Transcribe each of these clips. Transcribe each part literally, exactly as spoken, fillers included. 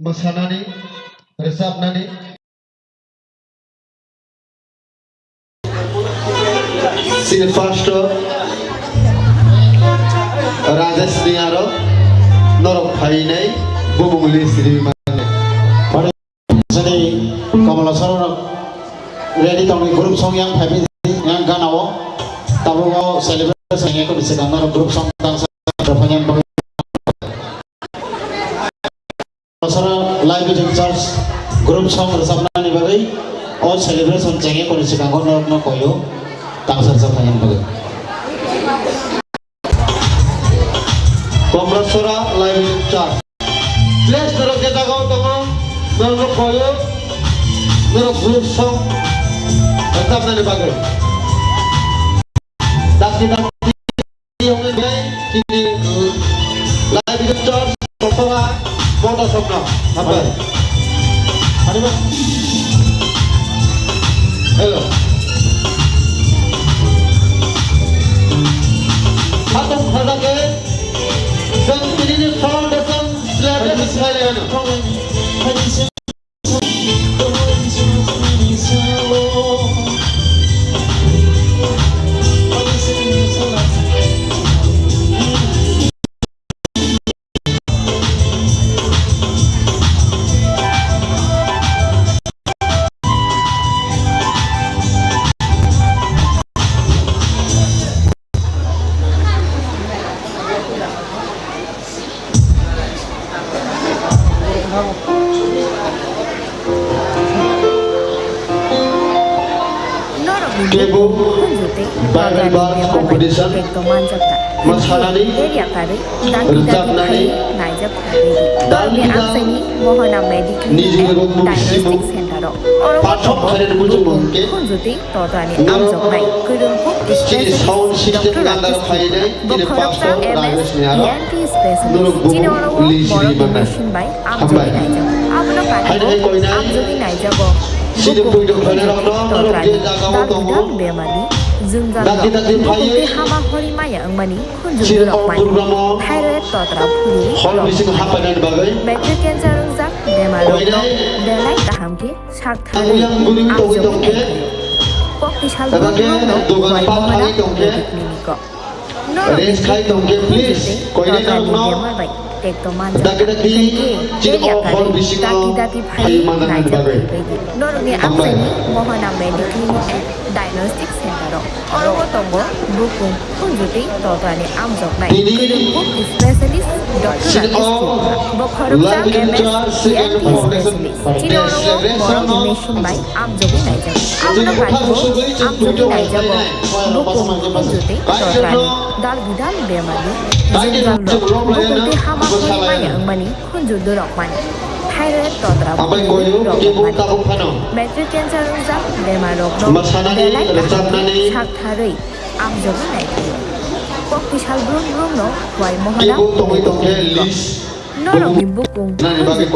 Mwsanani, rwchapnani. Chini first o Rajesh ni aro norok phainai bumung list ri mani. Chini Kamala Sara rok ready tongwi group song yang phaibi yang gana o tabuk o celebration ni kok bisi gana rok group song tangsa phainya. Komrasora Life Vision Church group song rwchapnani bagwi o celebration chengya koni swkango norokno koio tangsa rwchapnani bagwi. Komrasora Life Vision Church. Please norok je jagao tongo norokno koio norok group song rwchapnani bagwi. Dakti dakti. Chini Life Church Kotora Mota Sokna. Hambai. Hello. Hatung khajake, jeng tinini foundation celebration khlailaiano. Kebo Bible verse competition, mwsanani, rwchapnani, dalni amchaini Mohana Medic Clinic and Diagnostic Center o. Oro pathom khairokni muchungo hwnkhe Khunjuti Totrani amjoknai kwrwngkuk specialist Doctor Rakesh Tripura bo khoroksa M S E N T specialist. Chini oro o borokni machine bai amjogwi naijak. Abono kariwi amjogwi naijago bukung, khunjuti, totrani, dal bidal bemari, jwngjal rok, bukung tei hama hori maya wngmani khunju dorok mani, thyroid, totra, phuri, rok, matric cancer wngjak bemar rok no belai kaham khe Saktharwi amjogwi naikhe. Kokti sal bwrwng rokno Khwai Mohana Medic Clinic o. Norokni bukung, khunju tei totrani bemar bai tekto manjak kha. Hinkhe area kari dati dati phaiwi naijak phaibaidi. Norokni amchaini Mohana Medic Clinic and Diagnostic Center o. Oro o tongo bukung, khunju tei totrani amjoknai kwrwngkuk specialist Doctor Rakesh Tripura. Bo khoroksa M S E N T specialist. Chini oro o borokni machine bai amjogwi naijak. Abono kariwi amjogwi naijago bukung, khunju tei totrani dal bidal bemari, jwngjal rok, bukung tei hama hori maya wngmani khunju dorok mani, thyroid, totra, phuri rok wngmani, matric cancer wngjak bemar rokno belai kaham khe saktharwi amjogwi naikhe. Kokti sal brum brum no Khwai Mohana Medic Clinic o. Norokni bukung, khunju tei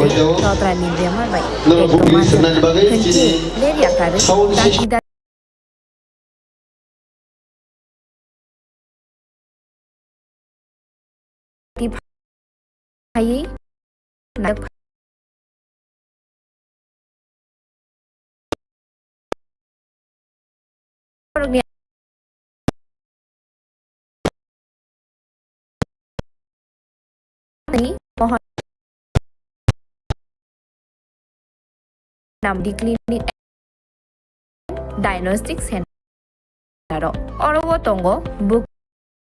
totrani bemar bai tekto manjak kha. Hinkhe area kari dati dati phaiwi Namdi Clinic Diagnostic Center o. Oro o tongo bukung,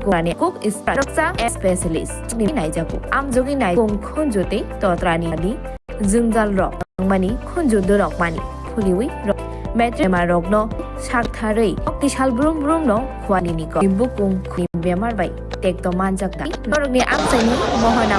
khunju tei khunjuti specialist ni naijago. Amjogwi nai bukung, khunju tei totrani jwngjal rok wngmani khunju dorok mani, phuriwi rok, matric bemar rokno saktharwi kokti sal brum brum no Khwai Mohana Medic Clinic o. Bukung, khunju bemar bai tekto manjak da. Norokni amchaini Mohana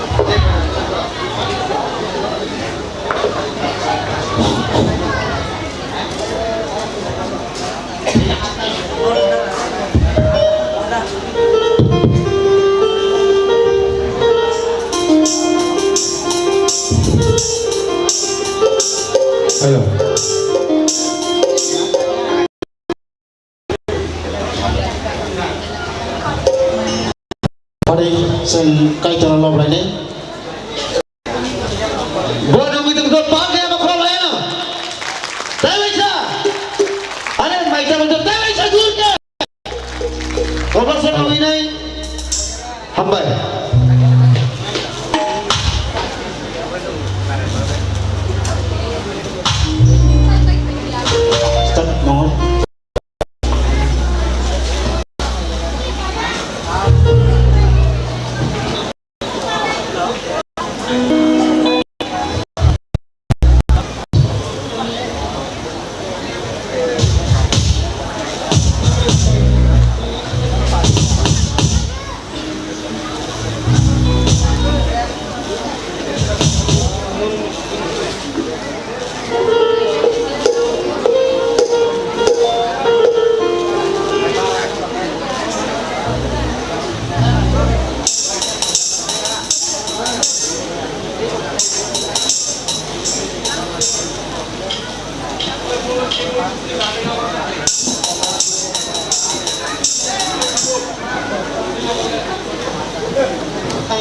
Hello. Pari chwng Kaitorno lob lainai. Bo nugwi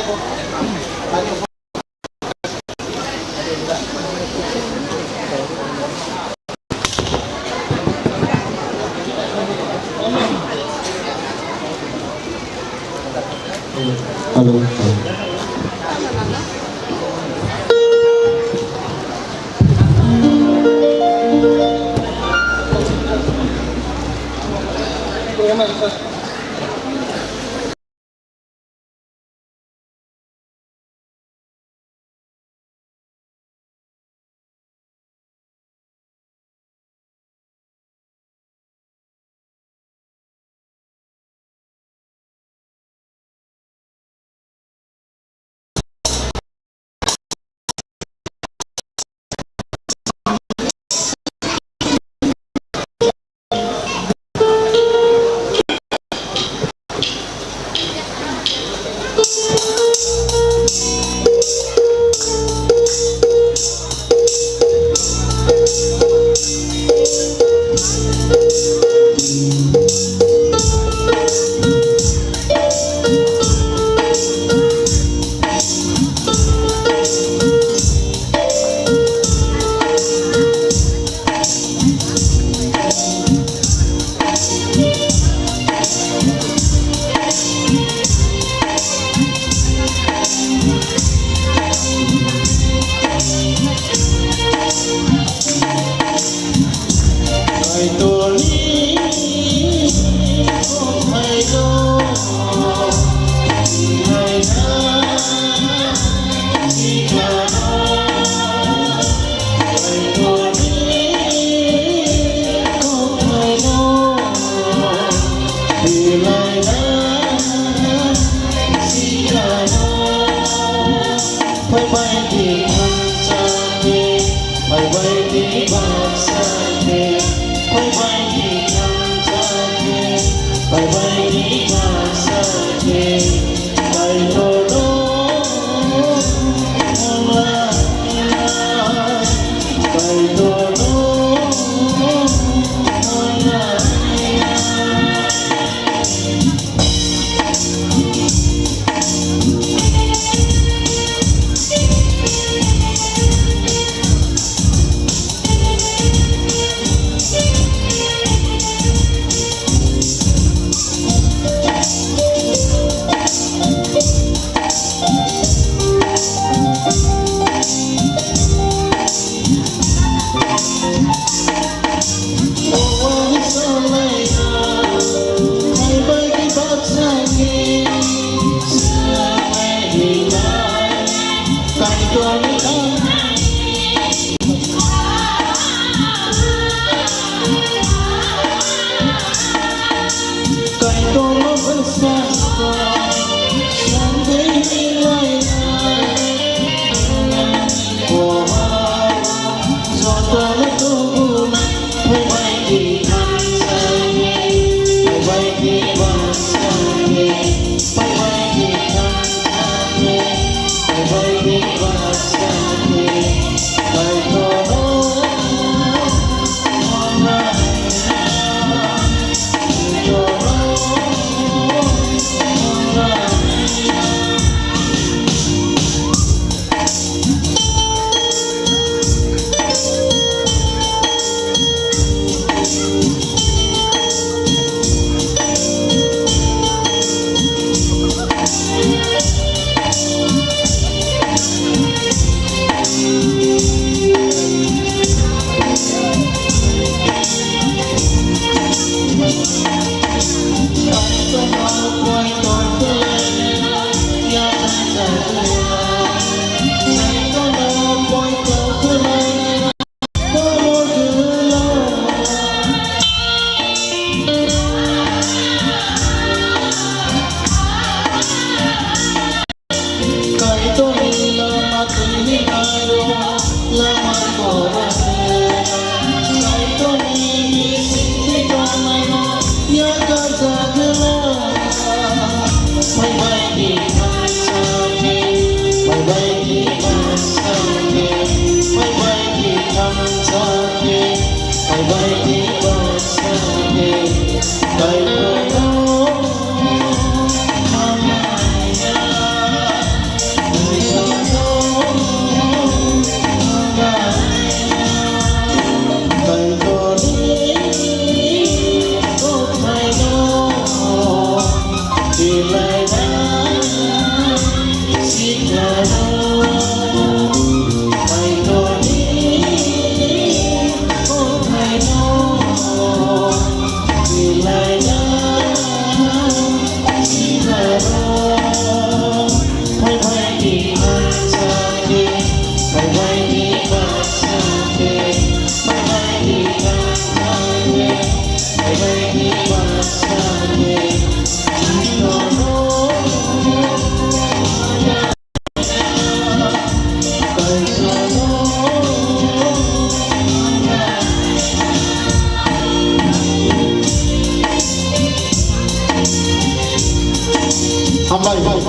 Hello.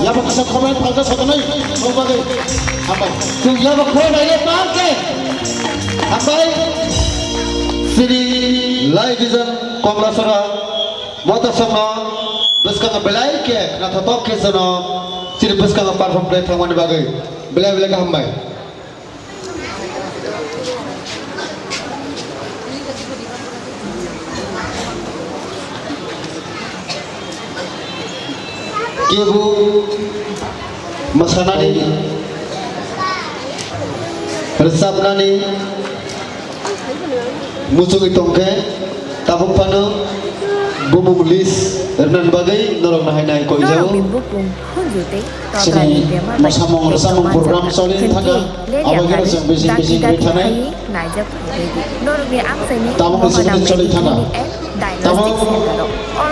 Yaba kisa comment phalka sotonwi, mung bagwi. Hambai. Chwng yaba khoroknai le tang khe. Hambai. Sini Lai Vision Komlasora. Motasongno bwskango belai khe naithotok khe chwngno chini bwskango perform khlai thangmani bagwi belai belai khe hambai. Kebo mwsanani, rwchapnani muchungwi tongkhe, tabuk phano bumung list rwnani bagwi norokno hai nai koijago. Norokni bukung khunju tei tobrani bemar bai mosamung rwchapmung program choli thangkha, abo khe chwng bising bising wngwi thanai. Naijak phaibaidi. Norokni amchaini tabuk bising bising choli thangkha. Diagnostic center o.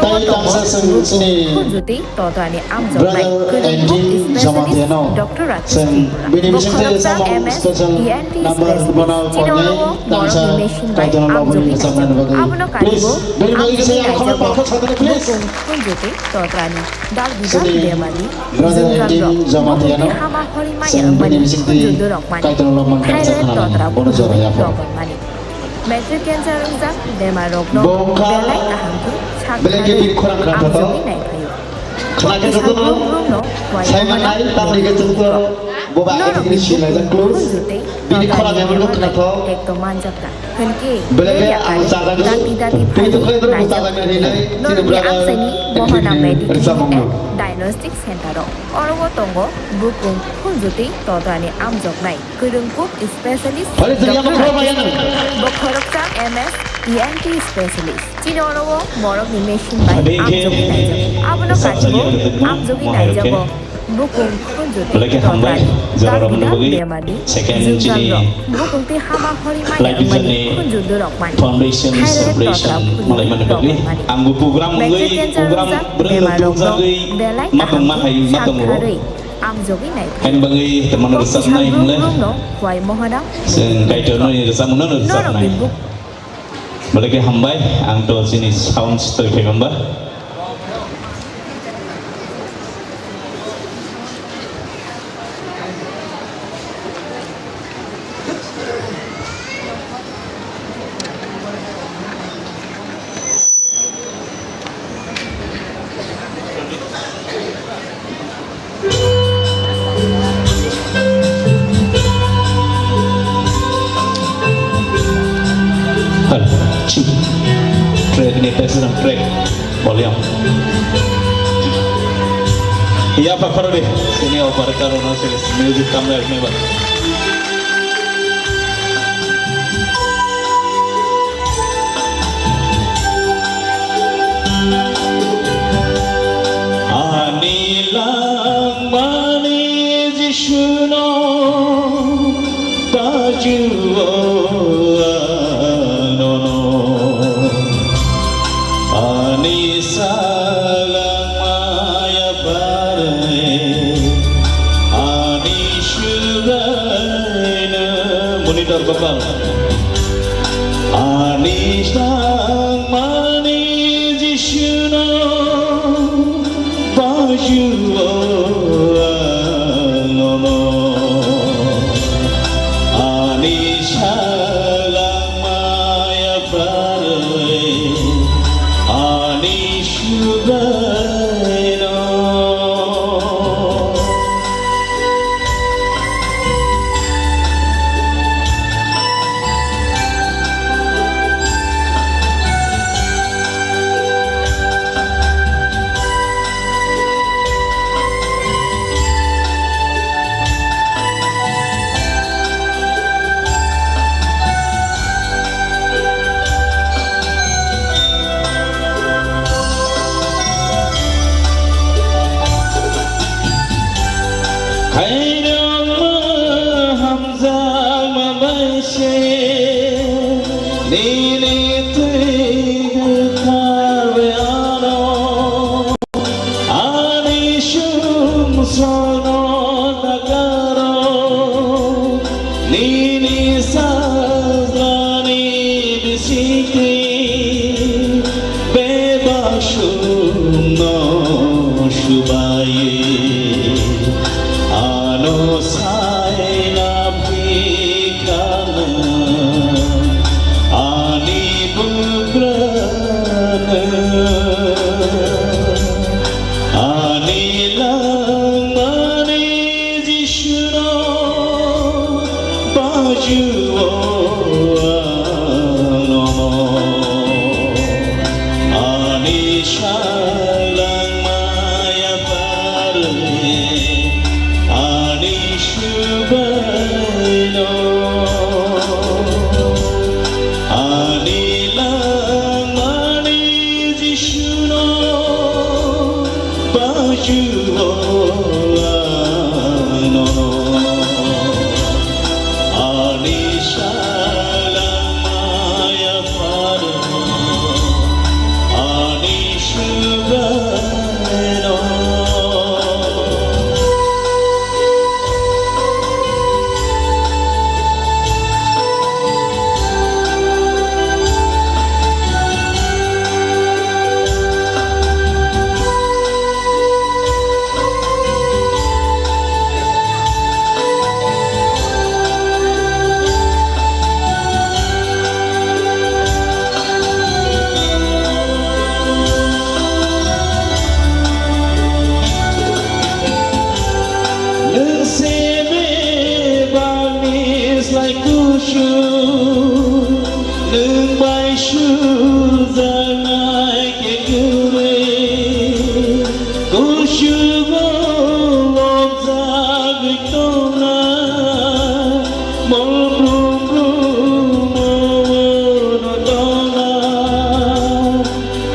Oro tongo bukung khunju tei tobrani amjoknai kwrwngkuk specialist Doctor Rakesh Tripura. Bo khoroksa M S E N T specialist. Chini oro o borokni machine bai amjokwi naijak. Abono karibo amjokwi naijak bukung khunju tei tobrani dal bidal bemari, jwngjalrok, bukungni hama hori maya wngmani khunju dorok mani, thyroid tobra khunju dorok mani. Matrix cancer wngjak bemarrokno belai kaham khe sak kharwi amjogwi naiphaio. Khwlai khe jotono saimannai, tamni khe chwngno boba agini silaijak close. Bini khorang emon khe khwnathok. Ekto manjakna hwnkhe belai khe ang chajagwi dati dati phaiwi naijak. Norokni amchaini Mohana Medical and Diagnostic Center o. Oro o tongo bukung khunju tei tobrani amjoknai. Kwrwngkuk specialist Doctor Rakesh Tripura. Bo khoroksa M S E N T specialist. Chini oro o borokni machine bai amjogwi naijak. Abono karibo amjogwi naijago bukung khunju tei tobrani dal bidal bemarni jwngjalrok, bukung tei hama hori maya wngmani khunju dorok mani, thyroid tobra khunju dorok mani, matrix cancer wngjak bemarrokno belai kaham khe sak kharwi amjogwi naiphaio. Haini bagwi tongmani rwchapnai hwnle. Bukung khunju tei tobrani dal bidal bemarni jwngjalrok, bukung tei hama hori maya wngmani khunju dorok mani, thyroid tobra khunju dorok mani. Chwng Kaitorni rwchapmungno rwchapnai. Belai khe hambai, ang to chini sound stoi phaimamba. Hal, chi. Track ni, track, volume. Ya, Pak Parodi, sini operator, no, sini music kamera ni, Pak. Ani langmani Jisuno pajuo anono. Ani salangmaya bare, ani sugaino. Monitor vocal. Ani langmani Jisuno pajuo anono. Ani salangmaya bare, ani sugaino. Khairokma hamjakma bai se nini twi kwthar bai ano. Ani sumsokno dakaro, nini sajlani bisingtwi bebak sumno subai. Juo ano ani salangma yaphar ani subaino ani langmani Jisuno pajuo ano ani salangma yaphar ani subaino. Nwng se bebakni slai kusu, nwng bai sujaknai khe kwrwi, kusugo lobjagwi tongna, mol brum brum o no tongna.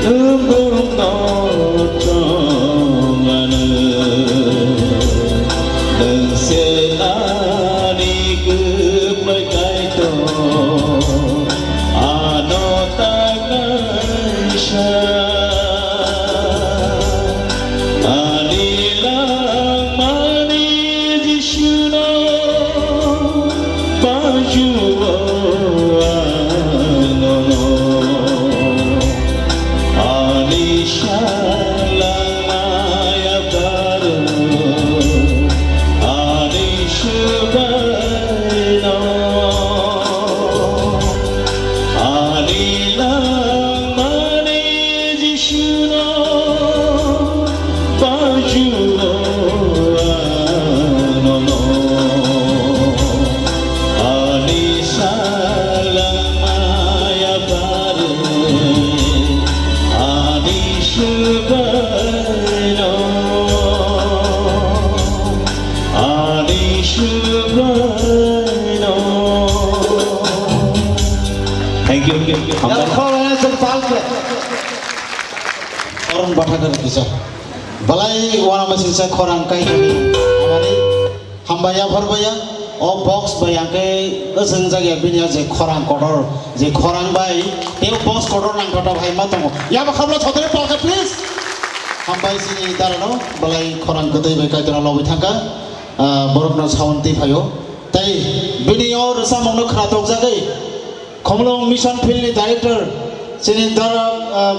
Nwng bwrwkno chongmano, nwng se ani kwplai Kaitor, ano ta kaisa. Ani langmani Jisuno pajuo ano. Ani salangma yapharo ani subaino. Ani langmani Jisuno pajuo ano. Ani salangma yapharo ani subaino. Ani subaino. Thank you. Hambai. Khorang song palke. Orang bathakar bisa. Balai wana masih saya khorang kai. Amari. Hambai ya, phar bai ya. O box bai ang khe, o swngjak ya bini ya je khorang kotor, je khorang bai, tei o box kotor nang kotor hai ma tongo. Ya ba khabla thothai palkha, please. Hambai sini dara no, balai khorang kwtwi bai Kaitor no lobwi thangkha. Ah, borok no sound twi phaio. Tei bini o rwchapmung no khna tokjagwi. Khumulwng Mission Field ni Director, chini Dara, ah,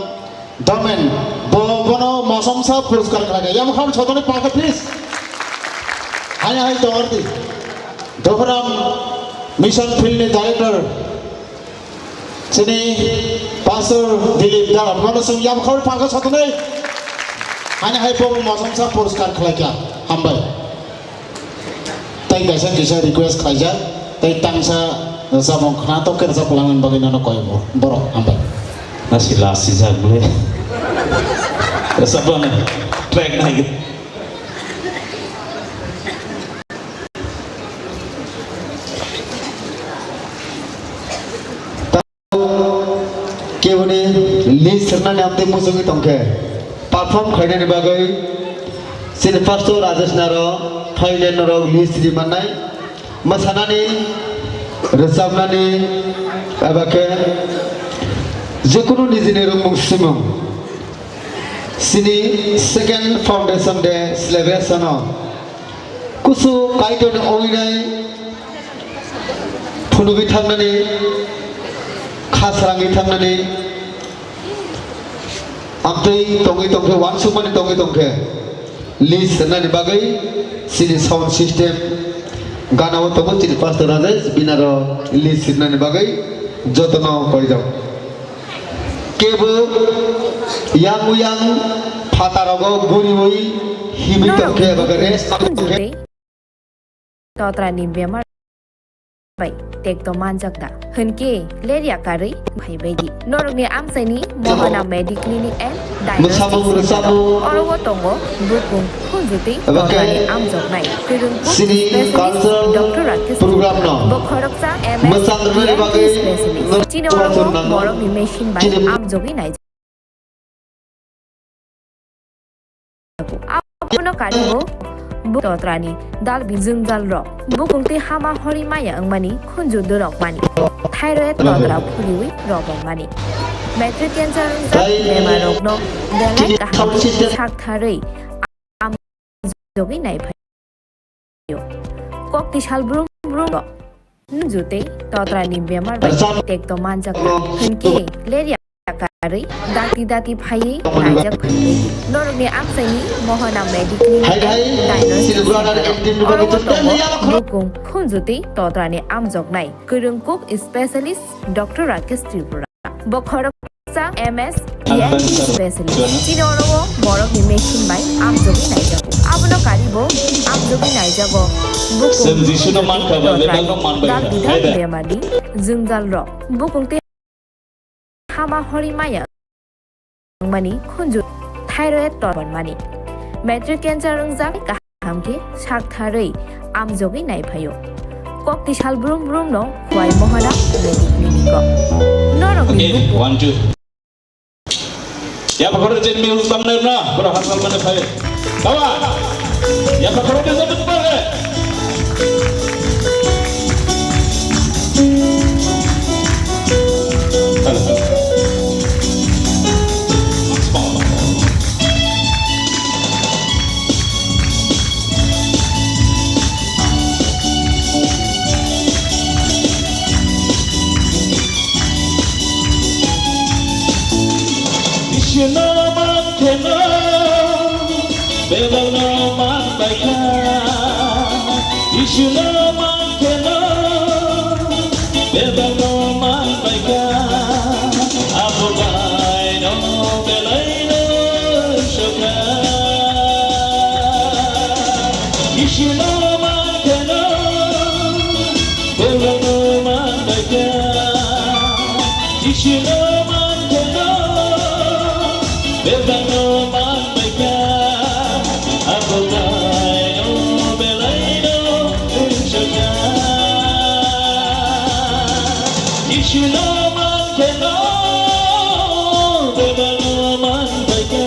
Domen, bo, bono mosomsa puraskar khlai kha. Yamukham sotoni palkha, please. Hai, hai, dong ardi. Dohoram Mission Field ni Director, chini Pastor Dilip Dara, bono sung yamukham palkha sotoni. Hai, hai, bo mosomsa puraskar khlai kha. Hambai. Tei kaisa kisa request khlaijak, tei tangsa rwchapmung khna tok khe rwchap langmani bagwi nono koi bo-, borok hambai. Nasi last sijak bole. Rwchap langmani track nai. Keboni list rwnani amtwi muchungwi tongkhe, perform khlainani bagwi chini pastor Rajesh Naro, Thailand norok list ri mannai, mwsanani, rwchapnani, eba khe jekunu nijini rwngmung simung. Chini second foundation day celebration o kusu Kaitorni oinai phunugwi thangmani, kha srangwi thangmani, amtwi tongwi tongkhe, uansukmani tongwi tongkhe, list rwnani bagwi chini sound system gana o tongo chini pastor Rajesh, binaro list rwnani bagwi jotono koijak. Kebo yang uyang phatarogo guriwi himwi tongkhe eba khe rest tongkhe. Totra ni bemar. bai tekto manjak da? Hwnkhe lerya karwi phaibaidi. Norokni amchaini Mohana Mediclinic and Diagnostic Center. Oro o tongo bukung khunju tei todrani amjoknai kwrwngkuk specialist Doctor Rakesh Tripura. Bo khoroksa M S E N T specialist. Chini oro o borokni machine bai amjogwi naijak. Abono karibo bukung todrani dalbi jwngjal rok, bukung tei hama hori maya wngmani, khunju dwrok mani, thyroid todra phuriwi rok wngmani, matric cancer wngjak bemar rokno belai kaham khe saktharwi amjogwi naiphai. Kok tisal brum brum rok. Nung jutei todrani bemar bai tekto manjak hwnkhe lerya karwi dati dati phaiwi naijak phaiwi. Norokni amchaini Mohana Mediclinic and Diagnostic Center. Oro o tongo bukung khunju tei todrani amjoknai kwrwngkuk specialist Doctor Rakesh Tripura. Bo khoroksa M S E N T specialist. Chini oro o borokni machine bai amjogwi naijago. Abono karibo amjogwi naijago. Bukung khunju tei todrani dal bidal bemarni jwngjal rok. Bukung tei hama hori maya wngmani, khunju thyroid tor wngmani, matric cancer wngjak kaham khe saktharwi amjogwi naiphaio. Kok tisal brum brum no Khwai Mohana Mediclinic o. Norok ni bukung. Yapakhoro chen mi usang ler na, pura hasal mane phai. Bawa. Yapakhoro ke sabut pare. Halo, halo. Isino man kheno, bebakno man baikha. Isino man kheno, bebakno man baikha. Abo baino belaino sokha. Isino man kheno, bebakno man baikha. Isino man kheno, bebakno man baikha. Abo baino belaino wngsokha. Isino man kheno, bebakno man baikha.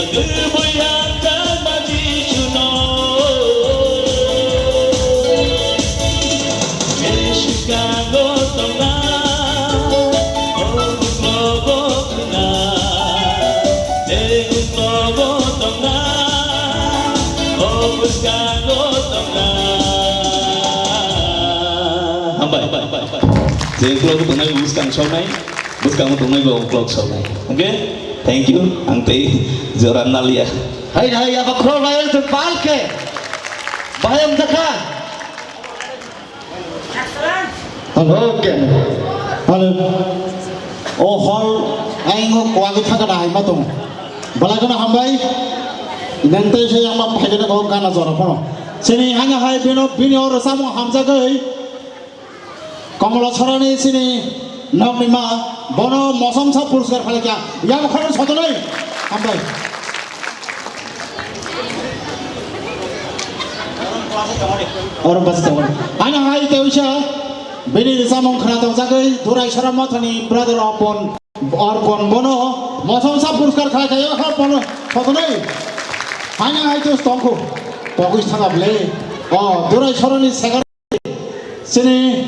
Kwbwi ang tangma Jisuno, bwskango tongna, o uklogo khna, tei uklogo tongna, o bwskango tongna. Hambai. Je uklogo tongnai bwskang soknai. Bwskango tongnai bo uklok soknai. Okay? Thank you. Ang tei jora nalia. Hai, hai, abo khro lai ang tong pal ke. Bahai ang dakha. Okay. Hello. O hall aingo kwagwi thaka da hai ma tong. Balai kono hambai. Nang tei se yang ma phai kono ko gana jora phono. Sini hanya hai bino bini oro samung hamjagwi. Komolo Sorani sini nokni ma, bono mosomsa puraskar khlaikha, yang khorang sotonoi. Hambai. Oro basi tongori. Ano hai tewisa, bini samung khna tongjagwi, Durai Sora Mothani brother Orpon, Orpon bono mosomsa puraskar khlaikha, yang khorang bono sotonoi. Hanya hai tus tongkhu, togwi thangable. O, Durai Sorani sekar Chini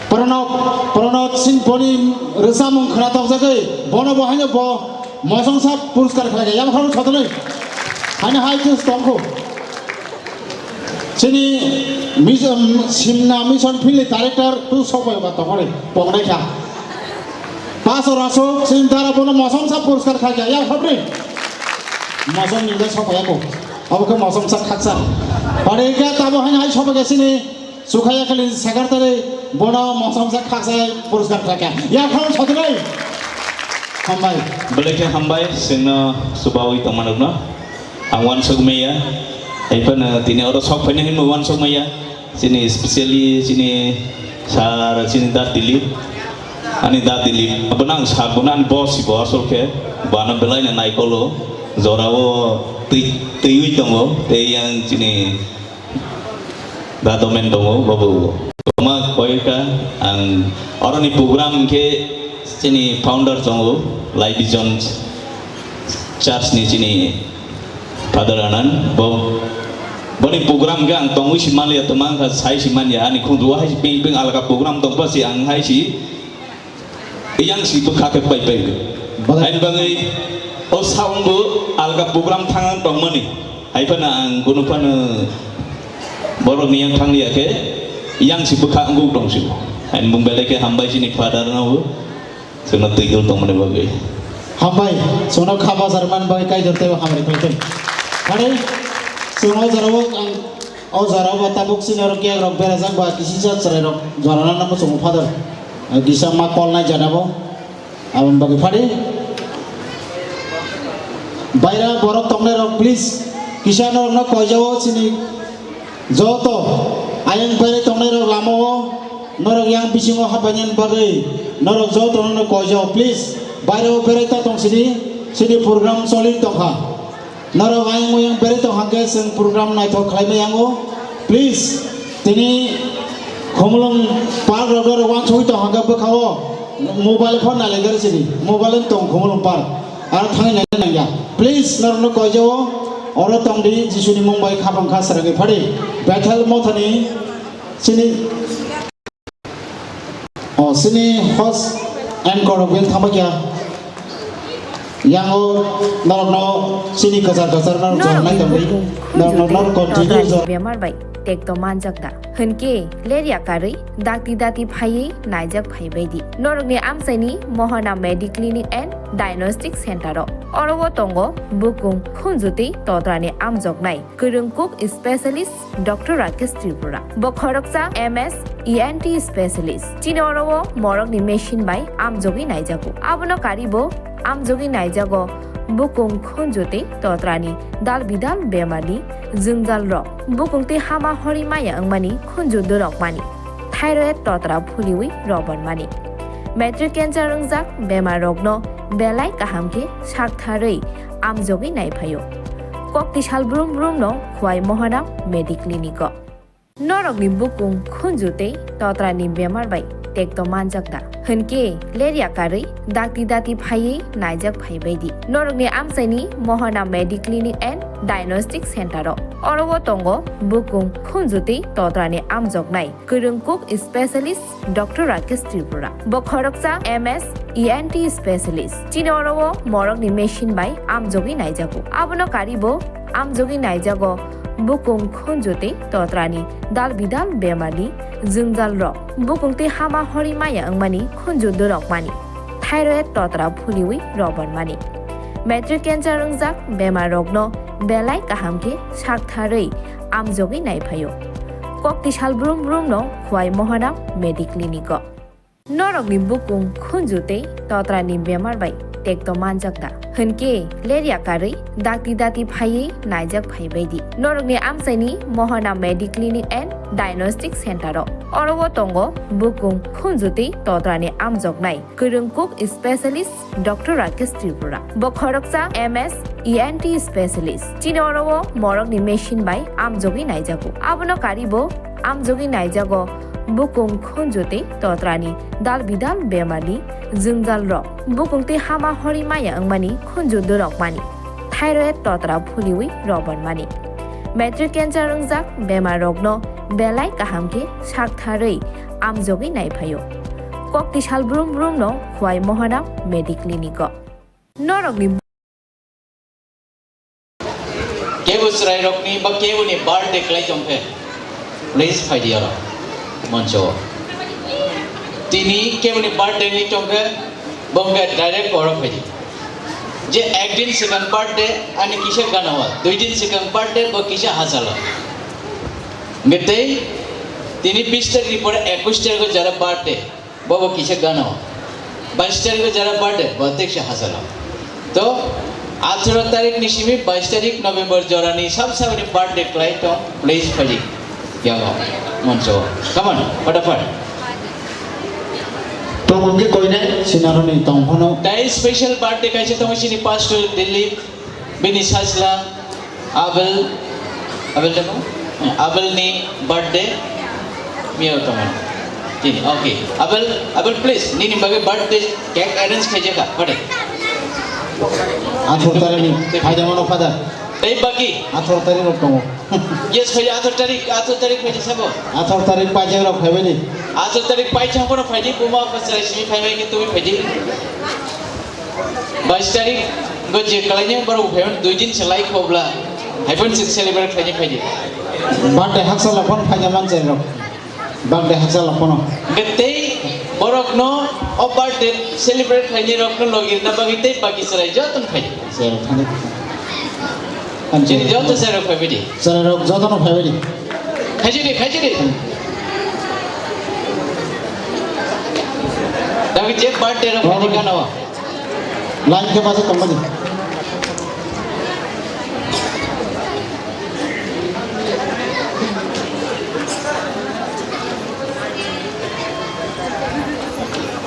Pranab, Pranab Singh boni rwchapmung khna tokjagwi bono bo haino bo mosongsa puraskar khlaikha, yang phano sotonwi haino hai khe tongkhu. Chini mis-, um, Simna Mission Field ni director tu sobai ba tongori pongnaikha. Pastor Asok chini dara bono mosongsa puraskar khlaikha, yang phapni mosong ni le sobai ko. Abo khe mosongsa khaksa. Pare khe tabo haino hai sobai khe chini Sukhaya Kali secretary bono mosongsa khaksa puraskar khlaikha. Yaphang sotonai. Hambai. Belai khe hambai, chwngno chubawi tongmanokno. Ang uansuk maya. Hai phano tini oro sok phaina hinwi uansuk maya. Chini specially chini sir, chini dad Dilip. Ani dad Dilip. Abono ang sak bono ani boss si bo asol khe. Bo ano belai no naikolo. Jorao twi, twiwi tongo. Tei yang chini Da domen tongo, bobo. Toma koika ang oroni program khe chini founder tongo, Life Vision Church ni chini Father Anan. Bo, boni program khe ang tongwi si manliya, toma wngkha sai si manya, ani khunju hai si ping ping alga program tongpa si ang hai si Yang si bwkha khe pai pai. Bwkha. Haini bagwi o sound bo alga program thang tongmani. Hai phano ang kunu phano borok ni yang thang liya khe yang si bwkha wngwi tong si. Haini bung belai khe hambai chini father no bo. Chwngno twi tongmani bagwi. Hambai, chwngno kha bajar man bagwi Kaitor teibo hamari khlai thai. Hare, chwngno jorao ang O jora o ba tabuk sini oro cake rok berajak ba kisisa chwrai rok jora nang nang muchungo father. Kisa ma call nai jana bo. Aboni bagwi phari. Baira borok tongnai rok please kisa norok no koijao sini joto ayang baira tongnai rok lama o norok yang bisingo hapainani bagwi norok joto no koijao please. Baira o berai ta tong sini sini program choli tongkha. Norok ayang oyang berwi tong hwnkhe chwng program naithok khlai maya wngo. Please, tini Khumulwng park rok oro uansugwi tong hwnkhe bwkha-o mobile phone nai lai gari sini. Mobile wng tong Khumulwng park. Aro thangwi naina nangya. Please, norokno koijao oro tongdi Jisuni mung bai khapang kha swrangwi phadi. Bethel Mothani chini O, sini host anchor rok bai thangba kya. Yang o norok no sini kwchar kwchar norok jor nai tongwi. Norok no norok continue jor. Bemar bai tek to manjak da. Hwnkhe ler yakarwi dakti dakti phaiwi naijak phaibai di. Norok ni amchaini Mohana Mediclinic and Diagnostic Center o. Oro o tongo bukung khunju tei totra ni amjoknai. Kwrwng kuk specialist Doctor Rakesh Tripura. Bo khoroksa M S E N T specialist. Chini oro o morok ni machine bai amjogwi naijago. Abono kari bo amjogwi naijago bukung khunju tei totra ni dal bidal bemar ni jwngjal rok. Bukung tei hama hori maya wngmani khunju dorok mani. Thyroid totra phuliwi robon mani. Matric cancer wngjak bemar rokno belai kaham khe saktharwi amjogwi naiphaio. Kokti sal brum brum no Khwai Mohana Mediclinic o. Norokni bukung khunju tei totra ni bemar bai tekto manjak da? Hwnkhe lerya karwi dakti dati phaiwi naijak phaibaidi norokni amchaini Mohana Mediclinic and Diagnostic Center o. Oro o tongo bukung khunju tei totrani amjoknai kwrwng kuk specialist Doctor Rakesh Tripura. Bo khoroksa M S E N T specialist. Chini oro o morokni machine bai amjogwi naijago. Abono karibo amjogwi naijago bukung khunju tei totrani dal bidal bemarni jwngjal rok. Bukung tei hama hori maya wngmani khunju dorok mani. Thyroid totra phuliwi robar mani. Matric cancer wngjak bemar rokno belai kaham khe saktharwi amjogwi naiphaio. Kok tisal brum brum no Khwai Mohana Mediclinic o. Norokni bukung khunju tei totrani bemar bai tekto manjak da? Hwnkhe lerya karwi dakti dati phaiwi naijak phaibaidi norokni amchaini Mohana Mediclinic and Diagnostic Center o. Oro o tongo bukung khunju tei totrani amjoknai kwrwng kuk specialist Doctor Rakesh Tripura. Bo khoroksa M S E N T specialist. Chini oro o morokni machine bai amjogwi naijago. Abono karibo amjogwi naijago bukung khunju tei totrani dal bidal bemarni jwngjal rok. Bukung tei hama hori maya wngmani khunju dorok mani. Thyroid totra phuliwi robar mani. Matric cancer wngjak bemar rokno belai kaham khe saktharwi amjogwi naiphaio. Kok tisal brum brum no Khwai Mohana Mediclinic o. Norokni Kebo chwrairokni ba keboni birthday khlai tongkhe, please phaidi oro moncho o. Tini keboni birthday ni tongkhe, bo hwnkhe direct oro phaidi. Je ekdin swkang birthday ani kisa gana o, duidin swkang birthday bo kisa hachalo. Hwnkhe tei tini bis tarikni pore ekush tarikgo jara birthday. Bobo kisa gano. Bais tarikgo jara birthday, bo teksa hachalo. To, atharo tarikni simi bais tarik November jorani sab saboni birthday khlai tong, please phaidi. Yango, moncho. Come on, fatafat. Tongmung khe koinai sinaroni tong phano. Tai special birthday kaisa tongo sini pastor Dilip. Bini sajla Abel, Abel demo? Abel ni birthday. Mio tongo. Tini, okay. Abel, Abel, please, nini bagwi birthday cake arrange khaijaka, pade. Atharo tarikni phaidamano, father. Tei baki? Atharo tarik rok tongo. Yes, phaidi, atharo tarik, atharo tarik phaidi sabo. Atharo tarik paijak rok phaibaidi. Atharo tarik paithang kono phaidi, buma apa chwrai simi phaibai khe tubui phaidi. Bais tarik go je kalaini borok phaiman dui din se lai khobla. Haipon se celebrate khaini phaidi. Birthday haksa laphano phaina man chai rok. Birthday haksa laphano. Hwnkhe tei borokno o birthday celebrate khaini rokno logi rwna bagwi tei baki chwrai jotono phaidi. Chwrai rok thani. Chini joto chwrai rok phaibaidi. Chwrai rok jotono phaibaidi. Khaijidi, khaijidi. Dabi je birthday rok phaidi gana o. Line khe basa tongmani.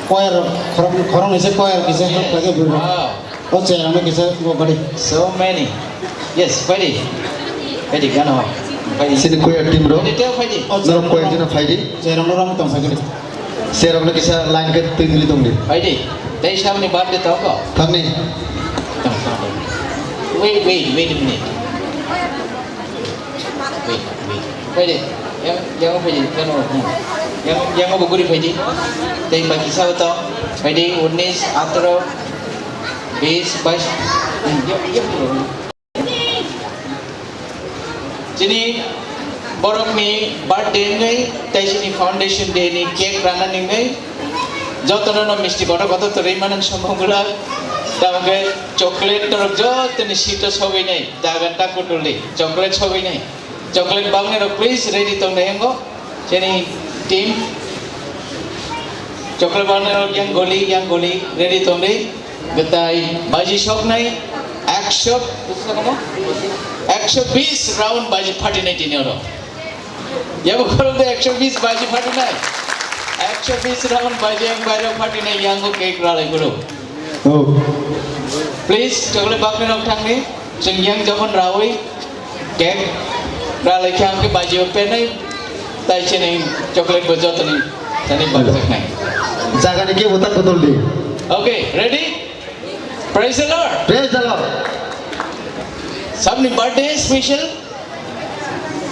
Choir, khorok, khorok ni se choir kisa help khlai khe bwrwi. Wow. O chair ano kisa go gari. So many. Yes, phaidi. Phaidi, gana o. Phaidi. Sini choir team rok. Phaidi, teo phaidi. Norok koi jona phaidi. Chair ano rang tong phaidi. Chair ano kisa line khe twi twi tongdi. Phaidi. Tei samni birthday toko. Thangni. Tong, tong, tong. Wait, wait, wait a minute. Wait, wait. Phaidi. Yang, yang phaidi. Gana o. Yang, yang bo guri phaidi. Tei baki sao to. Phaidi, unis, atro. Bis, bais. Hmm, yep, yep. Chini borokni birthday wngwi tei chini foundation day ni cake ranani wngwi jotono no misti kotor kotor twi rwi mano somung glak. Tamo khe chocolate torok jotoni seat o sogwi nai, jaga ta kutuldi chocolate sogwi nai. Chocolate bagni rok please ready tong nai yango. Chini team chocolate bagni rok yang goli, yang goli ready tong di. Betai baji soknai ekso, ekso bis round baji phatinai tini oro. Yabo khorok de ekso bis baji phatinai. Ekso bis round baji ang bairo phatinai yango cake ralai gulu. Oh. Please, chocolate bagni rok thangni. Chwng yang jokhon rawi cake ralai khe ang khe baji o penai. Tai chini chocolate bo jotoni. Tani bakjaknai. Jagani kebo ta kotol di. Okay, ready? Praise the Lord. Praise the Lord. Sabni birthday special?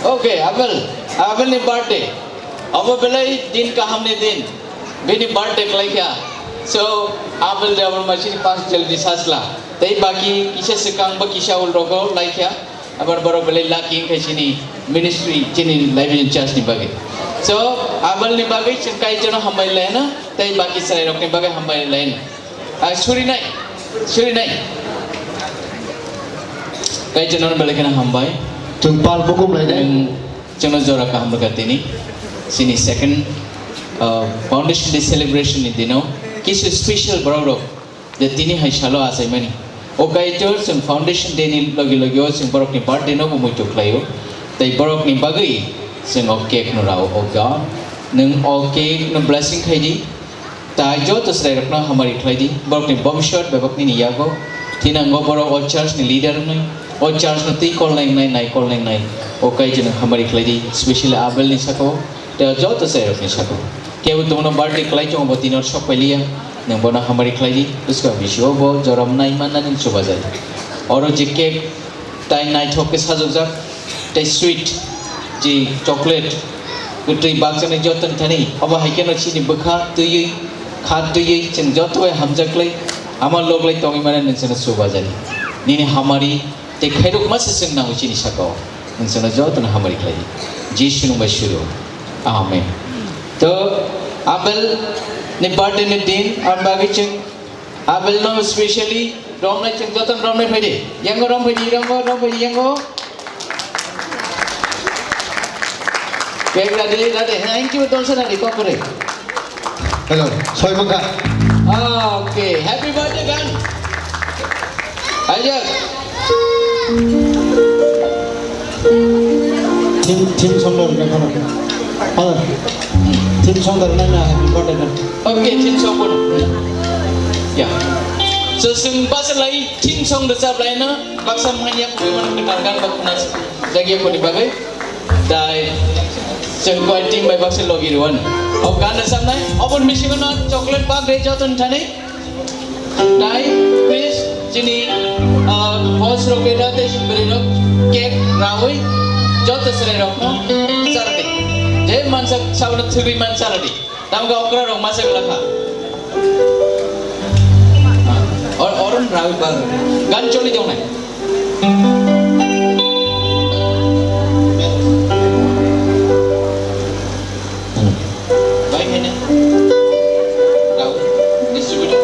Okay, Abel. Abel ni birthday. Abo belai din kaham ni din. Bini birthday khlaikha. So, Abel de Abel masini pas jel di sasla. Tei baki kisa swkang ba kisa ul rogo laikha. Abar borok belai lucky wngkha chini ministry, chini Life in Church ni bagwi. So, Abel ni bagwi chwng Kaitorno hambai laino, tei baki chwrairokni bagwi hambai laino. Ah, surinai, surinai. Kaitorno belai kheno hambai. Chwng pal bukum lainai. Nwng chwngno jora kaham rwkha tini. Chini second, ah, Foundation Day celebration ni dino kisu special borok rok. Je tini hai salo achaimani. O Kaitor, chwng Foundation Day ni logi logi o chwng borokni birthday no bo muitu khlaio. Tei borokni bagwi chwng o cake no rao, O God. Nwng o cake no blessing khai di. Tai joto chwrairokno hamari khlai di. Borokni bhobishyot bebak nini yago. Thinango borok o church ni leader wngnai. O church no twi kol nai wngnai, nai kol nai wngnai. O Kaitor nwng hamari khlai di. Specially Abel ni saka o. Tei o joto chwrairokni saka o. Kebo tongno birthday khlai tongo bo tini oro sok pailiya. Nwng bono hamari khlai di. Bwskang bisio bo jorom nai manna nwng chubajai. Oro je cake tai naithok khe sajokjak tei sweet je chocolate kwtwi bakjaknai jotoni thani. Obo hai kheno chini bwkha twiwi kha twiwi chwng joto bai hamjak lai ama lok lai tongwi mano nwng chwngno chubajai. Nini hamari Tei khairokma se chwng nango chini saka-o. Nwng chwngno jotono hamari khlai di. Jisu ni mung bai suru. Amen. To Abel ni birthday ni din, aboni bagwi chwng Abel no specially romnai, chwng jotono romnai phai di. Yango rom phai di, yango rom phai di, yango. Cake rade, rade. Thank you, tolsa rade, kokore. Hello, soi mangkha. Okay, happy birthday, gan. Ayo. Theme, theme song lo rwna khana. Hello. Theme song lo rwna na happy birthday na. Okay, theme song bono. Ya. So, chwng basa lai theme song rwchap lai na, baksa manya koi man kwtal gan ba khuna jagya koni bagwi. Tai chwng koi team bai baksa logi rwani. O gan rwchapnai, oboni bisingo no chocolate bag rwi joto ni thani. Tai please chini, ah, host rok beda tei bwrwi rok cake rawi joto chwrai rok no charadi. Je mansa sabno thwgwi man charadi. Tamga okra rok masa glakha. Or, oron rawi bag. Gan choli jongnai. Bai kene. Rao. Distributor.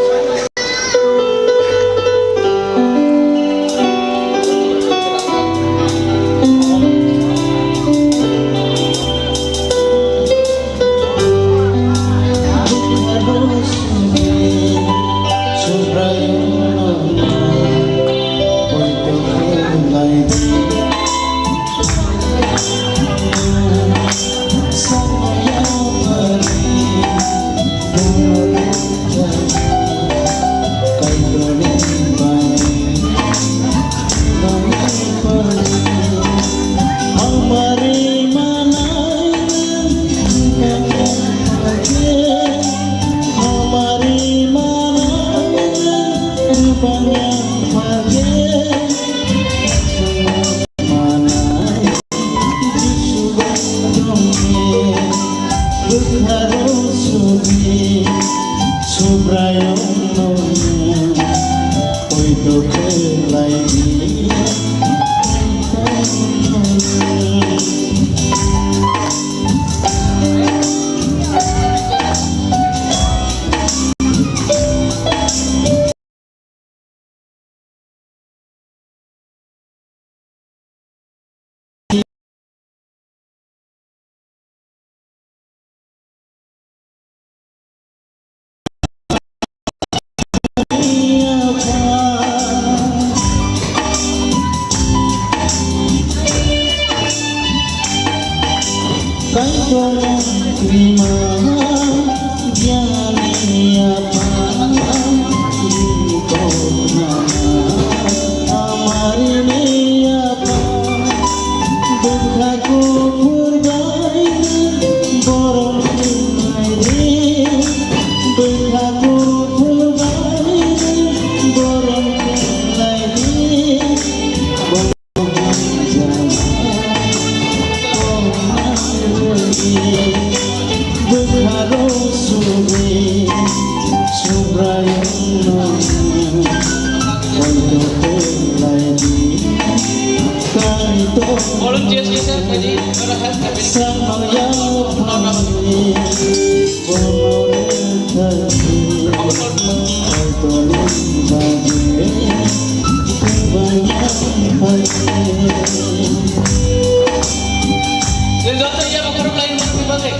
Joto ya, bakhorok lain bagwi.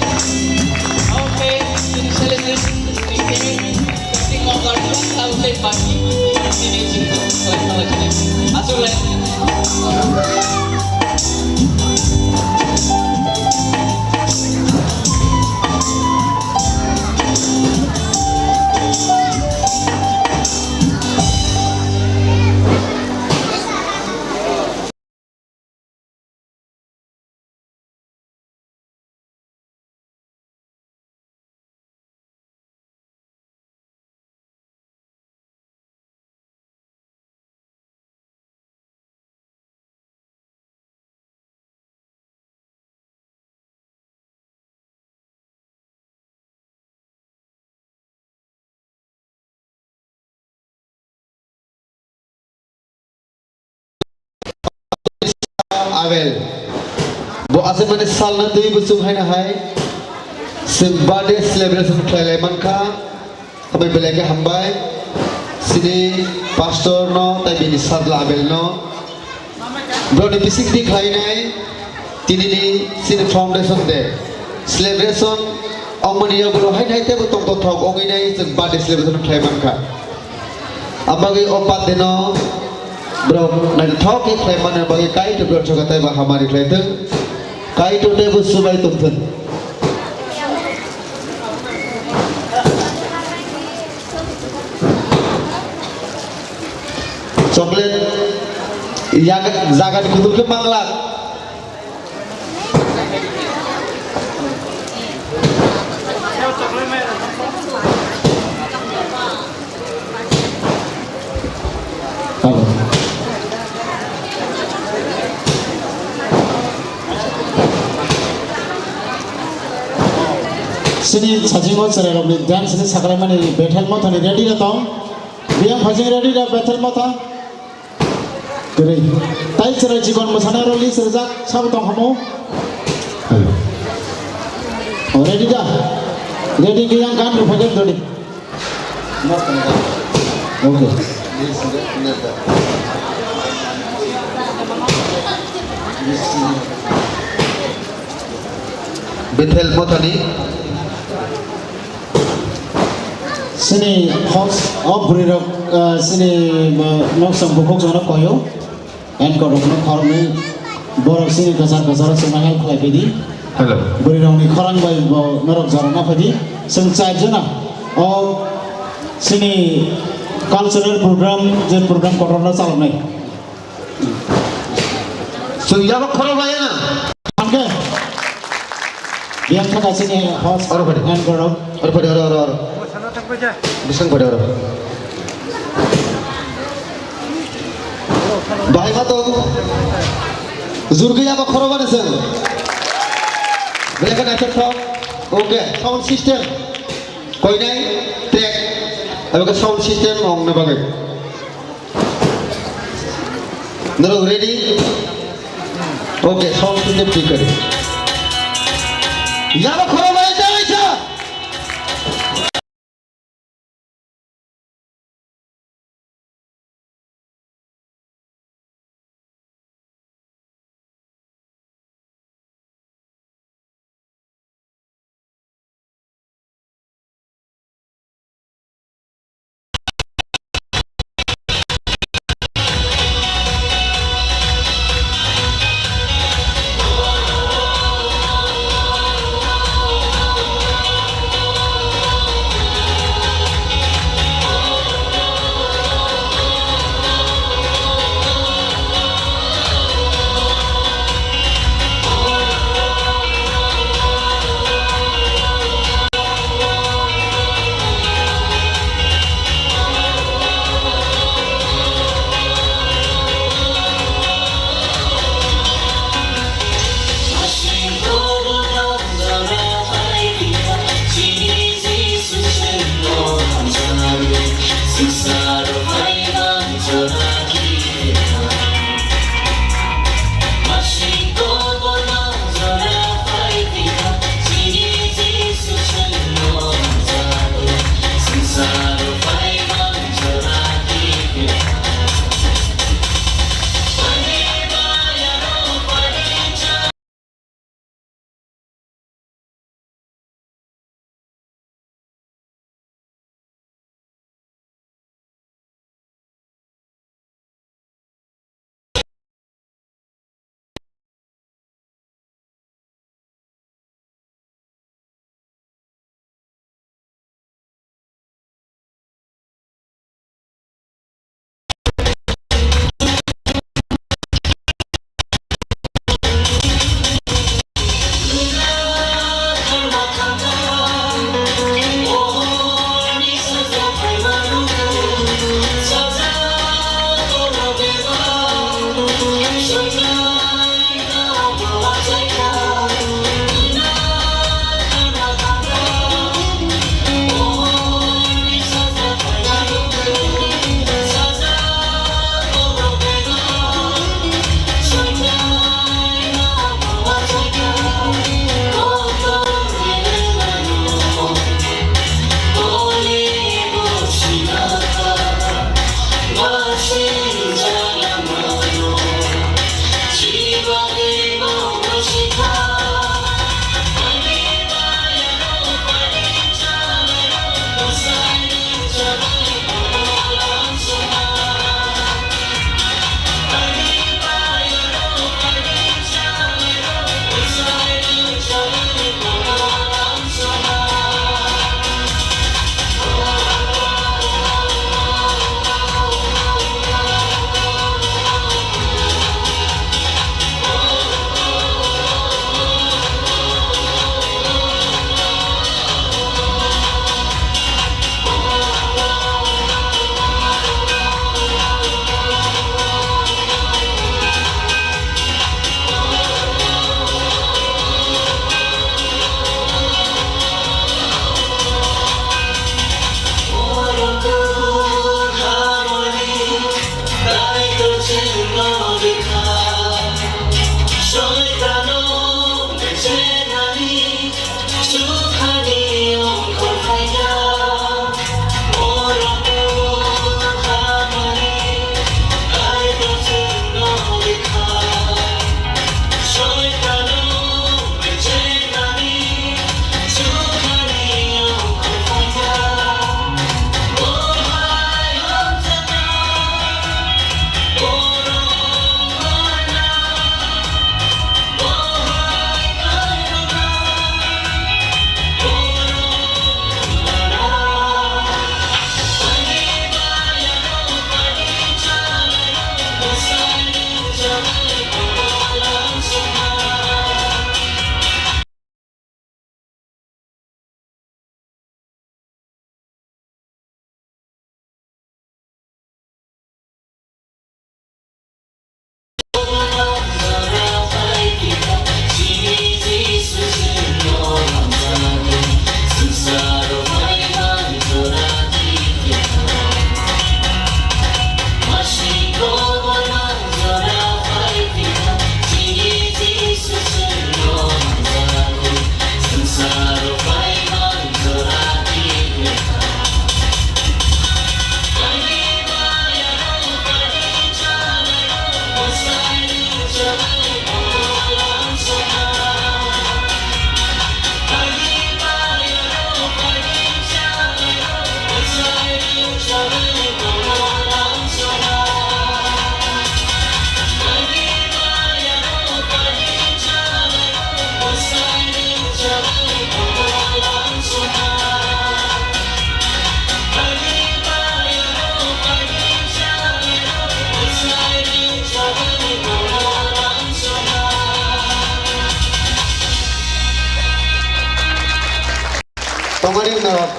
Okay, chini celebration, chini cake, cutting of our, asuk lai. Abel. Bo aswk mani salna twi bwswk haino hai chwng birthday celebration khlai lai mankha. Hambai belai khe hambai. Chini pastor no tai bini sajla Abel no. Borokni bisingtwi khlainai tinini chini foundation day celebration wngmani yagulo haino hai teibo tongthok wngwi nai chwng birthday celebration khlai mankha. Abagwi o birthday no borok naithok khe khlai mani bagwi Kaitor borok soka teibo hamari khlai thung. Kaitor teibo swbai tong thung. Chocolate yak jaga ni kutung khe manglak. Chini sajingo chwrairokni dance ni sakraimani Bethel Mothani ready da tong. Biyang phajing ready da Bethel Motha. Kwrwi. Tai chwrai chikon mwsanairok list rwjak, sabo tong hamo? Hello. Oh, ready da? Ready khe yang kan rwphaikhe dodi. Okay. Bethel Mothani. Chini host o bwrwi rok, ah, chini, ah, nok chwng bukhuk chwngno koyo. Anchor rokno khoroknwi borok chini kwchar kwcharo chwngno help khlai phaidi. Hello. Bwrwi rokni khorang bai bo norok jorana phaidi. Chwng char jona o chini cultural program, je program kotorno chaloknai. Chwng yabo khorok laiya na. Thangkhe. Biyang thaka chini host. Oro phadi. Anchor rok. Oro phadi, oro, oro, oro. Bising phadi, oro. Bahai ma to. Jurgi yabo khorok bani chwng. Belai khe naithok thok. Okay, sound system. Koinai track. Abo khe sound system ongna bagwi. Norok ready? Okay, sound system thik kare. Yabo khorok bai jai sa.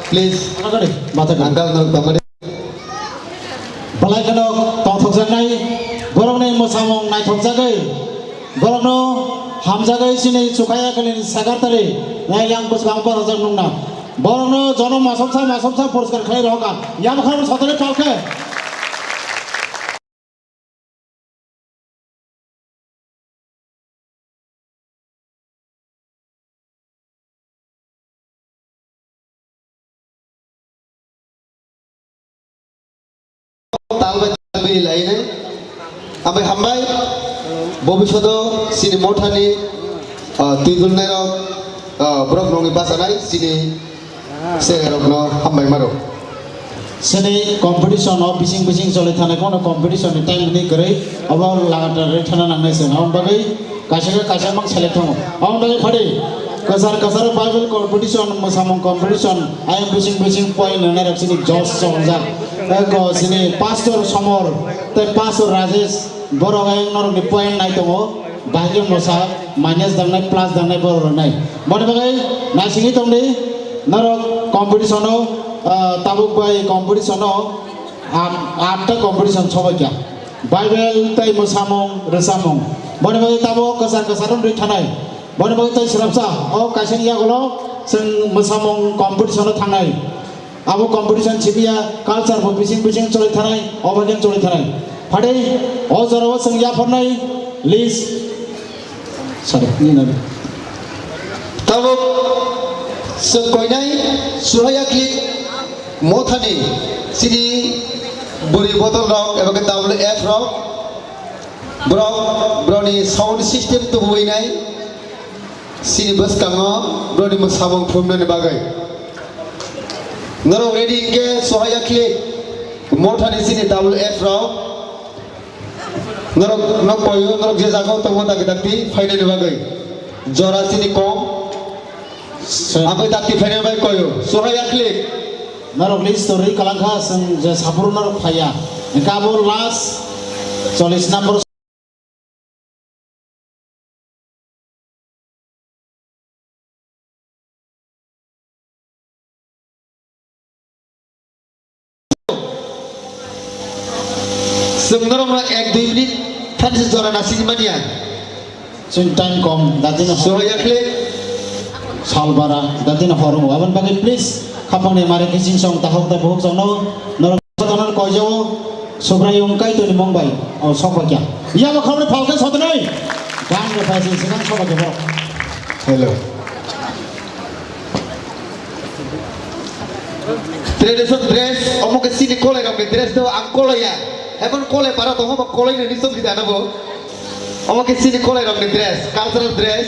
Please, uncle, no, tongmani. Belai kheno tongthokjaknai borokni mwsamung naithokjagwi, borokno hamjagwi chini Chukaya Khalini secretary yang bwskango barajak nukna. Borokno jonom masoksa masoksa poriskar khlai rohorkha. Yabkhano sotoni palkhe. Tal bai tal bini lainai. Ambai hambai. Bobishoto sini mothani, ah, twidulnairok, ah, borok nongni bachanai sini Sengirokno hambai maro. Sini competition o bising bising choli thani kono competition ni time ni kwrwi obo lagatar rwi thana nangnai se. Aboni bagwi kaisa khe kaisa mang select thango. Aboni bagwi phadi kwchar kwchar Bible competition, mwsamung competition, ayang bising bising point rwnai rok sini Josh chongjak. Eko sini Pastor Somor tei Pastor Rajesh borok ayang norokni point nai tongo. Bahai khe mwsa minus dangnai plus dangnai borok rwnai. Boni bagwi naisingwi tongdi norok competition o, ah, tabuk bai competition o, ah, atta competition sobaikha. Bible tei mwsamung rwchapmung. Boni bagwi tabuk kwchar kwchar wngwi thanai. Boni bagwi tei swrapsa o kaisani yagulo chwng mwsamung competition o thangnai. Abo competition simi ya, culture bo bising bising choli thanai, obo khe choli thanai. Phade, o jora o chwng yapharnai list. Sorry, ni nani. Tabuk chwng koinai Suhaya Click mothani chini bwrwi bodol rok eba khe W F rok, borok, borokni sound system tubuwi nai. Chini bwskango borokni mwsamung phunuknani bagwi. Norok ready hinkhe Suhaya Click mothani chini W F rok. Norok no koyo, norok je jagao tongo dakti dakti phainani bagwi. Jora chini kom. Sir. Aboni dakti phainani bagwi koyo. Suhaya Click. Norok list to rwi kalangkha, chwng je saphuru norok phaiya. Hinkhe abo last chollish number. Chwng norokno ek dui minute thansa jora naisingmani ang. Chwng time kom, datino Suhaya Click. Salbara, datino hor wngo. Aboni bagwi please, khapangni mari kiching song tahok da buhuk songno norok. Koijago Subraiyung Kaitorni mung bai, o, sok bai kya. Yabo khamni phalkhe sotonai. Bang de phaising sinang sok bai kya borok. Hello. Tradition dress, omo khe chini kolai rokni dress do ang kolai ya. Ebon kolai para tongma ba kolai ni nisok gida nabo. Omo khe chini kolai rokni dress, cultural dress,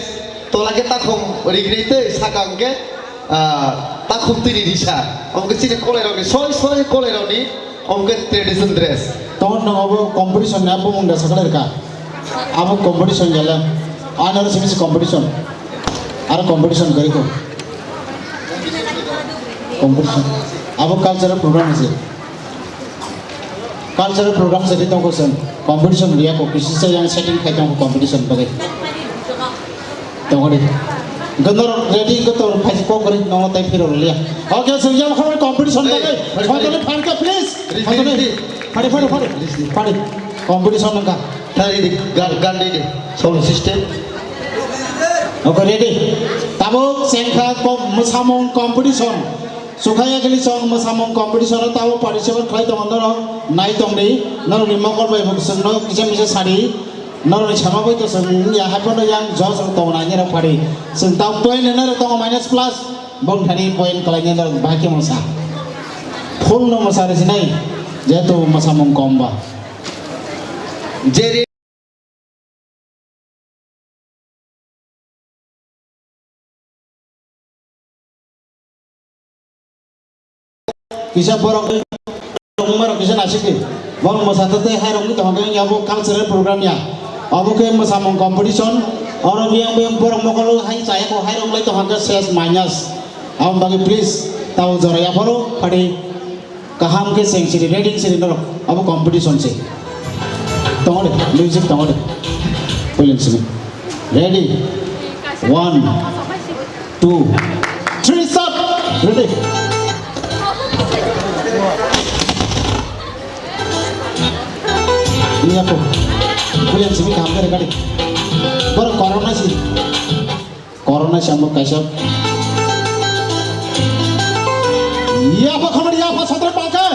tola khe takhum rigri tei sakang khe Ah, takhum twi ni risa. Omo khe chini kolai rokni, soi soi kolai rokni, omo khe tradition dress. Tongmani nang abo competition ni abo mung da sakha rwkha. Abo competition gela. Ano simi si competition. Aro competition gari ko. Competition. Abo cultural program se. Cultural program se ri tongo sen. Competition riya ko kisi se yang setting khai tongo competition bagai. Tongori. Hwnkhe norok ready hwnkhe tong phaisi kok kwrwi nono tei phiro liya. Okay, so yang khorok competition bagwi. Hey, phaidi, phaidi. Phaidi, phaidi, please. Ready, phaidi, ready. Phaidi, phaidi, phaidi. Ready. Phaidi. Competition wngkha. Tha ready, gan, gan ready. Sound system. Okay, ready. Tabuk chengkha ko mwsamung competition. Sukhaya kili song mwsamung competition o tabuk participate khlai tongo norok. Nai tongdi. Norokni mokol bai bo chwngno kisa misa sadi. Norokni sama bai to chwng wngya, haiphano yang judge rok tongo nai norok pari. Chwng tabuk point ni norok tongo minus plus, bong thani point kwlainai norok bahai khe mwsa. Full no mwsa rwsinai, jehetu mwsamung kom ba. Jeri Kisa borok tongmarok kisa naisingdi. Borok mwsato tei hairokni tongkha khe abo cultural program ya. Abo khe mwsamung competition. Oro biyang biyang borok mokolo hai chaya ko hairok lai tongkha khe ses minus. Aboni bagwi please tabo jora yapharo phadi kaham khe seng siri ready siri norok. Abo competition se. Tongode, music tongode. Puilin sini. Ready? One, two, three, start! Ready? Iya po. Kulian simi kaham kare kare. Boro corona si. Corona si ambo kaisa. Iya po khamar iya po satra pangka.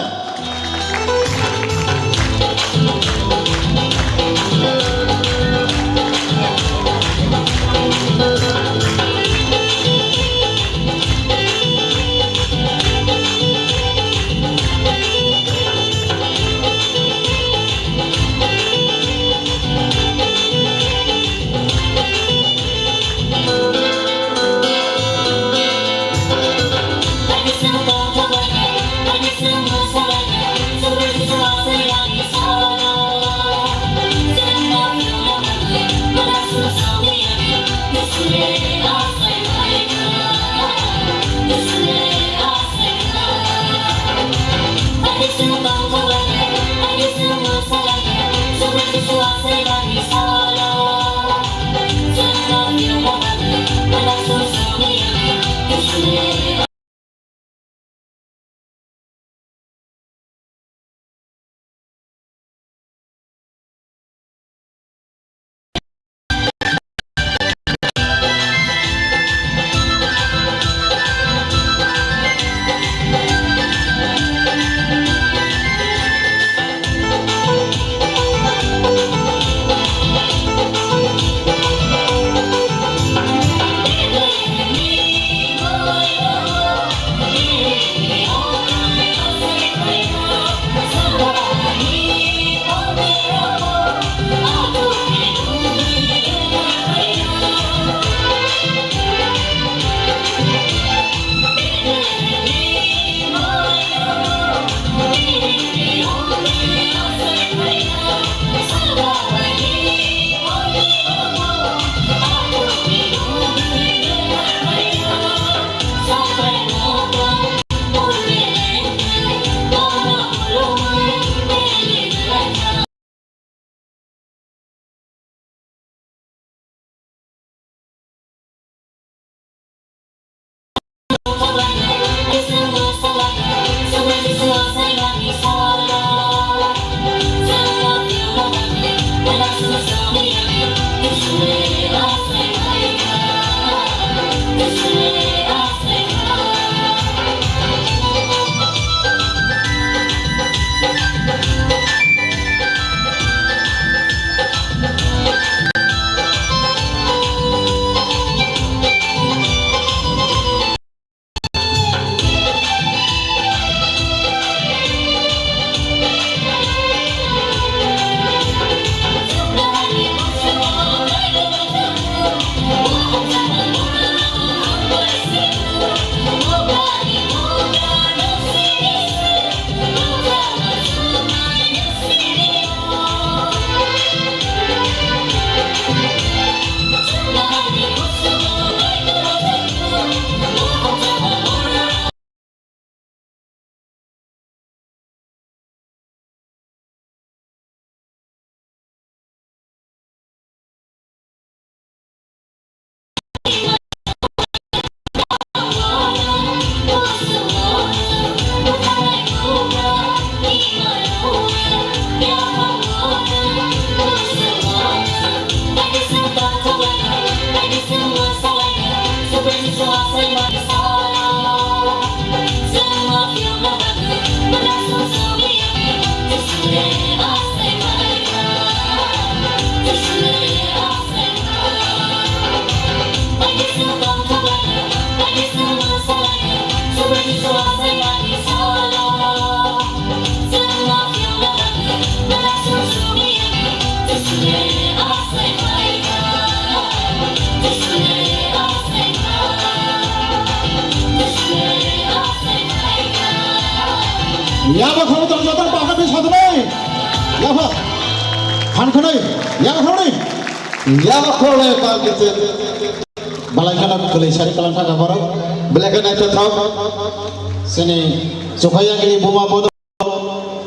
Yabo khoroktham joto bahai bai sotwi. Yabo. Phan khwnwi. Yabo khoroktham. Yabo khoroktham ba kete. Belai kheno kwlwi sari kwlwng thaka borok. Belai kheno naithothok. Chini Chukayagini buma bodo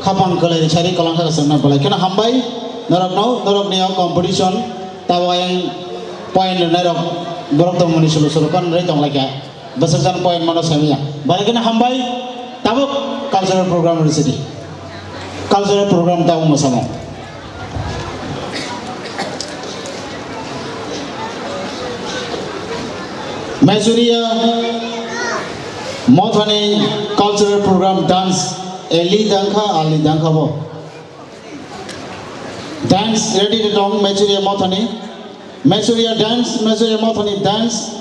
khapang kwlwi sari kwlwng thaka swngnai belai kheno hambai. Norokno, norokni o competition tabo ayang point rwnairok borok tongmani sulu sulu kon rwi tonglaikha. Bwswk jan point mano saimanya. Belai kheno hambai. Tabuk cultural program rwsidi. Cultural program tabuk mwsamung. Mesuria Mothani cultural program dance, Eli dangkha, Ali dangkha bo. Dance ready de dong, Mesuria Mothani. Mesuria dance, Mesuria Mothani dance,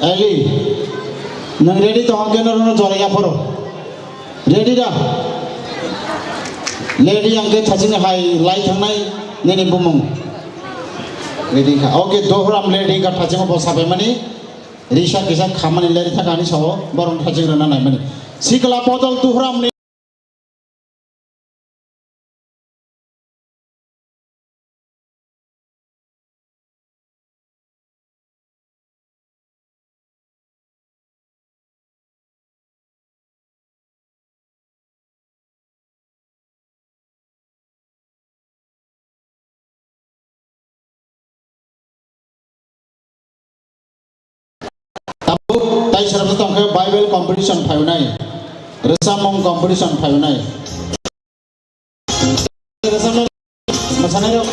Eli. Nang ready to hangke no no jore ya phoro. Ready da? Ready ang ke thaching hai lai thangnai nini bumung. Ready kha. Okay, dohram ready ka thaching bo sabai mani. Risa kisa khamani leri thakani sao borong thaching rana nai mani. Sikla bodol tuhram ni. Tabuk tai sara tong khe Bible competition phainai, rwchapmung competition phainai. Rwchapmung mwsanairok.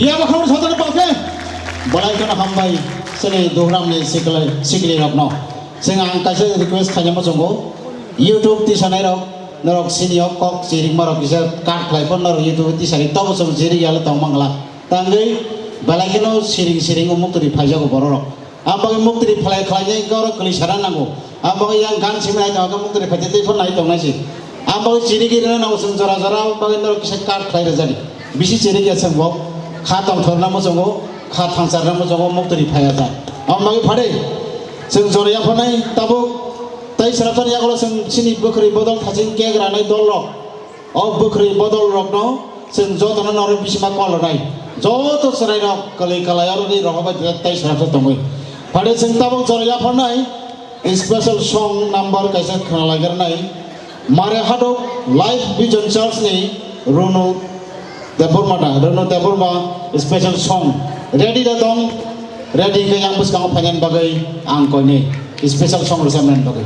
Yabo khoroksa jotono palke. Belai kheno hambai chini Duhramni sikli, siklirokno. Chwng ang kaisa request khaina muchungo, YouTube tisanairok, norok sini o kok chirikma rok kisa cut khlai phano norok YouTube tisani tobo chwng chirik yalo tong mangla. Tangwi belai kheno siring siring o muktwi phaijago bororok. Ang bagwi muktwi phalai khlainai khe oro kwlwi sana nango. Ang bagwi yang gan simi nai tongkhe muktwi phaitwi tei phano nai tongnai se. Ang bagwi chirigwi rwna nango chwng jora jora, ang bagwi norok kisa cut khlai rwjadi. Bisi chirigya chwng bo kha tongthorna muchungo, kha thangsarna muchungo, muktwi phaiya ta. Ang bagwi phade chwng jora yapharnai tabuk tei srapjani yagulo chwng chini bwkhwrwi bodol thaching cake ranai dol rok. O bwkhwrwi bodol rokno chwng jotono norok bisima kol rwnai. Joto chwrairok kwlwi kalai aro ni rohor bai tei srapsa tongwi. Phade chwng tabuk jora yapharnai special song number kaisa khwnalaigirnai. Mare Haduk Life Vision Church ni Runu Debbarma da, Runu Debbarma special song. Ready da tong, ready khe yang bwskango phainani bagwi ang koinwi special song rwchapnani bagwi.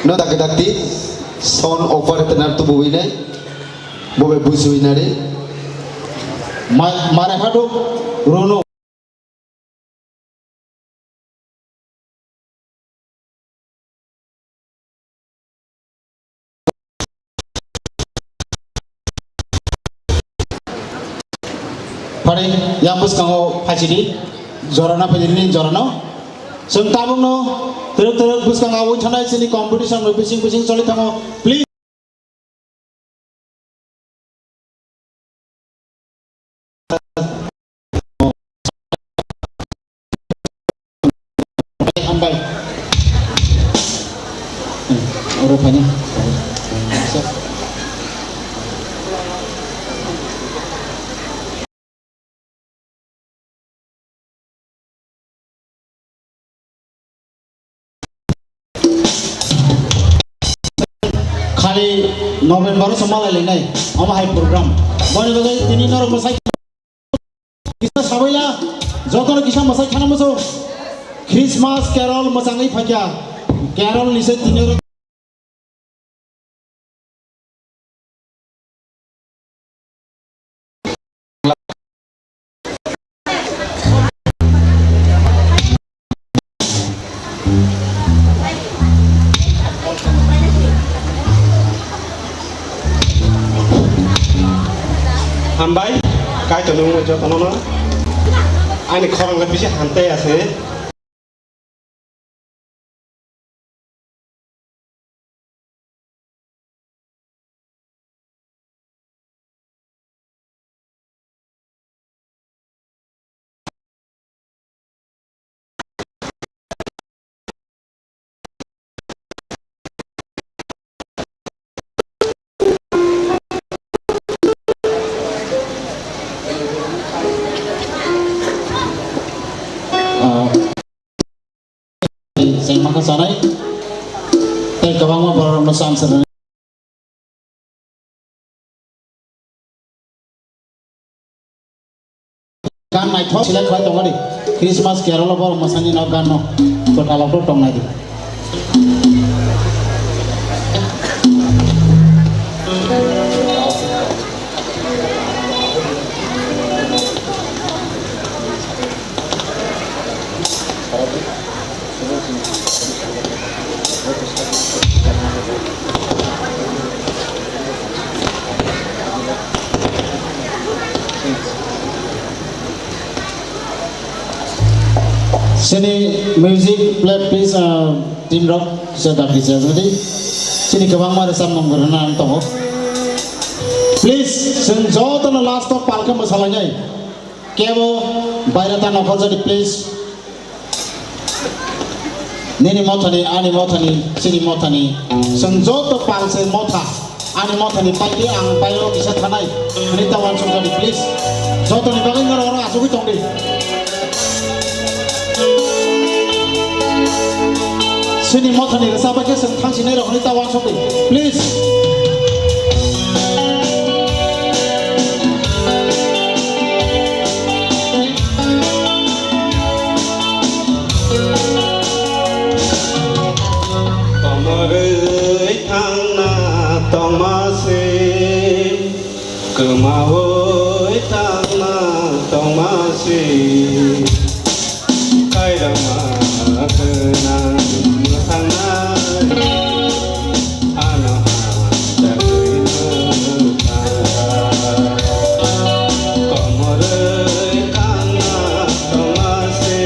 No dakti dakti, sound operator na tubu winai, bobe busu winari. Ma-, mare Haduk, Runu. Phari, yang bwskango phaisidi, jorano phaisidi, nini jorano. Chwng tabukno twrwk twrwk bwskango ui thanai chini competition no bising bising choli thango. Please. Hambai. Oro phaina. Khali November o se malai lainai, omo hai program. Boni bagwi tini norok mwsai kisa sabaila, jotono kisa mwsai khana muchung. Christmas carol mwchangwi phaikha, carol ni se tini Hambai, kaitor nung jotono no. Ani khorang le bisi hamtai ase. Chengma kha chanai tei kwbangma borok rokno cham swnani. Gan naithok select khlai tongo di. Christmas carol o borok mwsani no gan no kwtal o tongnai di. Chini music play please, uh, team rok kisa dakti se jadi. Chini kwbangma rwchapmung rwna ang tongo. Please, chwng jotono last o palkhe mwsalainai. Kebo bairata nokhorjadi, please. Nini mothani, ani mothani, chini mothani. Chwng joto palse motha. Ani mothani paidi ang baio kisa thanai. Ani ta wansukjadi, please. Jotoni bagwi norok oro asugwi tongdi. Chini mothani rwchapbai khe chwng thangsinai rok hwnwi ta wansukdi, please. Komorwi thangna tongma se, kwmawi thangna tongma se, kairokma gwnang mwthangna. Ano ha chakri mwthangna, komorwi thangna tongma se,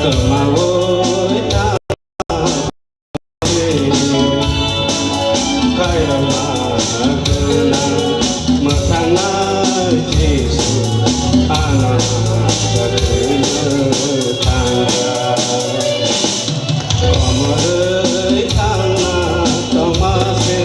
kwmawi thangna se, kairokma gwnang mwthangna Jisu, ano ha chakri mwthangna. Komorwi thangna tongma se.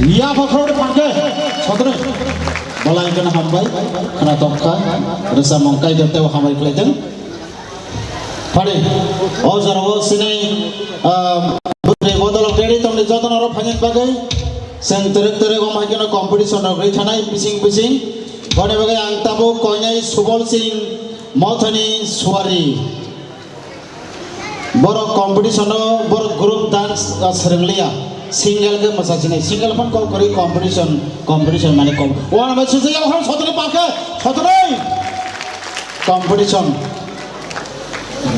Yapha khoroknwi phan khe, sotro. Bolai kheno hambai, khwnatok kha, rwchapmung kaitor teibo hambai khlai thung. Phari, o jorao sinai, ah, bwtwi bodol ready tongdi jotono oro phainani bagwi. Chwng twrwk twrwk omo hai kheno competition rok rwi thanai bising bising. Boni bagwi ang tabuk koinai Subol Singh Mothani Suari. Borok competition o, borok group dance, ah, swrwng liya. Single khe mwsa sinai. Single phano kok kwrwi competition, competition mane kom. Wan bai sujui ya khon sotoni pakhe, sotoni. Competition.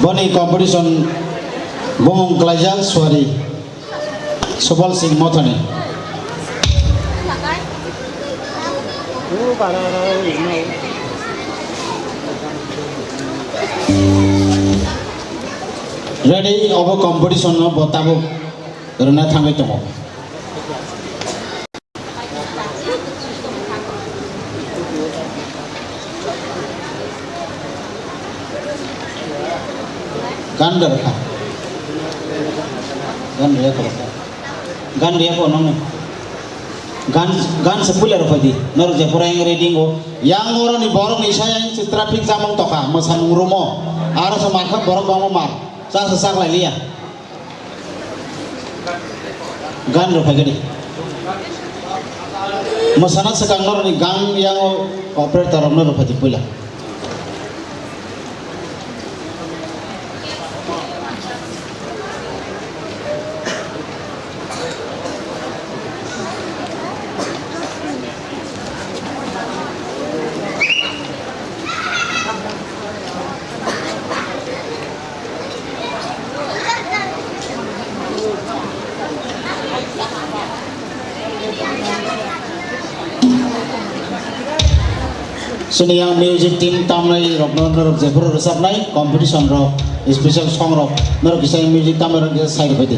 Boni competition bumung klaijak Suari. Subol Singh Mothani. Ready, obo competition no bo tabuk rwna thangwi tongo. Gan da rwkha. Gan rwya kho rwkha. Gan rwya kho nokni. Gan, gan se puila rwphai di. Norok je pura yang ready ngo. Yang oro ni borok ni saya yang traffic jam wng tokha. Mwsamung room o. Aro se mar kha borok bangma mar. Cha se chak lai liya. Gan rok phaikhe de. Mwsana swkang norokni gang yango operator rokno rw phaidi puila. Chini yang music team tamnai rokno norok jephuru rwchapnai competition rok, special song rok, norok kisa music tamnai rok kisa sai rwphaidi.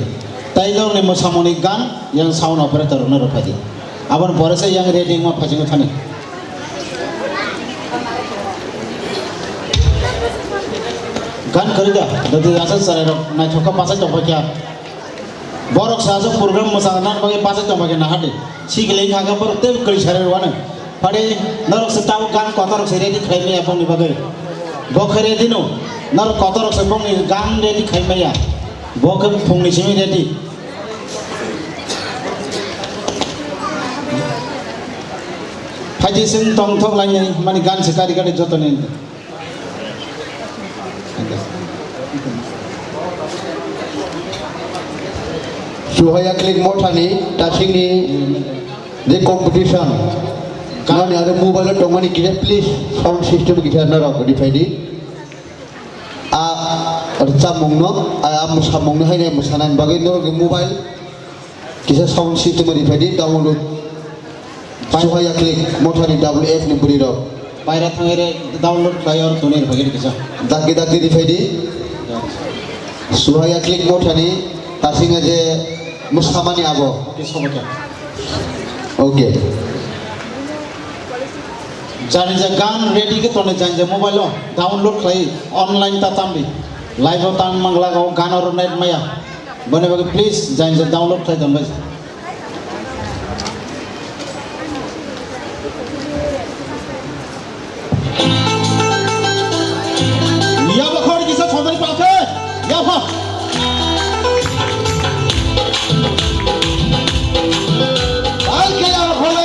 Tai norokni mwsamungni gan yang sound operator rokno rwphaidi. Aboni pore se yang ready wngma phaisingwi thani. Gan kwrwi da, dodi aswk chwrairok naithok kha bachai tongphai kha. Borok sa aswk program mwchana bagwi bachai tongphai kha nahardi. Sikle wngkha khe borok tei kwrwi sarai rwano. Phadi norok se tabuk gan kotorrok se ready khlai maya bongni bagwi. Bo khe ready no, norok kotorrok se bongni gan ready khlai maya. Bo khe phungni simi ready. Phaidi chwng tongthok lainai mani gan se kari kari jotoni. Suhaya Click Mothani tasingni je competition. Nani aro mobile o tongmani kisa please sound system kisa norok riphaidi. A rwchapmungno, a mwsamungno haino mwsanani bagwi norokni mobile kisa sound system riphaidi download. Suhaya Click Mothani W F ni bwrwi rok. Paira thangwi re download khlai or tuni riphaidi kisa. Dakti dakti riphaidi. Suhaya Click Mothani tasinga je mwsamani abo. Kisa bokhe. Okay. Jani je gan ready khe tonwi jani je mobile o download khlai online ta tamdi. Live o tang mangla o gan oro net maya. Boni bagwi please jani je download khlai tonbai. Yaba khori kisa sodari palkhe. Yaba. Palkhe yaba khori.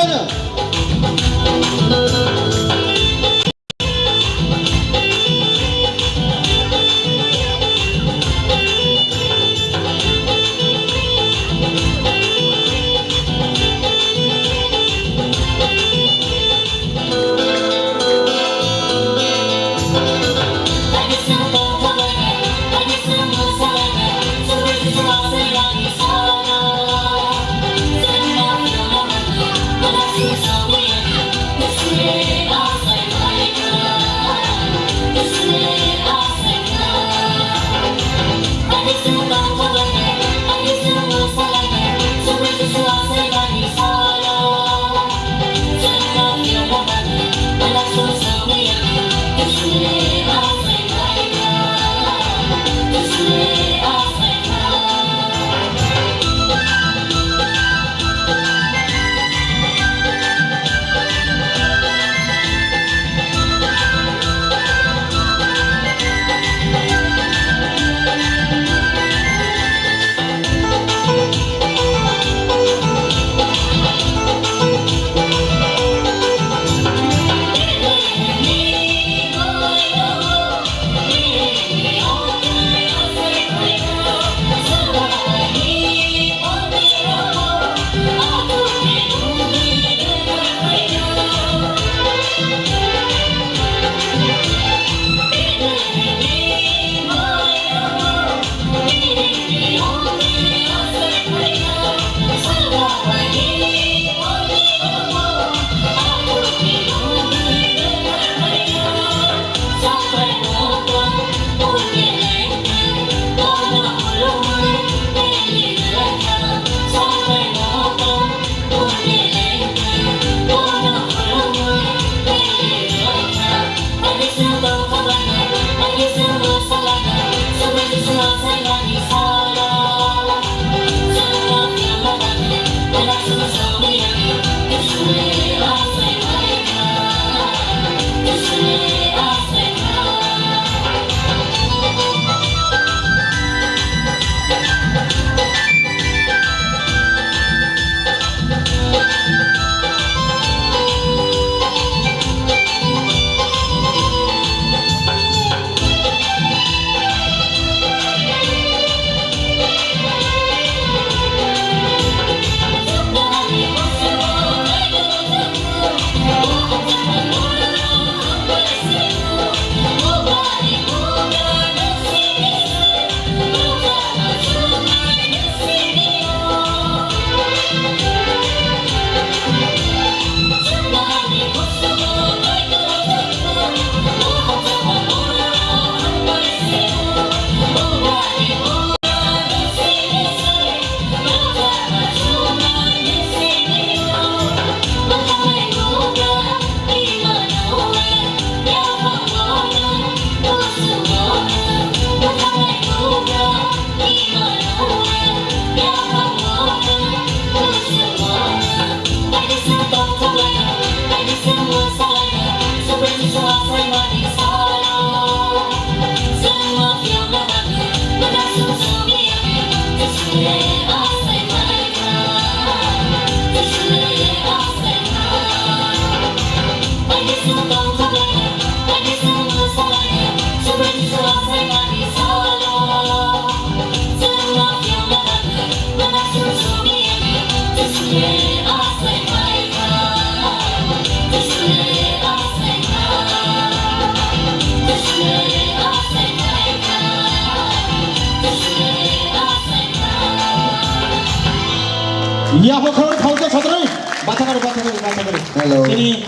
Yaphar khorang thaujak sotrai. Bathakari, bathakari, bathakari. Hello. Sini,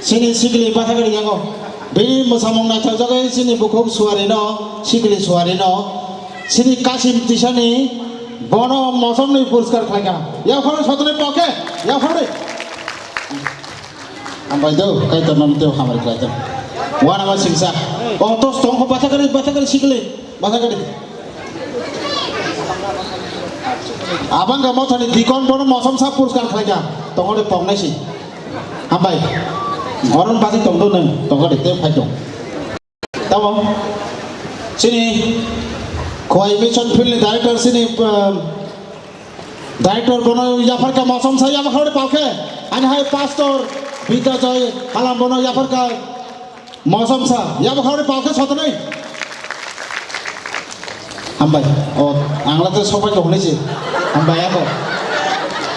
sini sikli bathakari yago. Bini mwsamung naithokjagwi sini bukhuk suarino, sikli suarino, sini Kasim Tisani bono mosomni puriskar khlaikha. Yaphar sotrai poke, yaphar. Hambai do, Kaitor nang teo hamari khlai do. Wana ma singsa. O to stong ko bathakari, bathakari sikli, bathakari. Abang ga mothani dikon bono mosom sa puriskar khlaikha. Tongode pongnai si. Hambai. Goron basi tongdo nang, tongode te phai dong. Tamo. Sini. Khowai Mission Field ni director sini, um, director bono yapharkha mosom sa yapharkha palkhe. Ani hai pastor Bidya Joy halam bono yapharkha. Mosomsa, yabo khoroknwi palkhe sotonwi. Hambai. O, angla to sobai tongni si. Hambai ako.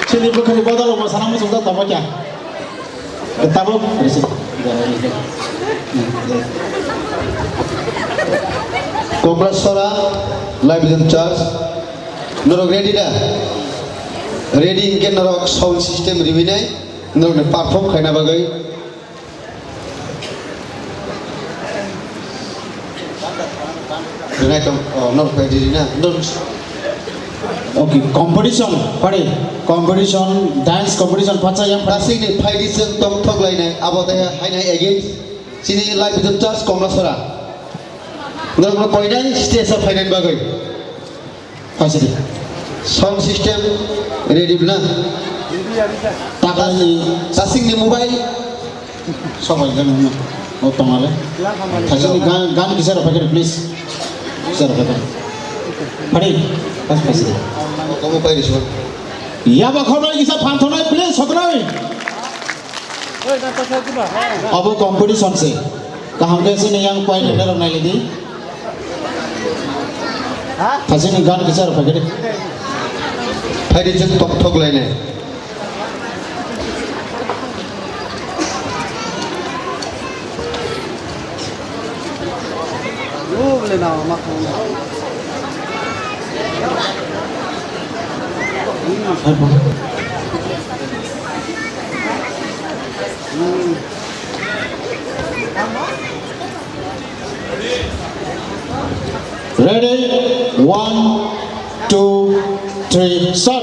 Chini bukhari bodol mo sana muchung da tamo kya. Tabo risi. Komlasora Life Vision Church. Norok ready da? Ready hinkhe norok sound system ribinai. Norokni perform khaina bagwi. Rwnai tong, oh, no, koi diri na, no. Okay, competition, pare, competition, dance competition, pacha yang. Tasik ni phaidi chwng tong thok lainai, abo tei hainai against, chini Life Vision Church Komlasora. Norok no koinai stage o phainani bagwi. Phaisidi. Sound system ready na? Takani. Tasing ni mobile. Sobai gan na. O tongale. Phaisidi gan, gan kisa rok pakai, please. Kisa rok pakai. Padi. Pas phaisidi. Komo pai riswa. Yaba khornai kisa phanthonai, please, soknai. Obo competition se. Kaham khe sini yang point leader rok nailidi. Thasini gan kisa rok paikhe de. Phaidi chwng tongthok lainai. Ready? One, two, three, start.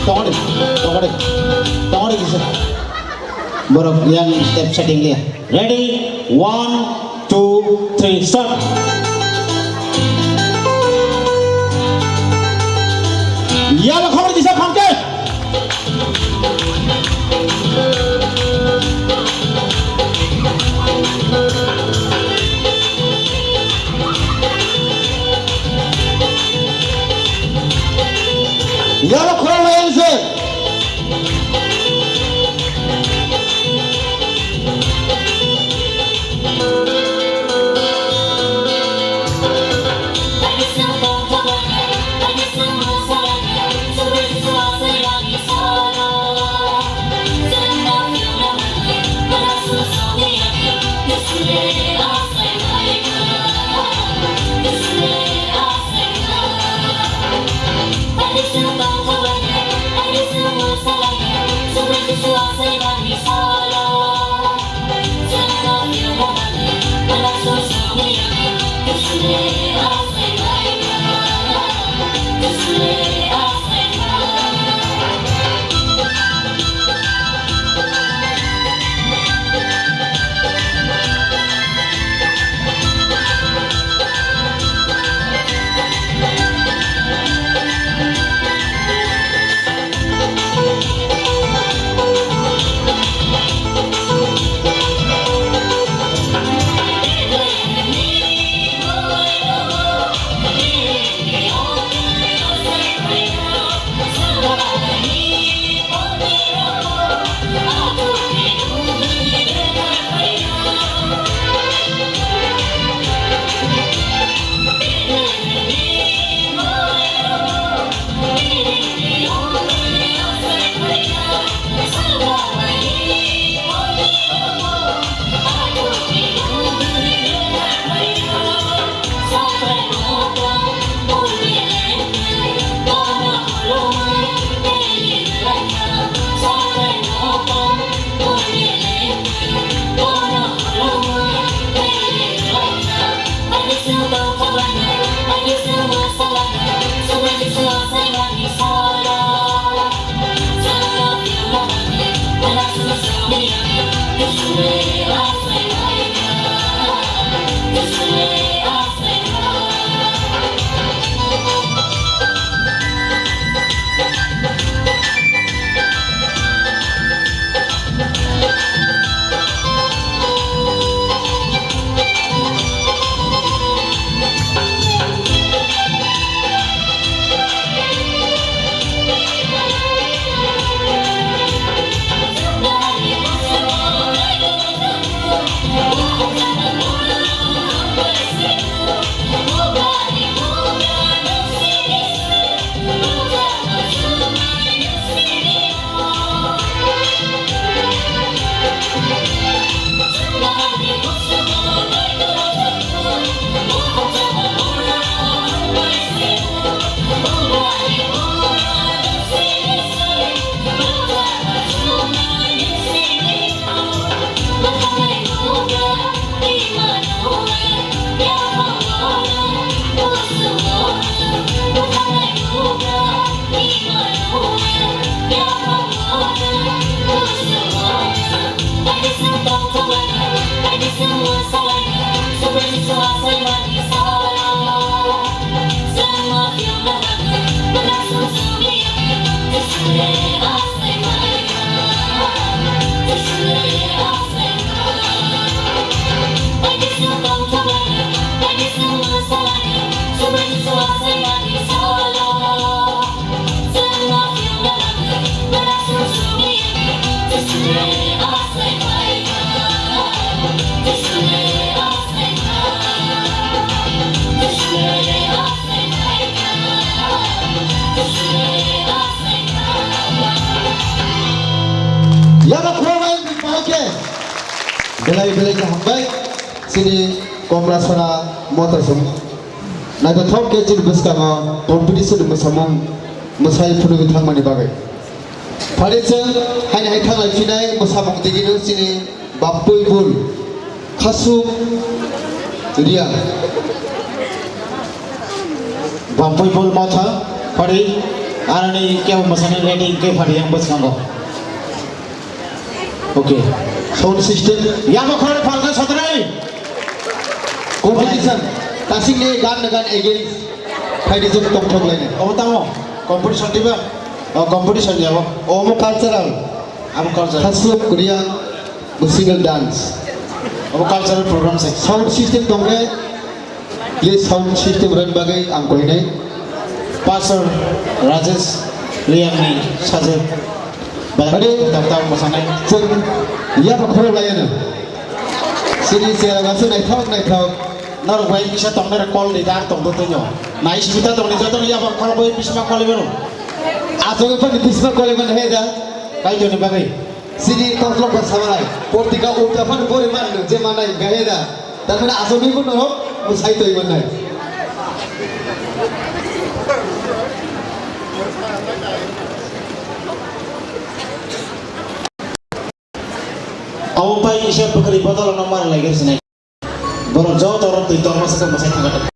Tongori, tongori, tongori kisa. Borok yang step setting liya. Ready? One, two, three, start. Yaba khornai kisa phanke. Yaba khornai kisa. Yaba khoroknai ni pahakhe belai belai khe hambai chini Komlasora Mothasong. Naithothok khe chini bwskango competition mwsamung mwsai phunugwi thangmani bagwi. Phari chwng haini hai thanglai phinai mwsamung digino chini Bampui bul, khasuk, riya. Bampui bul motha, phari, arani kebo masani ready ke phari yang bwskango. Okay. Sound system. Yabo khore phalna sotrai. Competition. Tasing ni gan na gan against. Phaidi jok tong thok laini. Obo tamo. Competition diba? Oh, competition yabo. Omo cultural. Abo cultural. Khasuk, riya. Musical dance. Abo cultural program se. Sound system tongkhe, please sound system rwna bagwi ang koinai. Pastor Rajesh Riyangni sajwk. Ade, tak tak mosanai. Chwng yaba khorok layano. Sini sera gasu naithok naithok. Norok bai kisa tongnai call di dar tong do tonyo. Nai sibita tongni joto yaba khorok bai bisma call ibero. Asok pa bisma call ibero heda. Kai joni bagwi. Sini koklop ba sabai, portika ulta phan bori man je manai gahe da. Tar mane asoni bo norok bo sai toi manai. Omo pai isa bwkhwrwi bodol no mar lai gari sinai. Borok joto rok twi torma se tongma sai thangkha.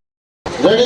Ready?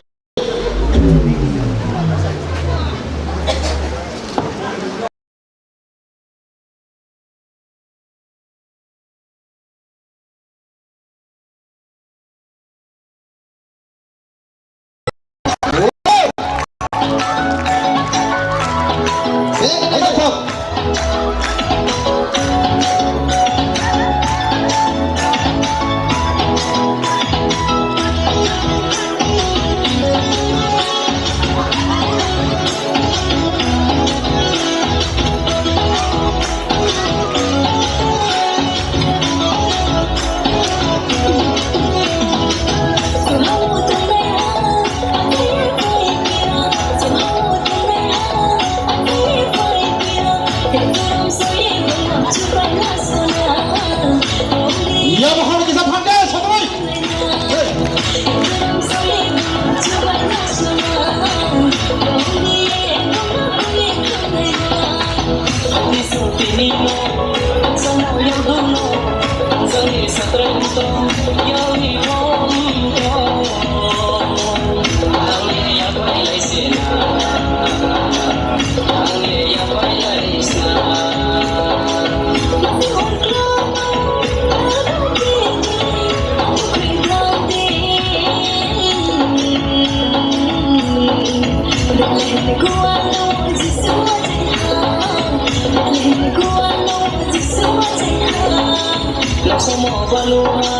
Omo baluha,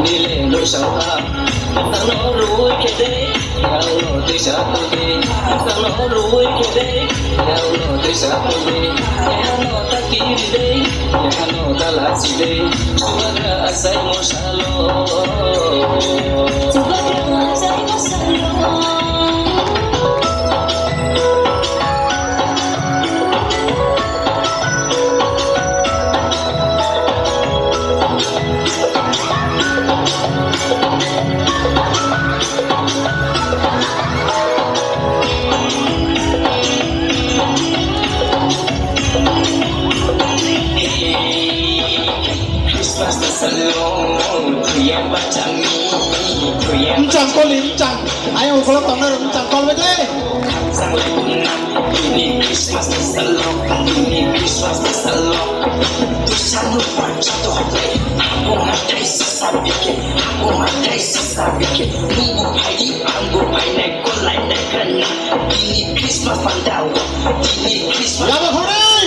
nile nusauha, tangno rui kede, yauno tisa kode, tangno rui kede, yauno tisa kode, yano takiri de, yano dalasi de, chubagra asai mosalo. Chubagra asai mosalo. Mchang koli, mchang. Ayang ukolog tongnai rok mchang kol bai de. Yabo khoroi.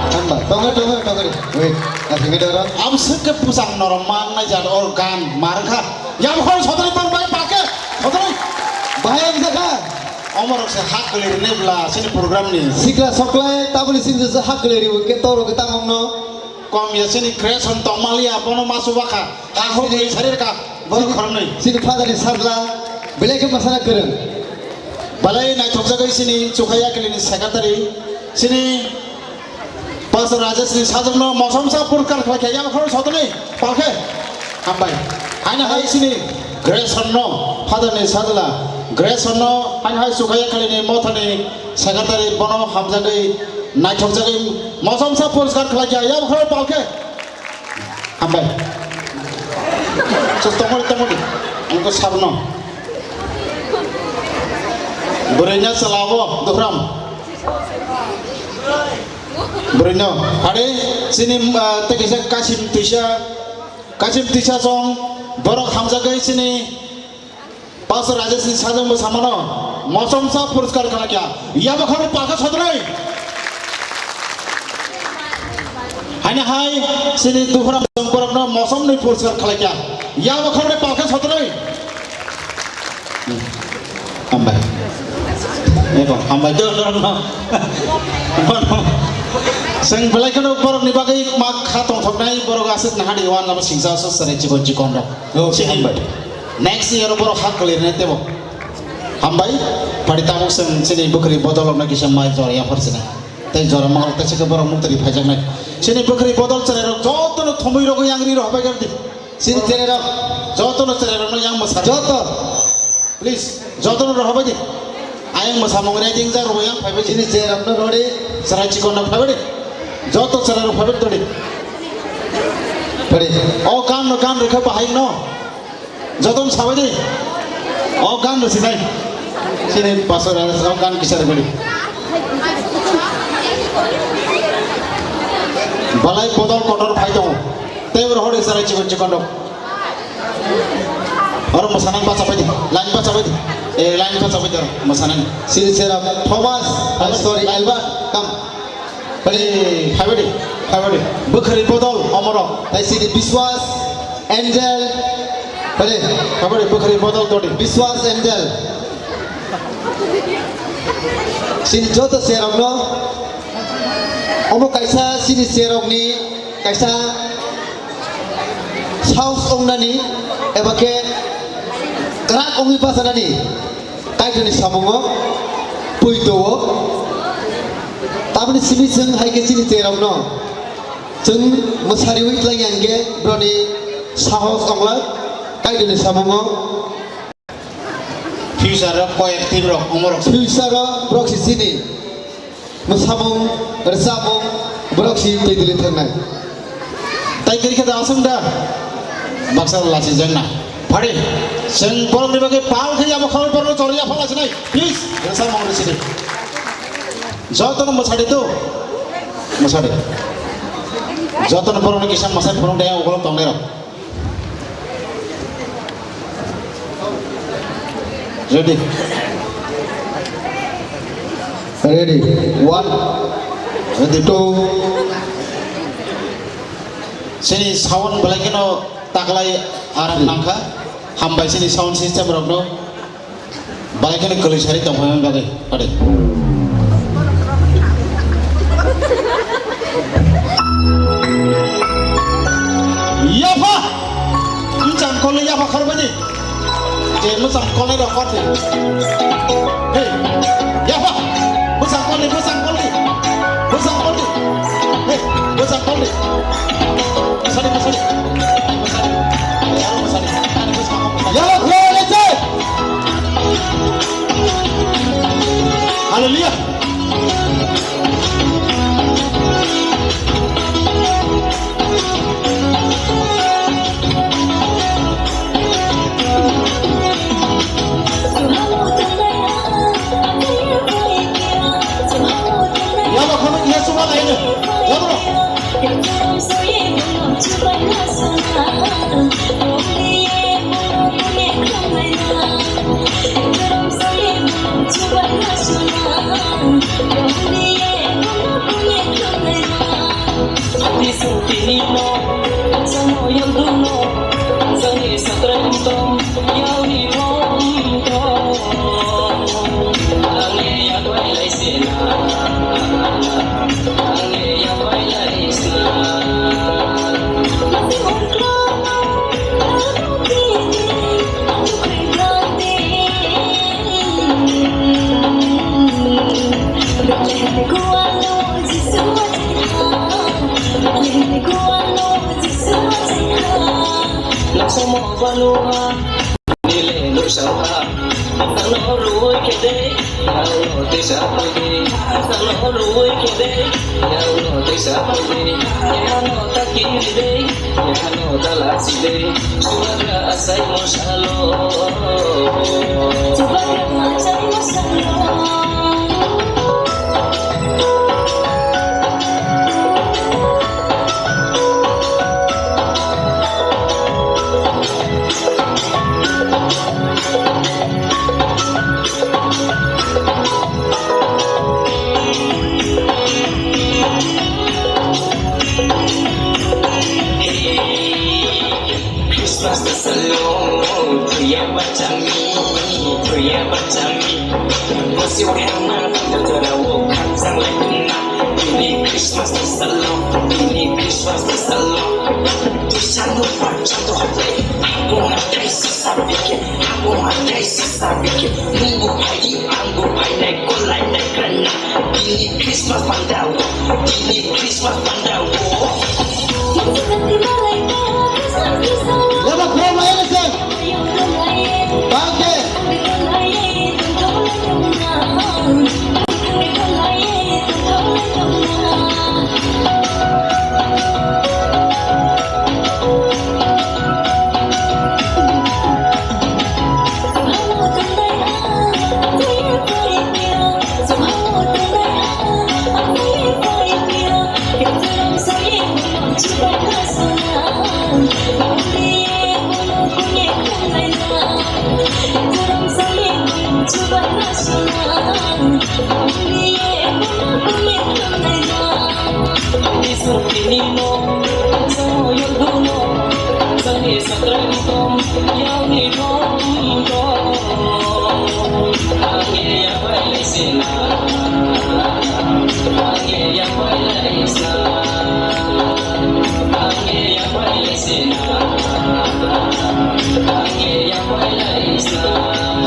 Hamba, tongo, tongo, tongo. Wait, asik doro. Abo swk khe pusang norom mangnai jat or gan mar kha. Yabo khoroi sotoni tong bai pake, sotoni. Bahai ang jakha. Omorok se hak kwlwi rwnai bwla chini program ni. Sikla soklai tabuli sinjo se hak kwlwi rwi khe toro khe tangmang no. Kom ya chini creation tongmaliya bono ma chuba kha. Kahok sini, ni sarir ka, borok chini, khoroknwi. Chini father ni sajla belai khe masana kwrwng. Balai naithokjagwi chini Chukhaya Kili ni secretary, chini Pastor Rajesh ni sajwkno mosomsa purkar khlai kha, yabo khorok sotoni, palkhe. Hambai. Haino hai chini Grayson no, father ni sajla, Grayson no, haino hai Chukhaya Kili ni motha ni secretary, bono hamjagwi, naithokjagwi mosomsa purkar khlai kha, yabo khorok palkhe. Hambai. Sus tongmodi, tongmodi. Ang ko sabno. Bwrwino chalao, Duhram. Bwrwino. Are, chini, ah, tei kaisa Kasim Twisa, Kasim Twisa song, borok hamjagwi chini Pastor Rajesh ni sajwk bwsa mano, mosomsa puriskar khlai kha. Yabo khorok palkhe sotwnwi. Haino hai, chini Duhram borokno mosomnwi puriskar khlai kha. Yabo khorok palkhe sotwnwi. Hambai. Ebo, hambai, do, do, do. Chwng belai kheno borokni bagwi ma kha tongthoknai, borok aswk nahadi wan lama singsa aswk chwrai chikon chikon rok. Okay, chini hambai. Next year borok hak kwlwi rwnai tebo. Hambai, pari tabuk chwng chini bwkhwrwi bodol rokno kisa mai jora yaphar sinai. Tei jora mangrok tei se khe borok muktwi phaijaknai. Chini bwkhwrwi bodol chwrai rok jotono thumui rogwi yang ri rok bai gardi. Chini chwrai rok. Jotono chwrai rokno yang mwsar. Joto. Please, jotono rok bai di. Ayang mwsamung riding jak rok yang phaibai. Chini chwrai rokno rodi. Chwrai chikon rok phaibai di. Joto chwrai rok phaibai di. Pari. O gan no gan rikha bahai no. Joton sabai di. O gan no sinai. Sini pastor o gan kisa rikha di. Balai bodol kotor phai tongo. Tei oro hori sarai chikon chikon rok. Oro mwsanani bacha pai di. Line bacha pai di. Eh, line bacha pai di oro mwsanani. Sini serap Thomas, ah, sorry, Albert, come. Pari, phaibadi, phaibadi. Bwkhwrwi bodol, omorok. Tai sini Biswas, Angel. Pari, phaibadi, bwkhwrwi bodol todi. Biswas, Angel. Sini joto cherokno. Omo kaisa sini cherokni kaisa sahos ongnani eba khe kwrak ongwi bachanani. Kaitorni samungo pui towo. Tamni simi chwng hai khe chini cherokno chwng mwsariwi twlangya hwnkhe broni sahos ongla Kaitorni samungo. Future rok koi active rok, omorok. Future rok borok si chini. Mwsamung, rwchapmung, borok si twi dili thangnai. Tai kiri khe da aswng da. Baksa lasi jengna. Phari, chwng borokni bagwi pal khe yabo khorok borokno chori yapha lasinai. Please, rwchapmung rwchidi. Jotono mwsadi to. Mwsadi. Jotono borokno kisa mwsai phunuk de ukolok tongnai rok. Ready. Ready. One. Ready. Two. Sini sound belai kheno taklai aram nangkha. Hambai sini sound system rokno. Balai kheno kwlwi sari tongphai bagwi, pade. Yapha! Bwsang kolni yapha khorbaini. Je bwsang kolni rok kothe. Hey, yapha! Bwsang kolni, bwsang kolni. Bwsang kolni. Hey, bwsang kolni. Bwsani, bwsani. Bwsani. Yaro bwsani. Yaro bwsani. Yaro bwsani. Hallelujah. Yalo khoroknwi ya chuma laino. Yabro. Nile nuksa ha, tangno ruwi khe de, tangno tisa pudi, tangno ruwi khe de, tangno tisa pudi, tangno takini de, tangno talasi de, suara asai mosalo. Suara asai mosalo. Christmas ta salong, priya bachami, priya bachami. Bosi wahema, dajara wo khansang lai tuna. Ini Christmas ta salong, ini Christmas ta salong. Tuisango parcha to hatai, abo hatai sisa bike, abo hatai sisa bike. Nunggu phaidi, anggu phainai, kolainai krana. Ini Christmas pandao, ini Christmas pandao. Leba khorokma ene se. Bangke.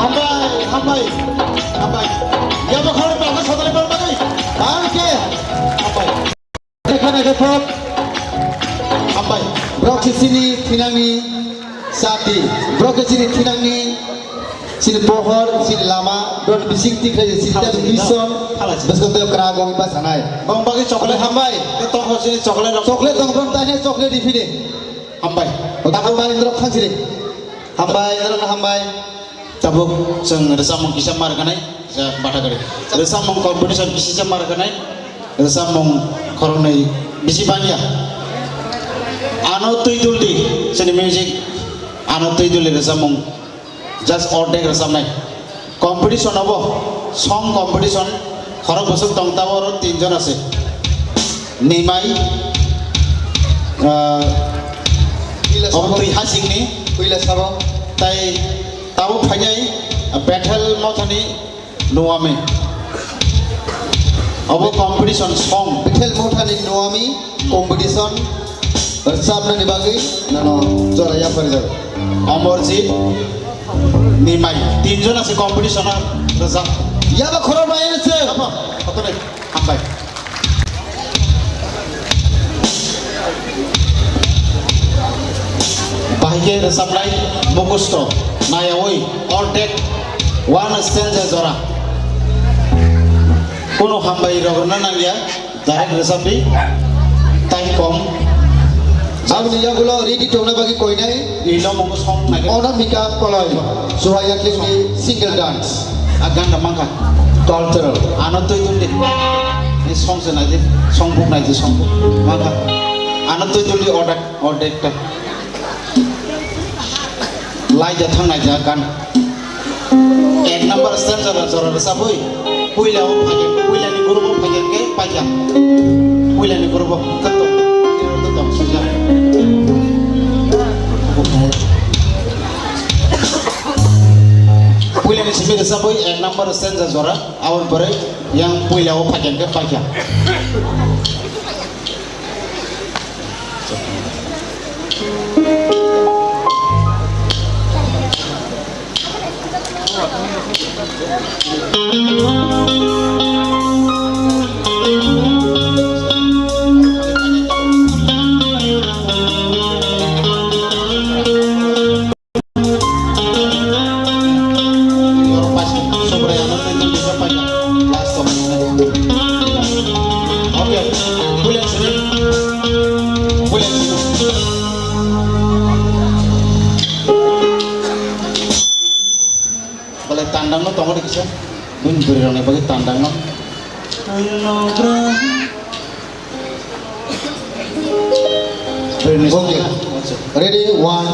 Hambai, hambai, hambai. Yabo khorok bagwi sodorni bagwi. Thank you. Hambai. Ekhane khe thok. Hambai. Borok se chini thinangni chati. Borok se chini thinangni, chini pohor, chini lama, borok bising tikhlai chini mission. Bwskang tei kwrwng gong ba sanai. Bong bagwi chocolate hambai. Tei tokho chini chocolate rok. Chocolate tong brom tani chocolate rifini. Hambai. Hambai norok thang chini. Hambai norok hambai. Tabuk chwng rwchapmung kisa ma rwkhanai, ja, bata gari. Rwchapmung competition kisa ma rwkhanai, rwchapmung khoroknwi bisi bangya. Ano twi duldi, chini music, ano twi duldi rwchapmung, just ordek rwchapnai. Competition obo, song competition, khorok bwswk tong tabuk oro tinjon ase. Nimai, ah, obo twi hasingni. Puila sabo. Tai tabuk phainai, ah, Bethel Mothani Nuami. Obo competition song. Bethel Mothani Nuami competition. Rwchapnani bagwi nono jora yapharjak. Omorjit, Nimai. Tinjon ase competition o rwchap. Yaba khorok bai se. Apa? Apa nih? Hambai. Bahai khe rwchapnai mukhusto nayaui ordek one stanza jora. Kono hambai rogorna nangya, direct rwchapdi, time kom. Aboni yagulo ready tongna bagwi koinai. Ilo mukhusto nangya. Onamika Koloi, Suhai Yaklingni single dance. A ganda mangkha. Cultural. Ano twi duldi. Ni song se naidi, song book naidi, song book. Mangkha. Ano twi duldi order, order ekta. Lai ja thang naidi a gan. Ek number stanza la jora rwchapwi. Puila o phage, puila ni group o phage ke paikha. Puila ni group o kato. Tiro to tong sija. Puila ni simi rwchapwi ek number stanza jora, aboni pore yang puila o phakya hwnkhe paikha. Bole tandang no tongo de kisa. Bini bwrwi rok ni bagwi tandang no. Okay. Ready, one.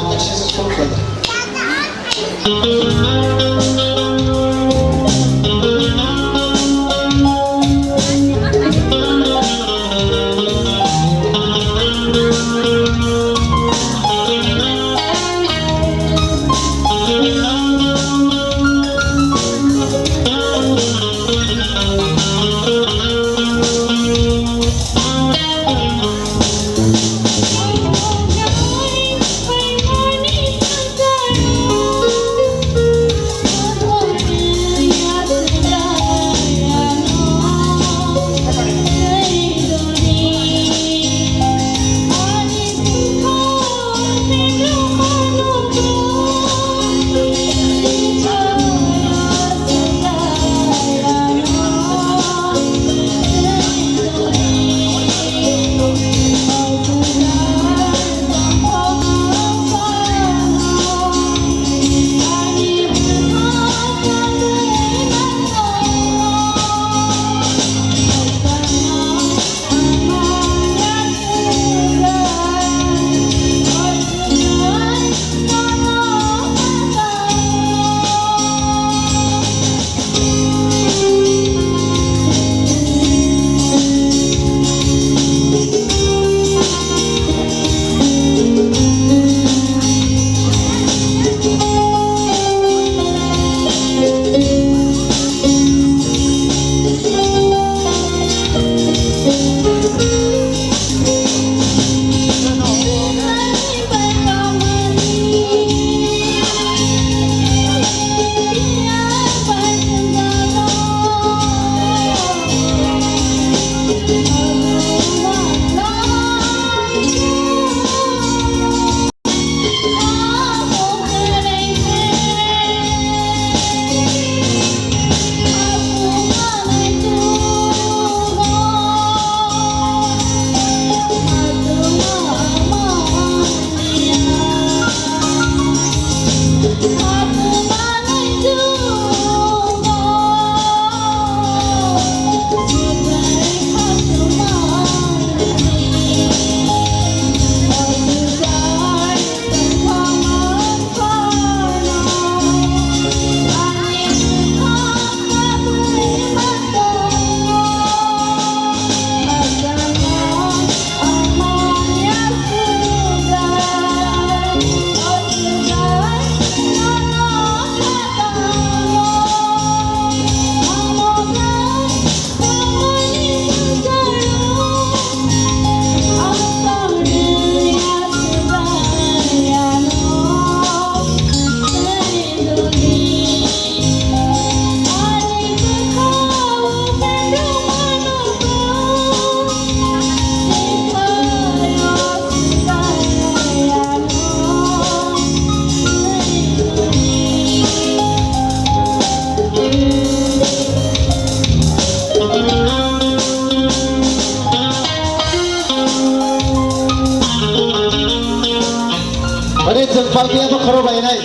Ore, chwng palki abo khoro bai nai.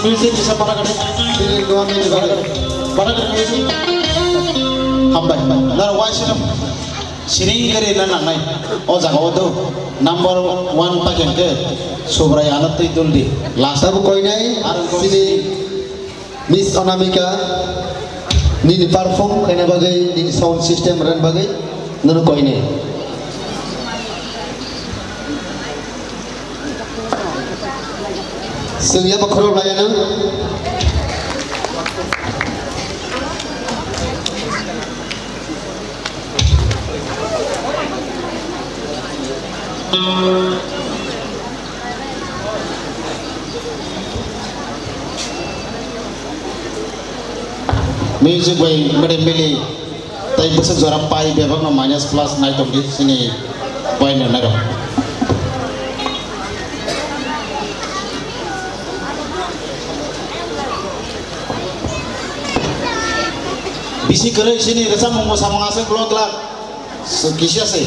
Music bisa para kami. Ini dua minit lagi. Para kami music. Hambai. Nara wai sinam. Siring kari na nangnai. O jaga o do. Number one pa kengke. Subrai ano twi dul di. Last. Abo koi nai. Arang koi sini. Miss Anamika, nini perform khaina bagwi, nini sound system ren bagwi, nono koinai. Chwng yaba khorok laiya nang. Music bai mede mili tai bwswk jora pai bebak no minus plus nai tongdi sini pai no nairok. Bisi kwrwi sini rwchapmung mwsamung aswk glak glak. So, kisi ase.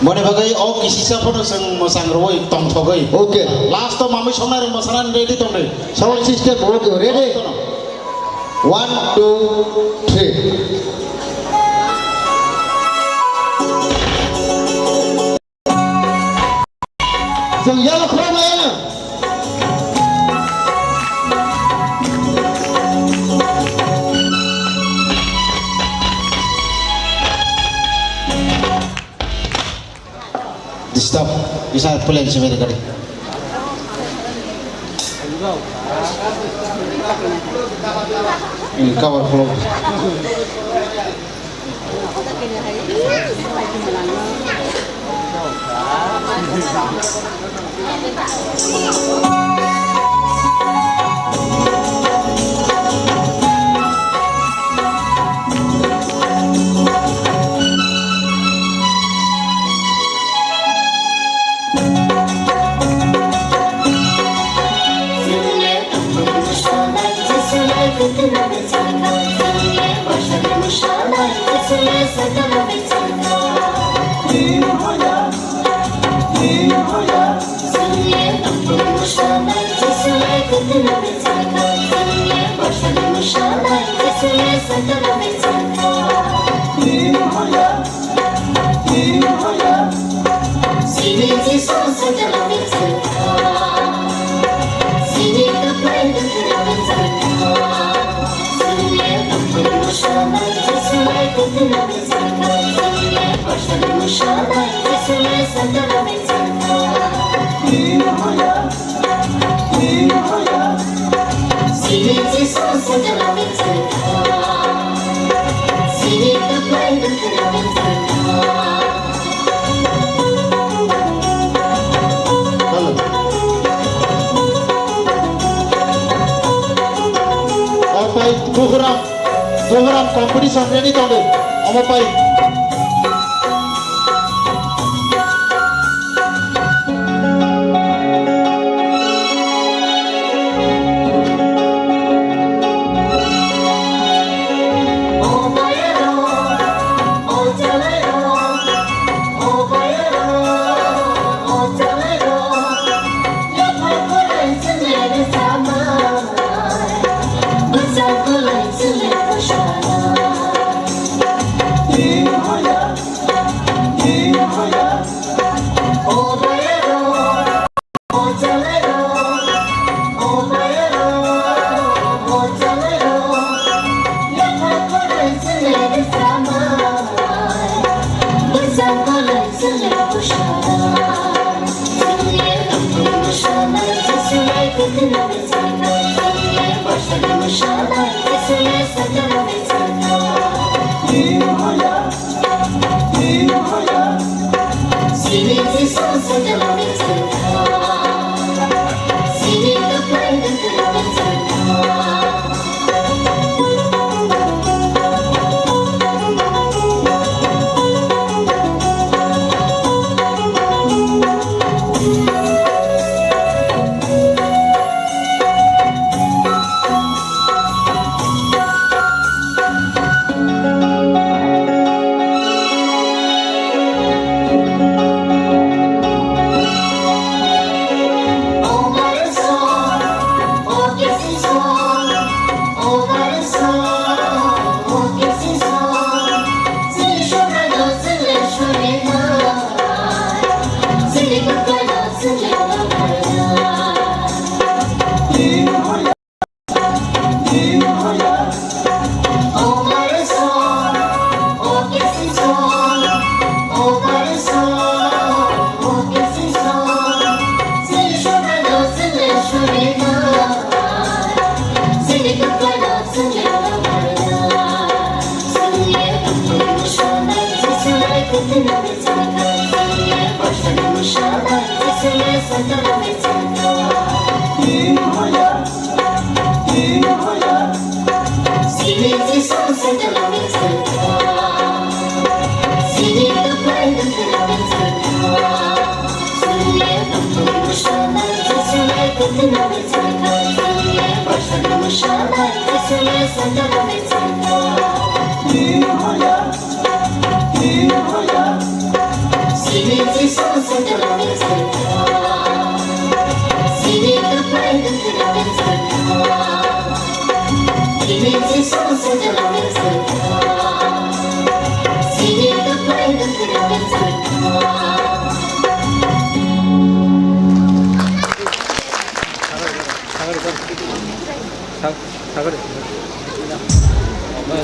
Boni bagwi o kisisa phano chwng mwchang rwui tongthogwi. Okay. Last o mamwi songnai rok mwsana ready tongdi. Sound system, okay, ready? One, two, three. Chwng yalo khorokma yano. Disturb. Bisa pulen siberi kari. Ini cover flow. Hello. Opai, Buhuram. Buhuram competition ready tongdi. Omo pai.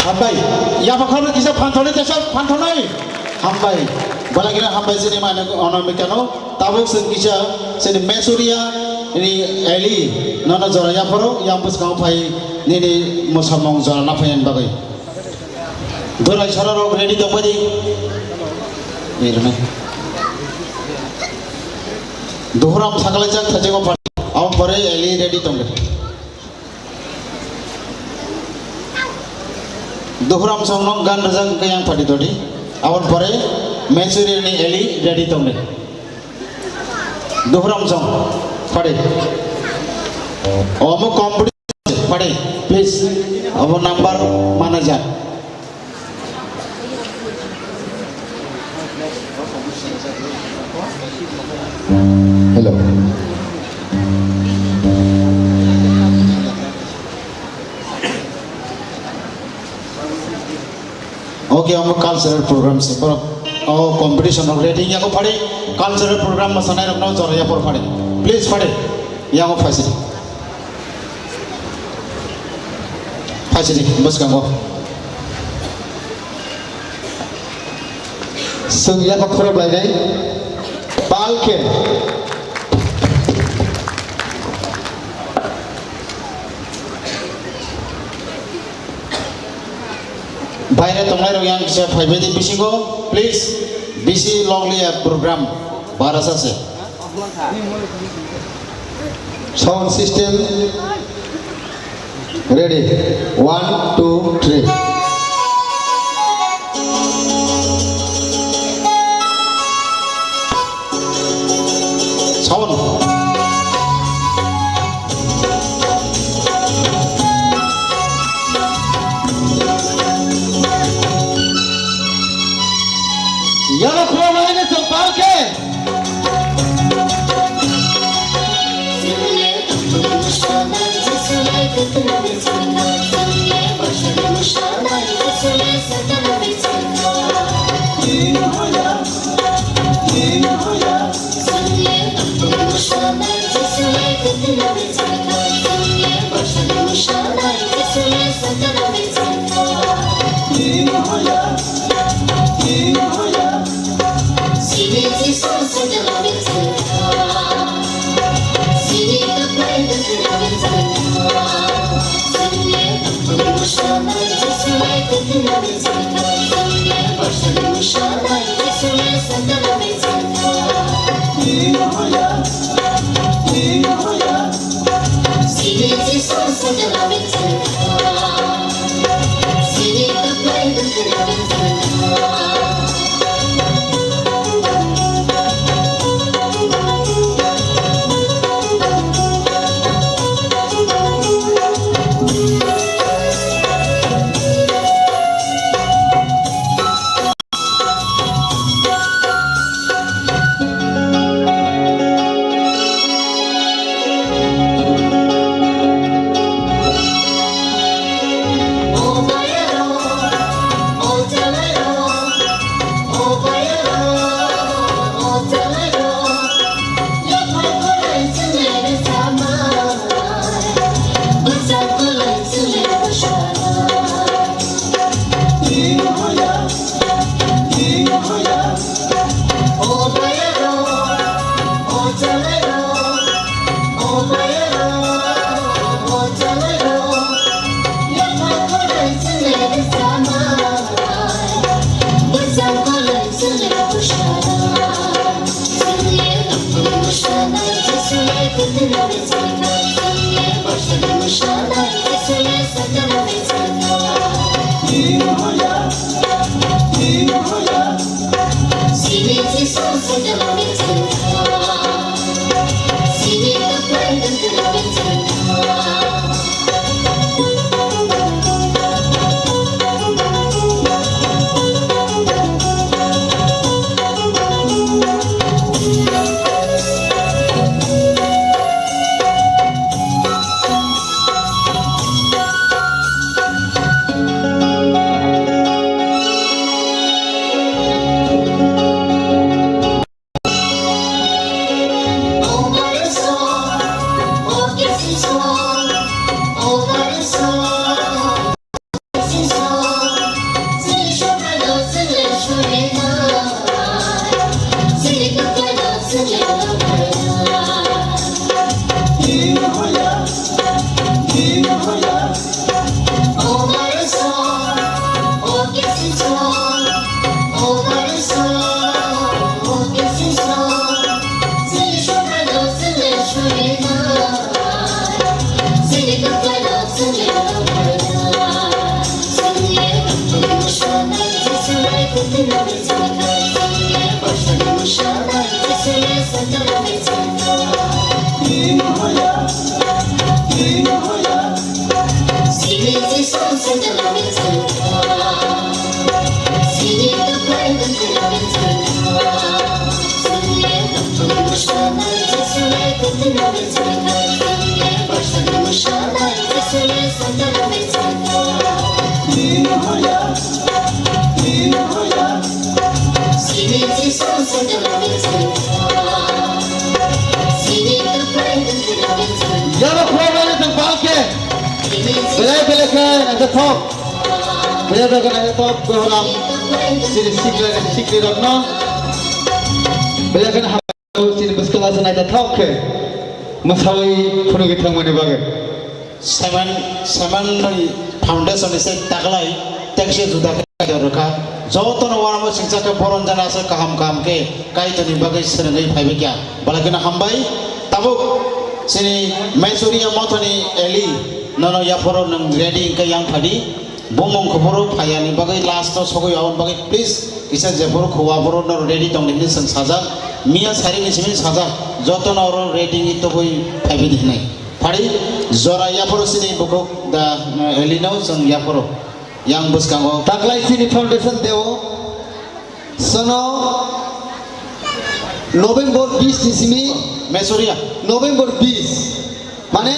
Hambai, yapha khoroksa kisa phanthornai tesa phanthornai. Hambai, bwlai gini hambai chini mane onomikano. Tabuk chwng kisa chini Mesuria ni Eli nono jora yapharo yang bwskango phai nini mwsamung jora naphai bagwi. Durai sara rok ready tongbai di. Ni rwnai. Duhuram sakalaijak thajingo phat. Aboni pore Eli ready tongdi. Duhuram song nong gan rwjak wngkha yang phatwi tongdi. Aboni pore Mesuria ni Eli ready tongdi. Duhuram song phatwi. Omo competition phatwi, please. Abo number manager. Hello. Okay, omo cultural program se, borok, oh, competition rok ready, yago phatwi cultural program mosanai rokno jora yaphar phatwi. Please phatwi, yago phaisidi. Phaisidi, bwskango. Chwng yakho khorok lainai. Pal khe. Baire tongnai rok yang kisa phaibai di bisingo, please. Bisi longliya program barasa se. Sound system ready. One, two, three. Sound. Yaba khulumani chwng pal khe. Yaro khulai mani tong palke. Belai belai khe naithothok. Belai belai khe naithothok program. Sini sikla sikli rokno. Belai khe Sini bwskang asa naithothok khe mwsawi phunugwi thangmani bagwi. Seven, seven ni foundation ni se taklai tekse juda khe kaitor rwkha. Jotono uanamo singcha khe boron jana asa kaham kaham khe kaitorni bagwi swrwngwi phaibai kha. Belai kheno hambai. Tabuk sini Maisuria mothani Eli nono yaphoro nwng ready wngkha yang phadi. Bumung kuphuru phaiyani bagwi last o sogwi aboni bagwi please kisa jephuru khuwa phuru norok ready tongdi hinwi chwng sajak. Miya sarini simi sajak jotono oro ready wngwi tubui phaibidi hinwi. Phari jora yaphuru sini bukhuk da, eh, Elino chwng yaphuru yang bwskango. Taklai sini foundation deo. Sono November bis ni simi Mesoria. November bis. Mane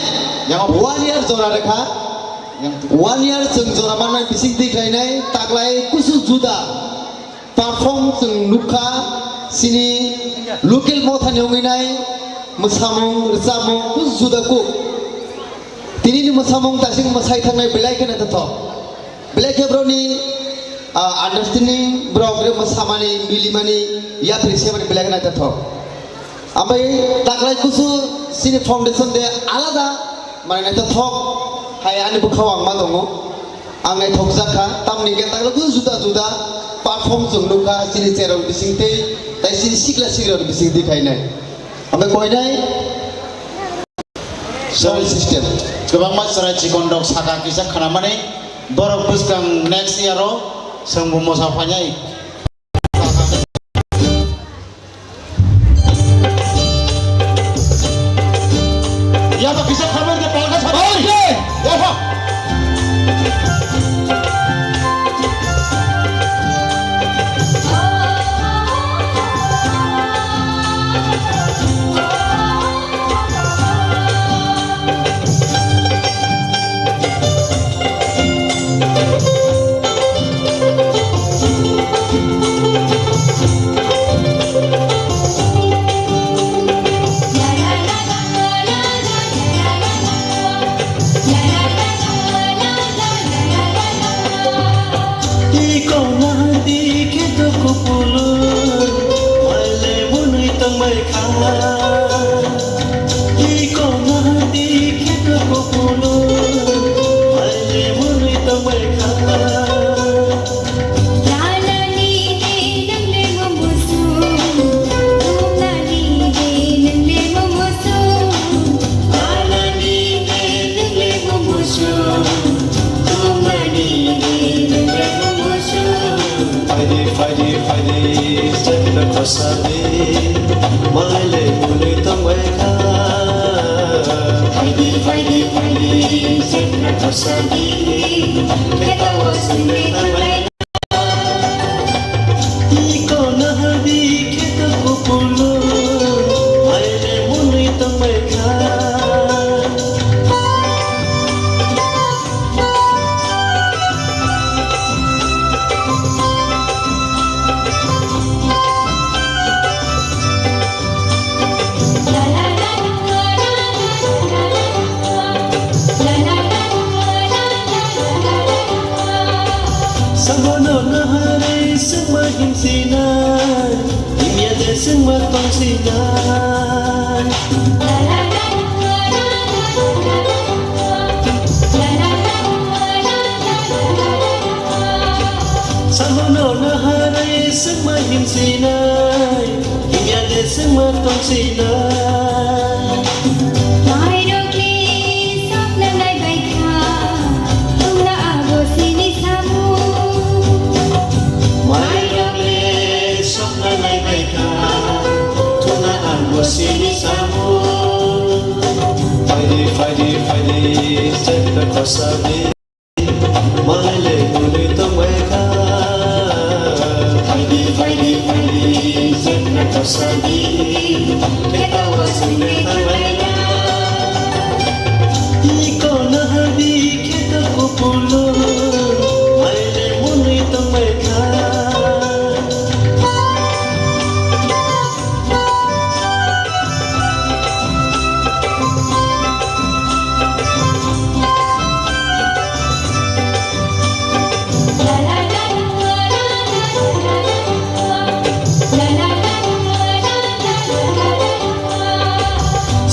Yang one year jora rekha. Yang one year chwng jora mannai bising twi khlainai taklai kusu juda perform chwng nukha sini local mothani wngwi nai mwsamung rwchapmung kusu juda kuk. Tini ni mwsamung tasing mwsai thangnai belai kheno tongthok. Belai khe borokni, ah, understanding, borok rwma samani, milimani, yapri semani belai khe naithothok. Ambai taklai kusu sini foundation de alada Mane naithothok hai ani bwkhao ang ma tongo. Ang naithokjak kha, tamni hwnkhe takla juda juda perform chwng nukha chini cherok bisingtwi, tai chini sikla sikrok bisingtwi khainai. Omo koinai sound system. Kwbangma chwrai chikon rok saka kisa khnamani, borok bwskang next year o chwngbo mosa phainai. Yaba kisa khabar de palka sa. Oke. Yaha. Iko nahdi khe to kupulung, maile munui tongbai kha. Iko nahdi khe to kupulung, maile munui tongbai kha. Ranani de nang le mo musu, tumnani de nang le mo musu. Ranani de nang le mo musu, tumnani de nang le mo musu. Phaidi, phaidi, phaidi, chakra khosadi, maile munui tongbai kha. Phaidi, phaidi, phaidi, chakra khosadi, khetao songwi tongbai. Iko nahadi kheto kupulung, maile munui tongbai kha. Sabono naharwi swngma himsinai, himya de swngma tongsinai. Sabono naharwi swngma himsinai, himya de swngma tongsinai. Mairokni sokna naibai kha, tungna abo sini samung. Mairokni sokna naibai kha, tungna abo sini samung. Phaidi, phaidi, phaidi, chakra khosadi. Maile munui tongbai kha. Phaidi, phaidi, phaidi, chakra khosadi, khetao songwi tongbai kha. Iko nahadi kheto kupulung, maile munui tongbai kha.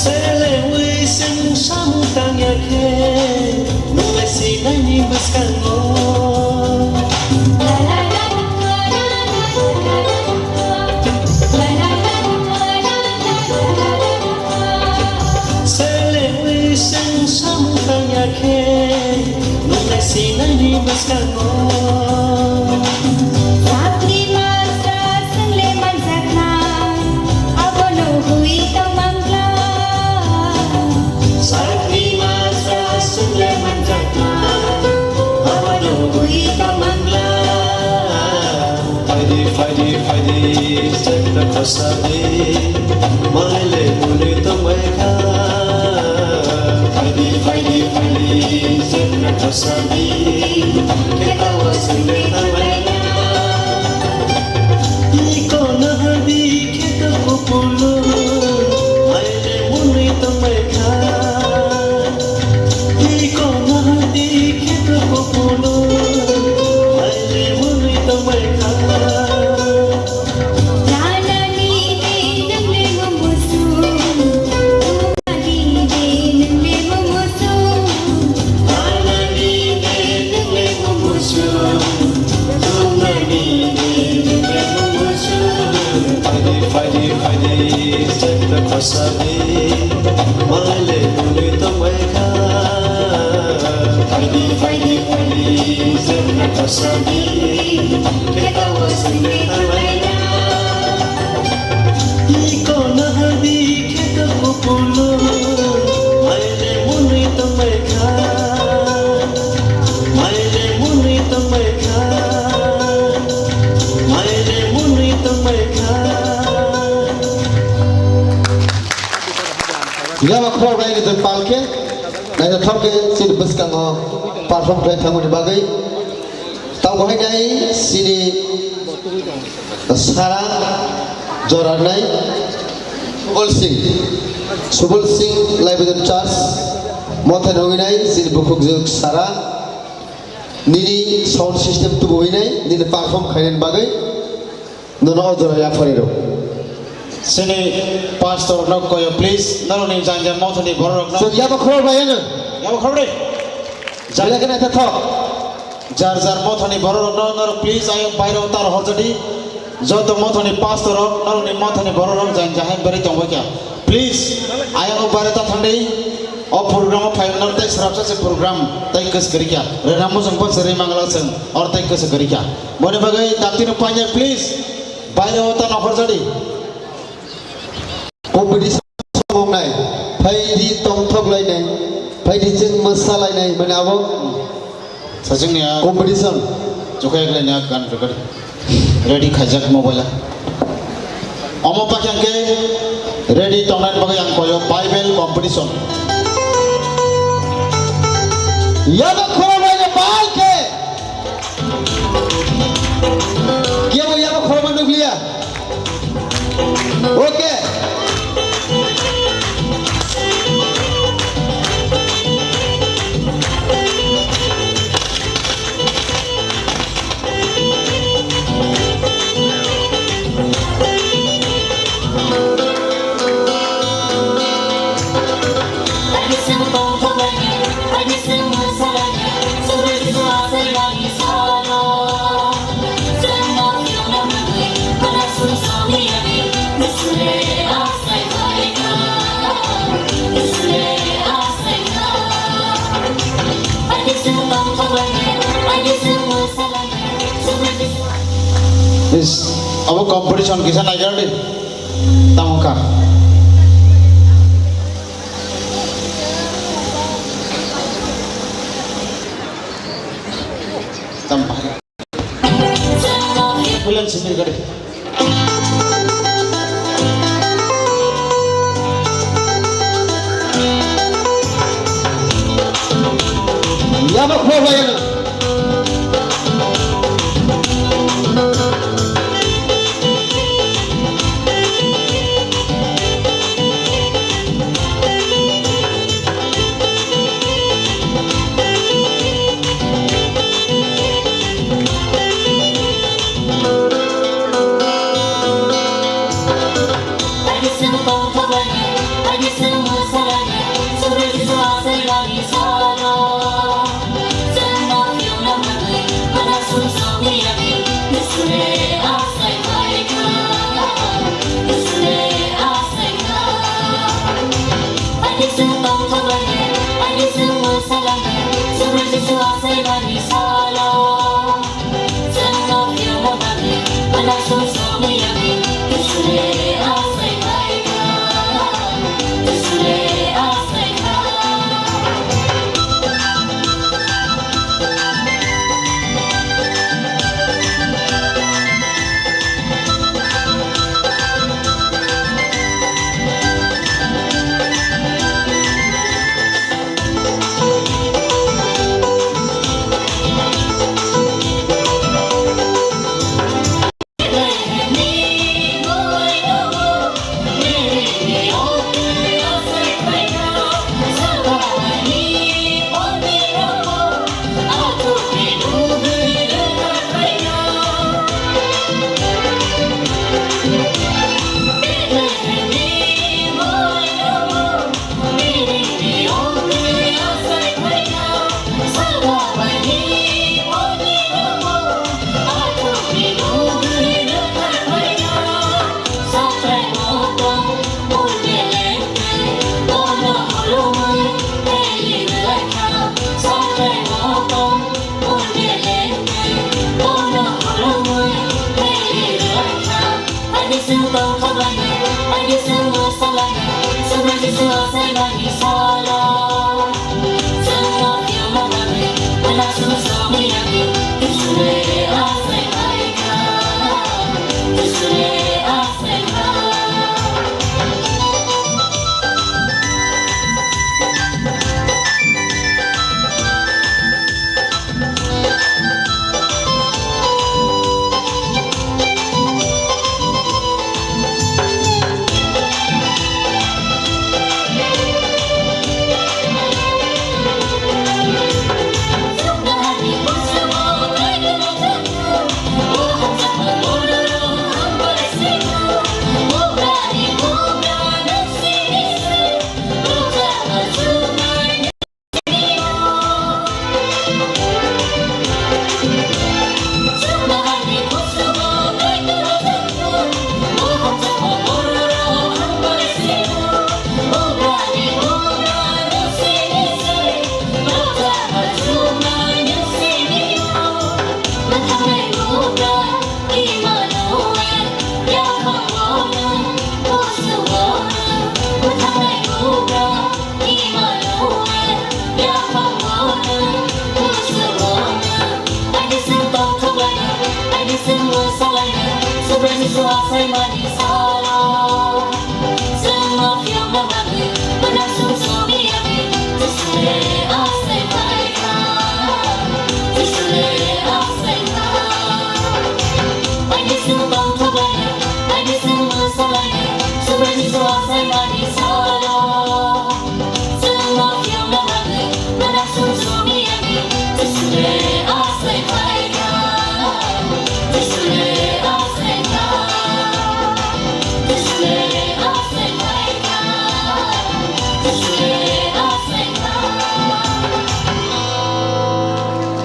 Selewi seng samung tangya khe, nunglai sinaini bwskango. Selewi seng samung tangya khe, nunglai sinaini bwskango. Sakni masra swngle manjakna, abono hui tongmangla. Sakni masra swngle manjakna, abono hui tongmangla. Phaidi, phaidi, phaidi, chakra khosadi, maile munui tongbai kha. Phaidi, phaidi, phaidi, chakra khosadi, khetao songwi tongbai kha. Iko nahadi kheto kupulung, maile munui tongbai kha. Iko nahadi kheto kupulung, maile munui tongbai kha. Ranani de nang le mo musu, tumnani de nang le mo musu. Sadi, maile muni tongbai kha. Phaidi, phaidi, phaidi, jemna kasadi, keta wasinde halaina. Iko nahadi keta kupulo, maile muni tongbai kha. Maile muni tongbai kha. Maile muni tongbai kha. Yaba khorok bai ni palke, naithothok khe chini bwskango perform khlai thangmani bagwi. Tamo hai nai chini sara jora nai Subal Singh, Subal Singh Laibajan Church, mothai nogwi nai chini bukhukjwk sara, nini sound system tubu hwnwi nai, nini perform khainani bagwi. Nono o jora yapharwi rw. Chini pastor no koyo, please, norokni jang jang mothani borok rok no. Chwng yaba khorok bai ano. Yaba khorok de. Jale kena ta thok. Jar jar mothani borok rok no, norok please ayok bairo ta rohor jadi. Joto mothani pastor rok, norokni mothani borok rok jang jang hai bari tongbai kha. Please, ayok bairo ta thangdi. O program o phai norok tei srapsa se program tei kwswk kwrwi kha. Rena mujung pa se ri mangla chwng or tei kwswk kwrwi kha. Boni bagwi dakti no panya, please. Baire o ta nokhor jadi. Competition songnai, phaidi tongthok lainai, phaidi chwng mwsa lainai, mane abo sachwng ni a competition. Jokhai lainai a gan rwgadi. Ready khaijak mobile. Omo pakya hwnkhe ready tongnani bagwi ang koyo Bible competition. Yaba khoroknwi bal khe. Kebo yaba khorokma nukliya. Okay. Is, abo competition kisa naijar di. Tamo ka. Tamo ka. Bulan sipir gari. Yaba khoroknwi.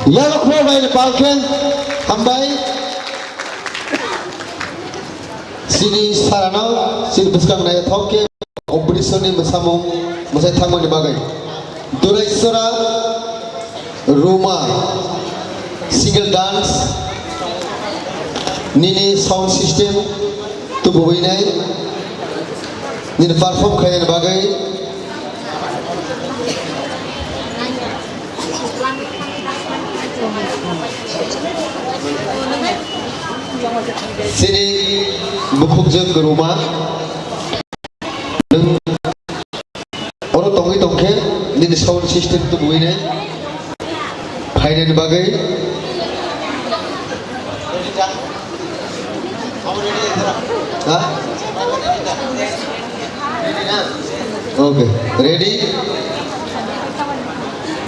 Yalo khulumbai ni palkhe hambai. Chini sarano, chini bwskang naithok khe competition ni mwsamung mwsai thangmani bagwi. Duraisora Ruma single dance nini sound system tubuwi nai nini perform khainani bagwi. Chini bukhukjwk Ruma, nwng oro tongwi tongkhe nini sound system tubuwi nai phainani bagwi. Ha? Okay, ready?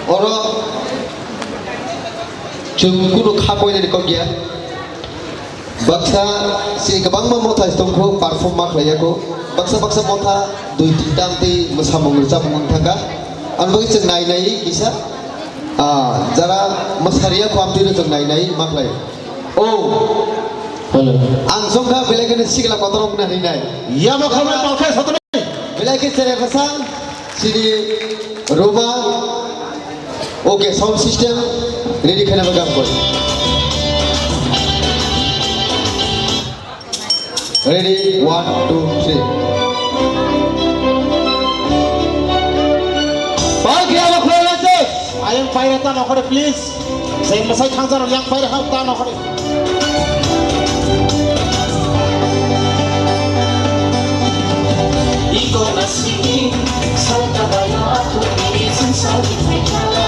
Oro chwng kunu kha koinani kok ya. Baksa si kwbangma motha tongkho, perform ma khlai yakho. Baksa baksa motha dui tinta amtwi mwsamung rwchapmung wng thangkha. Ang bagwi chwng nai nai kisa, ah, jara mwsariya kho amtwi rwchwng nai nai ma khlai. Oh. Hello. Ang songkha belai kheno sikla kotor wngna hinai. Yabo khamle palkhai sotoni. Belai khe chere bwsang, chini Ruma. Okay, sound system ready khaina bagwi ang koi. Ready, one, two, three. Palkhe abo khulai se. Ayang paira ta nokhore, please. Sei masai thangjar yang paira hau ta nokhore. Iko nasini salta bayo aku ini sensal di mereka.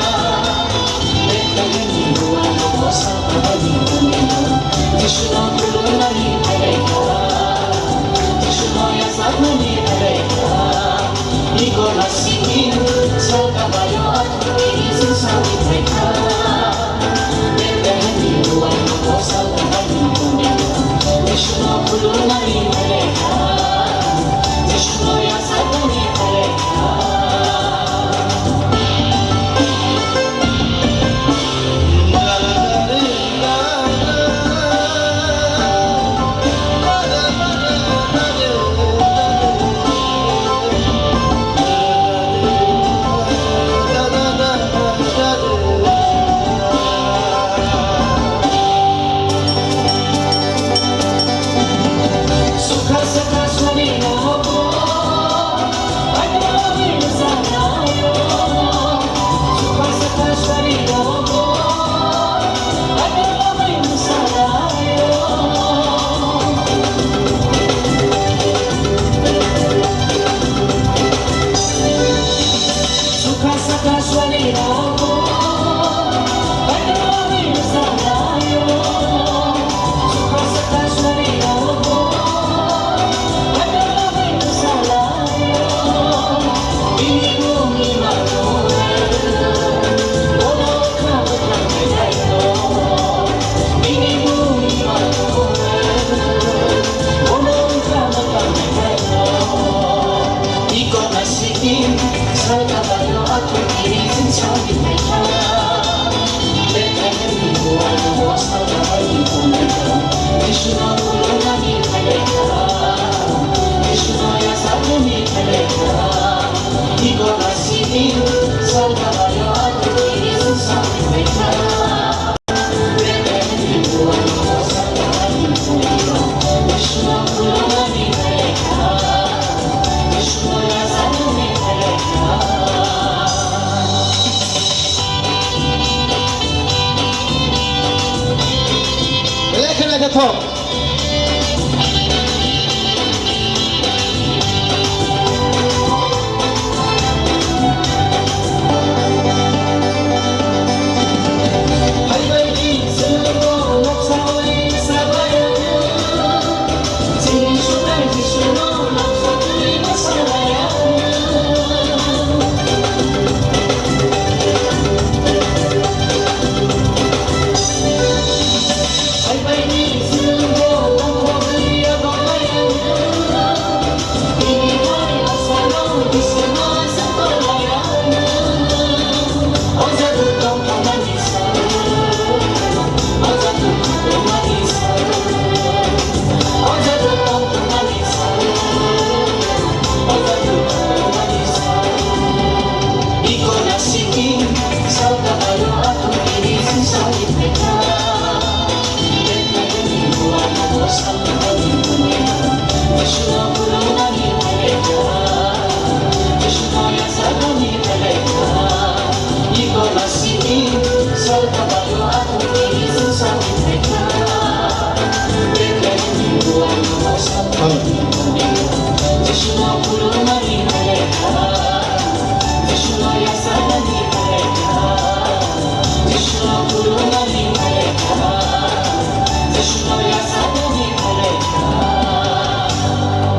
Belai khe naithothok.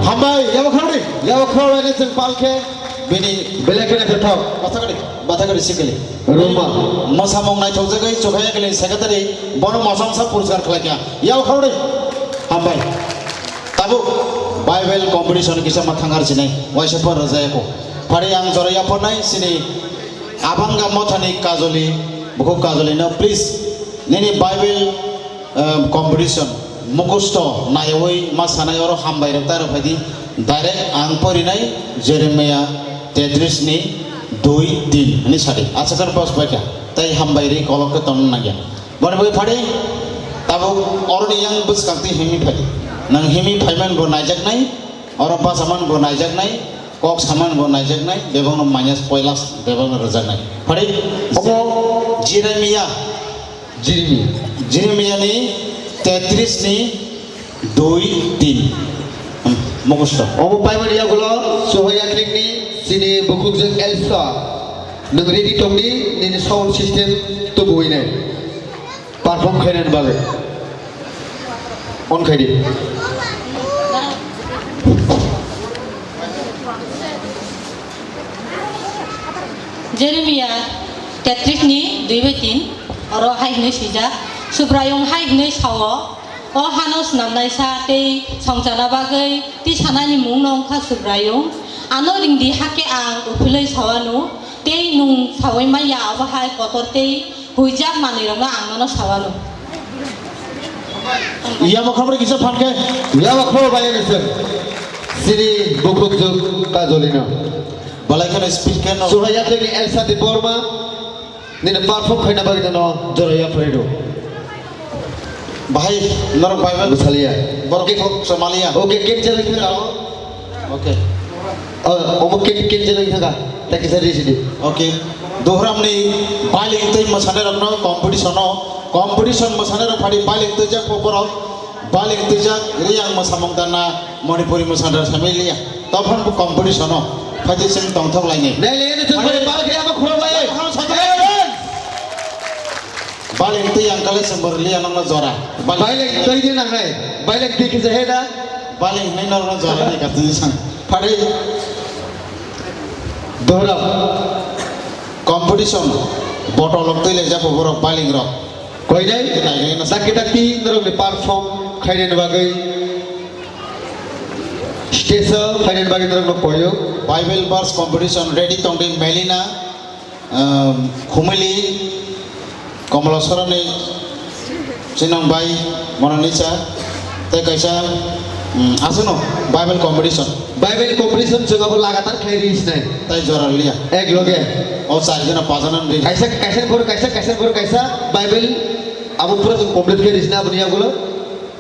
Hambai, yabo khoroknwi, yabo khoroknwi chwng pal khe bini belai kheno khe thok. Bathakari, bathakari sikili. Ruma. Mosamung naithokjagwi Chukhaya Kili secretary, bono mosamsa puriskar khlaikha. Yabo khoroknwi. Hambai. Tabuk Bible competition kisa ma thangar sinai, waisa por rwjayako. Phari ang jora yapharnai sini Abanga Mothani Kajoli, bukhuk Kajoli no please nini Bible, eh, competition mukhusto naiwi ma sanai oro hambai rok ta rok phaidi direct ang porinai Jeremiah tetris ni dui tin hwnwi sadi. Aswk khe bos bai kha tei hambai ri kolok khe tongna nangya. Boni bagwi phadi, tabuk oroni yang bwskang twi himwi phadi. Nang himwi phaimani bo naijaknai, oro bachaman bo naijaknai, kok samani bo naijaknai, bebakno minus poila bebakno rwjaknai. Phadi, obo Jeremia, Jeremia. Jeremia ni tetris ni dui tin. Hmm, mukhusto. Obo paimani yagulo Chukhaya Kili ni sini bukhukjwk Elsa. Nwng ready tongdi, nini sound system tubuwi nai. Perform khainani bagwi. On khaidi. Jeremia tetris ni dui bai tin, oro hai hwnwi swijak, Subraiyung hai hwnwi sao, O hano snamnaisa tei songcharna bagwi tisanani mungno wngkha Subraiyung. Ano ringdi, hakhe ang uphilwi sawano, tei nwng saui manya abo hai kotor tei huijak manwirokno ang nono sawano. Yabo khoroknwi kisa phan khe. Yabo khoroknwi kisa. Sini bukhukjwk Kajolino. Belai kheno speed kheno. Chukhaya Kili ni Elsa Debbarma. Nini perform khaina bagwi no jora yapharwi rw. Bahai, norok bai bai. Bwsaliya. Borok kok samaliya. Okay, cancel wngkha. Okay. Oh, omo can-, cancel wngkha. Tei kisa risi di. Okay. Dohram ni bailing tei mwsanairokno competition o, competition mwsanairok phadi bailing twijak pho borok. Bailing twijak Riyang mwsamung dana Manipuri mwsandar samiliya. Tophon bo competition o phaidi chwng tongthok lainai. Nai le, nai le, chwng phai bal khe ama khulok lai. Baling twi ang kale sembor liya nokno jora. Baling twi di nangnai. Baling twi kisa heda. Baling hinai nokno jora ni katini sang. Phari. Dohram. Competition. Botol ok twi le japo borok baling rok. Koinai. Dakti dakti norok ni perform khainani bagwi. Stage o khainani bagwi norok no koyo. Bible verse competition ready tongdi Melina. Um, Khumili, Komoloswrani Chinong bai, Monanisa, tei kaisa, um, aswkno Bible competition. Bible competition chwng abo lagatar khlai ri sinai. Tai jora liya. Ek loge. O char jona pajana ri. Kaisa, kaisa por kaisa, kaisa por kaisa Bible abo pura chwng complete khlai ri sinai aboni yagulo.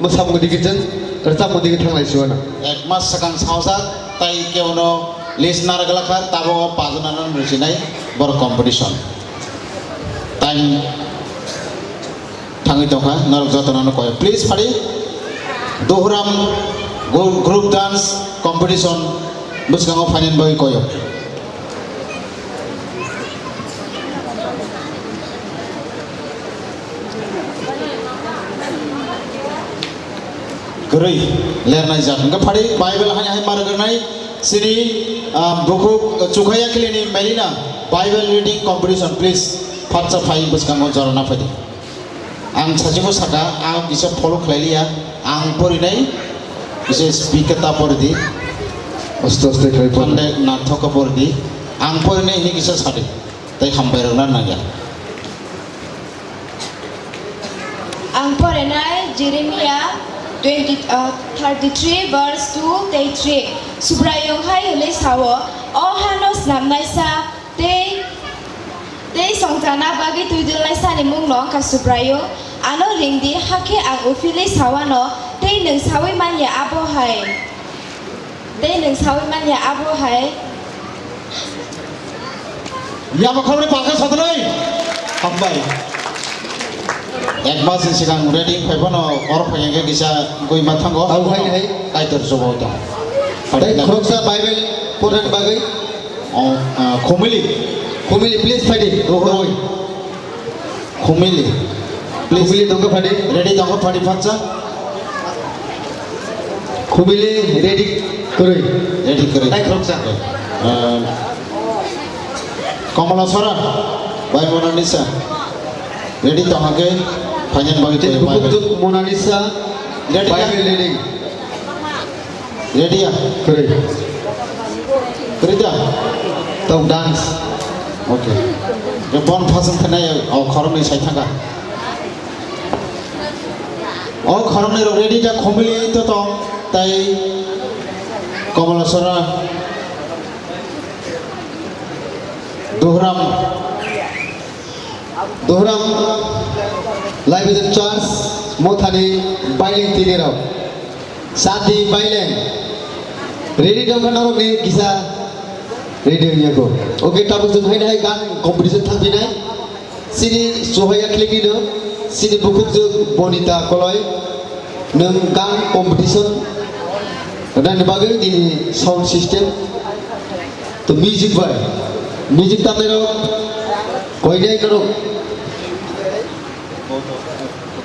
Mwsamung digi chwng rwchapmung digi thanglai siwano. Ek mas swkang saojak tai kebono list narwk lakha, tabuk o pajana no rwchinai borok competition. Time thangwi tongkha, norok jotono no koyo. Please phari Dohram group dance competition bwskango phainani bagwi koyo. Kwrwi lernai jak. Hwnkhe phari Bible hai hai mar gwnai sini, ah, bukhuk Chukhaya Khilini Melina Bible reading competition, please. Phatsa phai bwskango jorana phaidi. Ang sachiko saka, ang kisa follow khlai liya, ang porinai, kisa speaker ta pori di. Aste aste khlai por. Thande nathok ka pori di. Ang porinai hini kisa sadi. Tai hambai rok na nangya. Ang porinai Jeremiah twenty, ah, thirty-three verse two tei three. Subraiyung hai hwnwi sao, O hano snamnaisa tei, tei songchana bagwi twidulnaisani mungno wngkha Subraiyung. Ano ring di, hakhe ang uphilwi sawano, tei nwng saui manya abo hai. Tei nwng saui manya abo hai. Yama khoroknwi palkha sotwnwi. Hambai. Ek mas ni sikang ready phai phano oro phai hwnkhe kisa goi ma thango. Abo hai hai. Kaitor chubo tong. Tei khoroksa Bible pornani bagwi. Oh, ah, Khumili. Khumili, please, phaidi. Rohoi. Khumili. Please. Khumili tongkha phaidi. Ready tongkha phaidi phatsa. Khumili ready kwrwi. Ready kwrwi. Tai khoroksa. Ah, Komala Sora. Bai Monanisa. Ready tongkha khe. Phainani bagwi tei tongwi bai. Bukhuk Monanisa. Ready bai ka? Ready. Ready ya? Kwrwi. Kwrwi da? Tong dance. Okay. Ye bon phasung khanai o khoroknwi sai thangkha. O khoroknwi rok ready da, Khumili to tong tai Komala Sora, Dohram. Dohram Life Church Mothani Bailing tini rok. Sati Bailing. Ready dong kha norok ni kisa ready wngya ko. Okay, tabuk jwng hai hai gan competition thang pinai. Sini sohaya khliki no. Sini bukhuk jwng Bonita Koloi. Nwng gan competition. Rani bagwi nini sound system. To music bai. Music tamai rok. Koinai norok.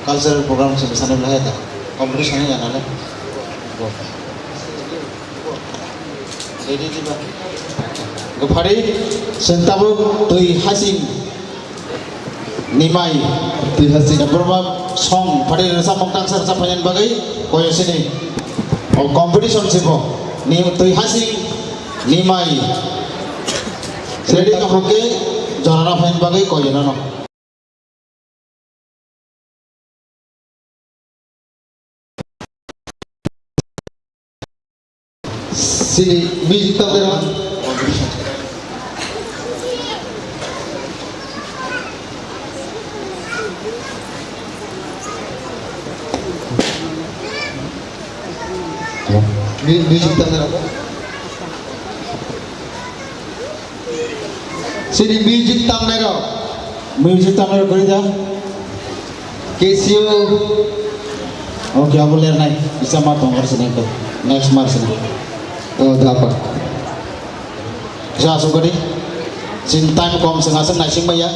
Cultural program se sana belai ta. Competition ya nale. Ready diba? Gopari, sentabuk twi hasing. Nimai. Twi hasing. Borma song phari rwchapmung tangsa rwchap phainani bagwi koyo sini. O competition sibo. Ni twi hasing, nimai. Ready ka hoke, jorana phainani bagwi koyo nano. Sini music tong dero. Mu-, music tong dero. Sini music tamnai rok. Music tamnai rok kwrwi da? Casio. Okay, abo lernai. Isa ma tong ar sini ko. Next mar sini. Oh, dapat. Isa asuk kadi. Sin time kom sing asuk naising maya.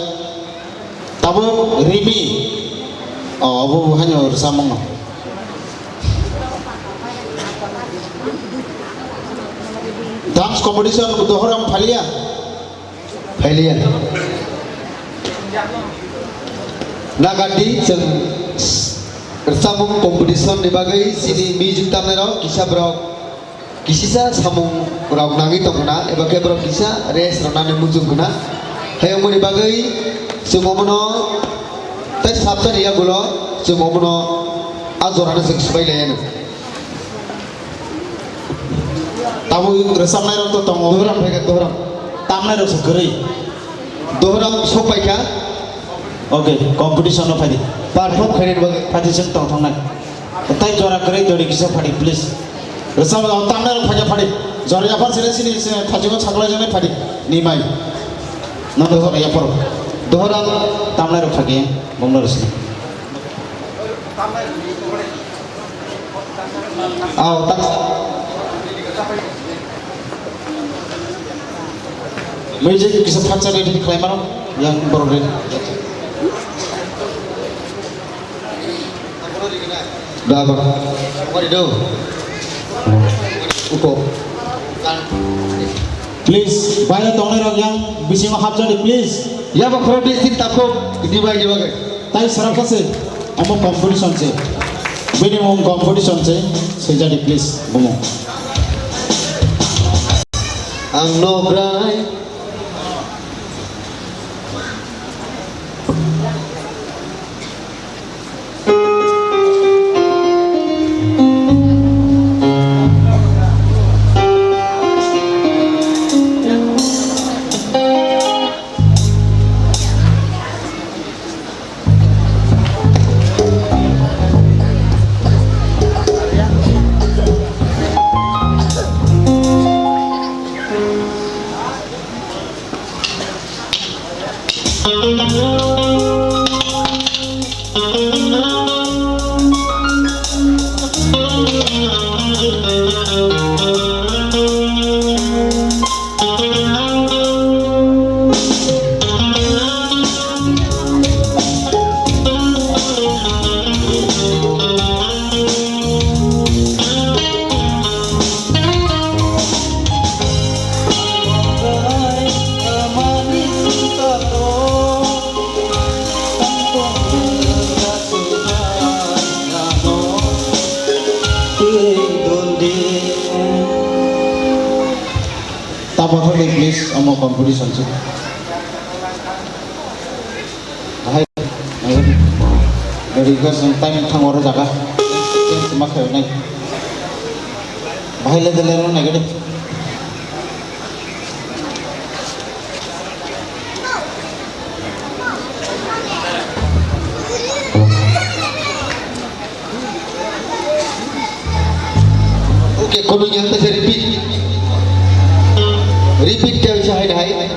Tabuk Rimi. O, obo bo haino rwchapmung no. Dance competition Dohoram phalia? Phalia. Nagadi chwng rwchapmung competition ni bagwi chini music tamnai rok kisa borok kisisa samung rok nangwi tongkha na, eba khe borok kisa rest rwnani muchung khna. Hayungmani bagwi chwng omono tei sabjani yagulo chwng omono a jorano chwng swbai lai anw. Tabuk rwchapnai rok to tongo. Dohoram phaikha, Dohoram. Tamnai rok se kwrwi. Dohoram sok paikha. Okay, competition no phaidi. Perform khainani bagwi. Phaidi chwng tong thangnai. Tai jora kwrwi dori kisa phadi, please. Rwchap, o, tamnai rok phaikha phadi. Jora yaphar sile sini, sini thajigo saklai jani phadi. Nimai. Nono jora yaphar. Dohoram. Tamnai rok phaikha, bongno rwsini. Ao, tak. Music kisa phatsa ready khlai mano, yang borok ready. Da, ba. What do you do? Uko. Please, baire tongnai rok yang bisingo hapjadi, please. Ya, ba, khoro bisin takhuk, di bai, di bai. Tai sara kase, omo competition se. Bini mung competition se, sejadi, please, bomo. Ang nograi. Tamo thangdi, please, omo competition se. Bahai, bahai, request and time thang oro jaga. Change ma khayo nai. Bahai le dele ro nai gede. Okay, kono yang ta repeat. Repeat kya bisa hai hai.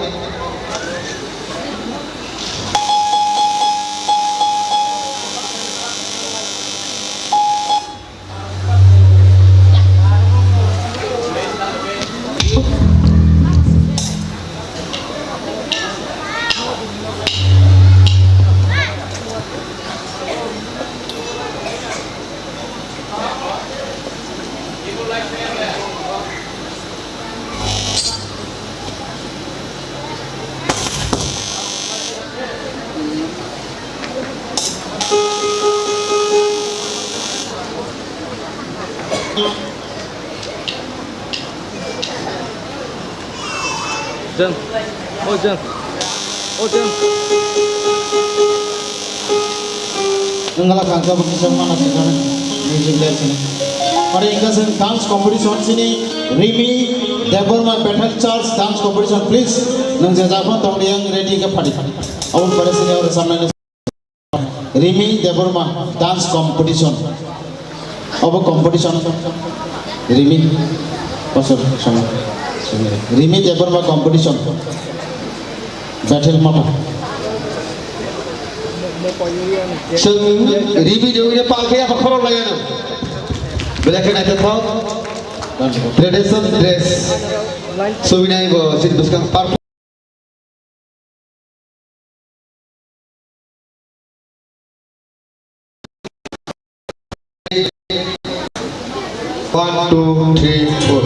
Jang. O jang. O jang. Nungala kangsa bo kisa mana singkana music line sini. Pare ingka sing dance competition sini Rimi Debbarma Bethel Church dance competition, please. Nung je japhon tong yang ready ke phadi. Abon pare sini oro samna ni Rimi Debbarma dance competition. Obo competition. Rimi. Pasal sama. Rimi Debbarma competition. Bethel Mata. Seng Rimi Debbarma pakhe apa khoro layana. Belakang ada tau. Tradition dress. Subinai bo sini buskang parfum. One, two, three, four.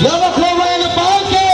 Yaba khabai na pake.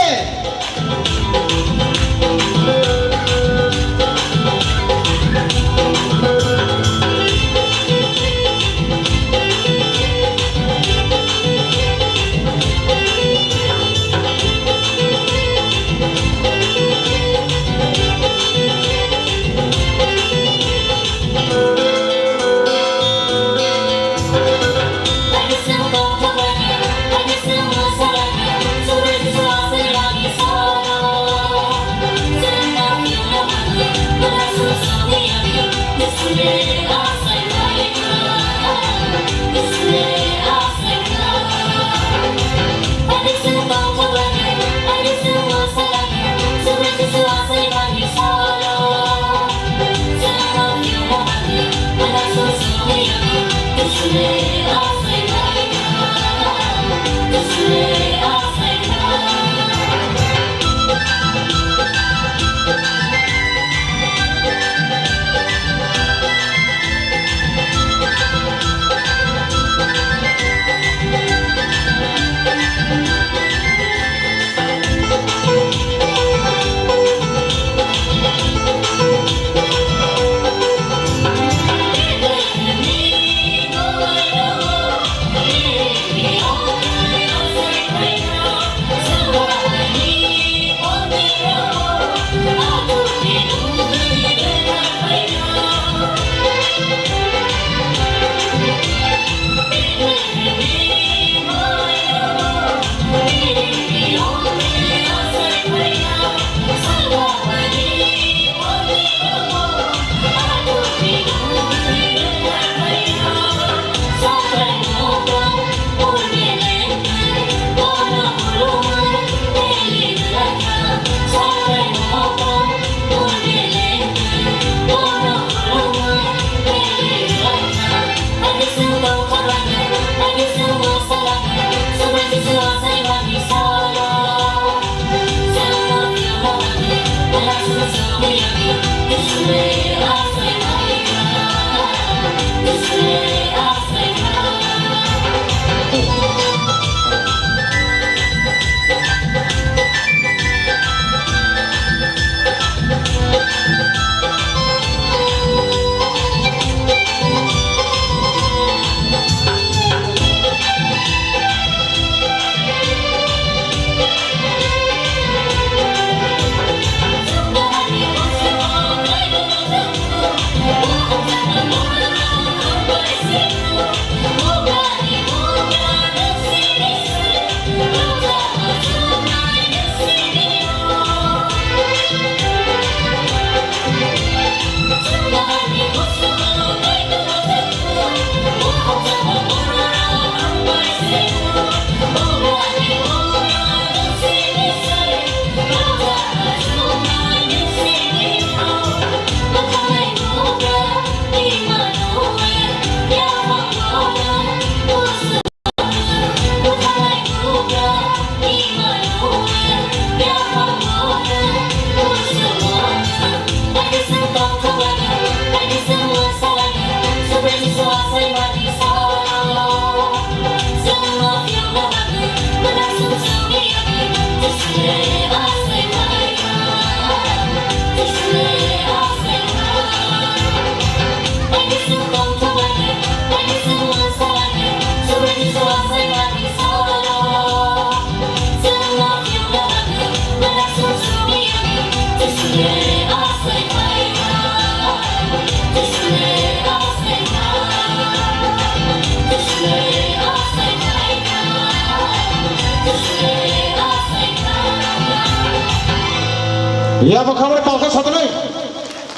Yabo khabar palka satanai.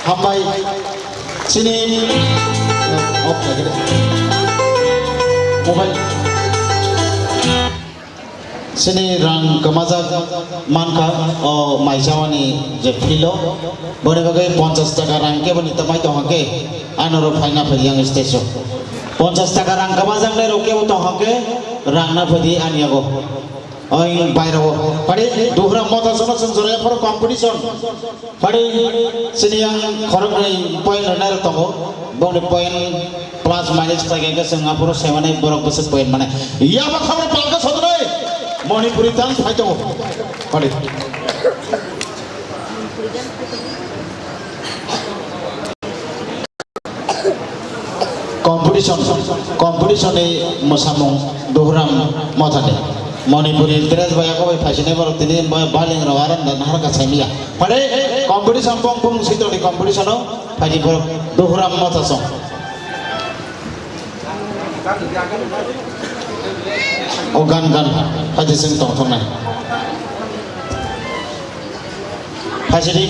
Hambai. Chini, eh, off lagi deh. Mobile. Chini rang kwmajak mankha, o maisawani je filo. Boni bagwi ponchas taka rang keboni tamai tongkha khe, ano rok phaina phai yang stage o. Ponchas taka rang kwmajaknai rok kebo tongkha khe, rang na phai di ani yago. Oi, bairao. Pari, duhra motha sono song jora phoro competition. Pari, sini yang khoroknwi point rwnai rok tongo. Bongni point Plus minus khlai khe chwng aphuru semanai borok bwswk point mane. Yaba khamre palka sodroi. Manipuri tan phai tongo. Hadi. Competition, competition ni mwsamung Duhuram Mothani. Manipuri dress bai ako bai phaisinai borok tini baling rok aram dan harka saimiya. Pare competition bong bong sitoni competition o phaidi borok Duhuram Motha song. O gan gan, haji sing tong thong nai. Haji di.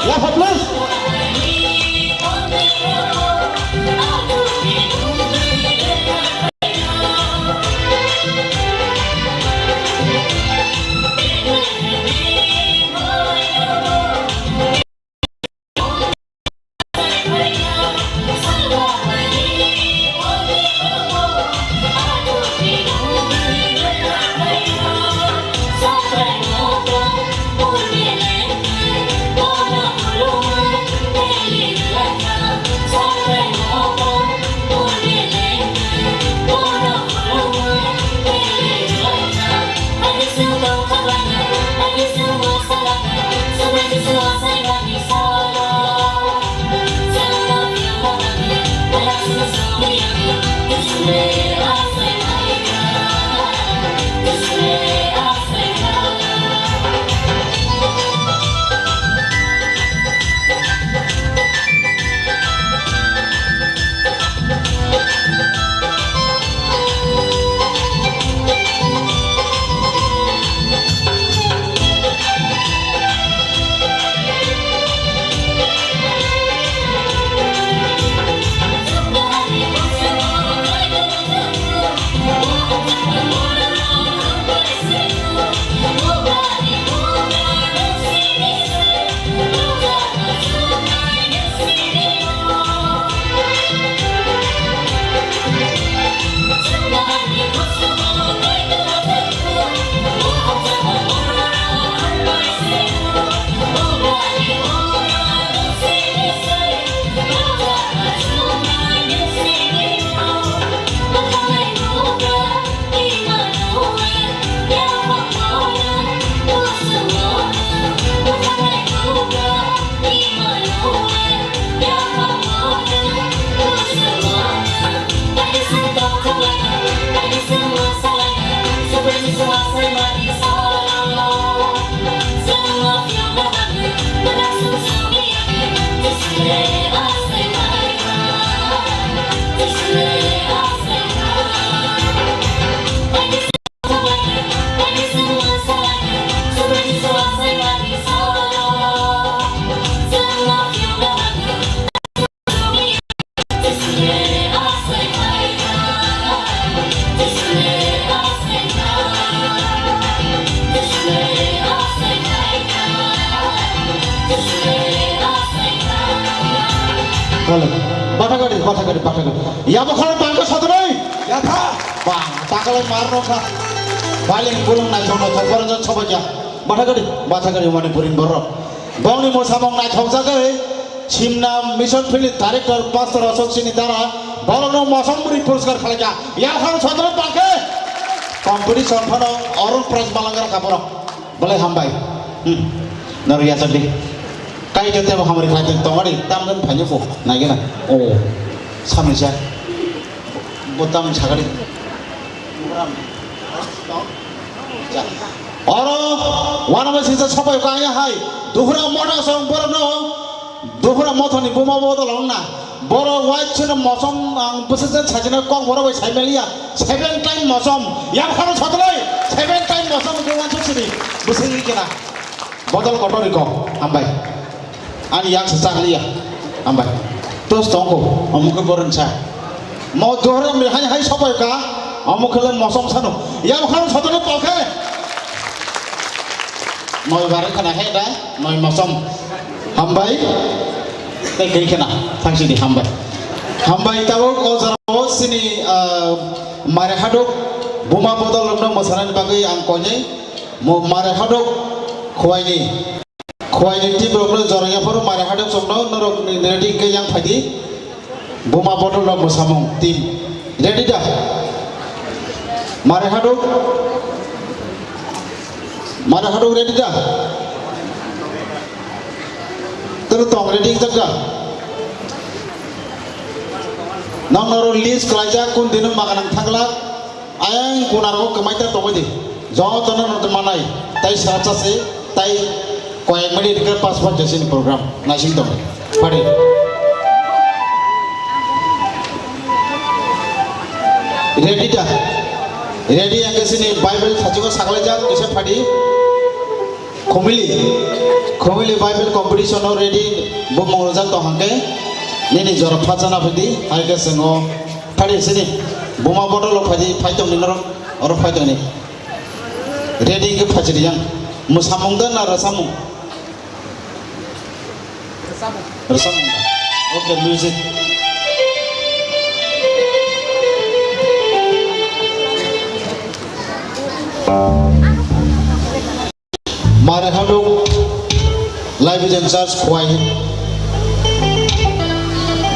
Yapha, please. Bathakari, bathakari. Yabo khorok bangka sotoi. Yatha. Bang, takalai mar no kha. Baling bulung naithok naithok borok jat sobaikya. Bathakari, bathakari Manipuri borok. Bongni mosamung naithok jagwi. Simna Mission Field Director Pastor Ashok Sini Dara. Borokno mosom bwrwi puriskar khlaikha. Yabo khorok sotoi bangke. Competition phano Arun Prize malangkar kha borok. Belai hambai. Hmm. Naro yachak di. Kai jote bo hamari khai tong tongari, tam dan phanya ko. Nai gena. Oh. Samisa. Botam sagari. Oro, wana ba sisa sopai ko aya hai. Duhura mona song borno. Duhura mothoni buma bodol ongna. Borok white chwngno mosom ang bwsajak sajina kok borok bai saimaliya. Seven time mosom. Yang kharo sotoloi. Seven time mosom ke wansuk sini. Bwsajak kena. Bodol kotor iko. Hambai. Ani yak sa chakliya. Hambai. Tos tongko. Omo ke boron sa. Mo dohor mi hai hai sopai ka. Omo ke le mosom sano. Yang kharo sotoloi tolke. Noi bare khana hai da. Noi mosom. Hambai. Tei khe khena, thang sidi hambai. Hambai tabuk o jora o sini, ah, Mare Haduk buma bodol rokno mwsanani bagwi ang koinai. Mo Mare Haduk khwaini, khwaini team rokno jora yaphuru Mare Haduk chwngno norok ni ready khe yang phaidi. Buma bodol rok mwsamung team ready da? Mare Haduk. Mare Haduk ready da? Tero tong ready jak da? Nang noro list khlaijak kun dino maganang thaglak. Ayang kunaro kwmaita tongwi di. Jotono no manai. Tai sara chase, tai koyek minute ke pas pas jasini program. Naising tong. Pari. Ready da? Ready ang sini Bible sajugo saklai jak, kisa padi. Khumili, Khumili Bible competition o ready bumung rwjak tong hangke nini jora phatsana phidi, hai khe chwng o phadi sini buma bodol o phaidi, phai tong ni norok, oro phai tong ni. Ready khe phai chiri yang. Mwsamung da na rwsamung? Rwsamung da. Okay, music. Mare Haduk Live Vision Church Khowai.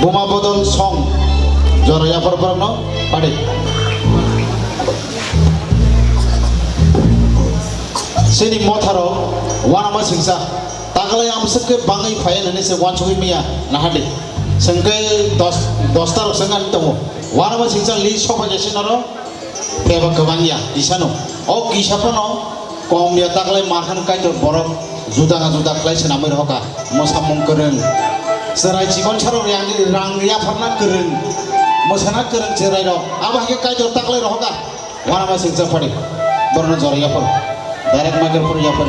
Buma bodol song jora yaphar borokno padi. Sini motharo wanama singsa takalai amswk khe bangwi phaiya nini se wansugwi miya nahadi. Sengke dos, dosta rok sengani tongo. Wanama singsa li sofa jesi noro. Phiyaba kwbang ya, kisano. O kisa phano kom ya, taklai marhan Kaitor borok juda juda khlai swnamwi rohoka. Mwsamung kwrwng. Chwrai chikon sarok yang rang yapharna kwrwng. Mwsana kwrwng chwrai rok. Abo hai khe Kaitor taklai rohoka. Wanama singsa phadi. Borno jora yaphar. Direct microphone yaphar.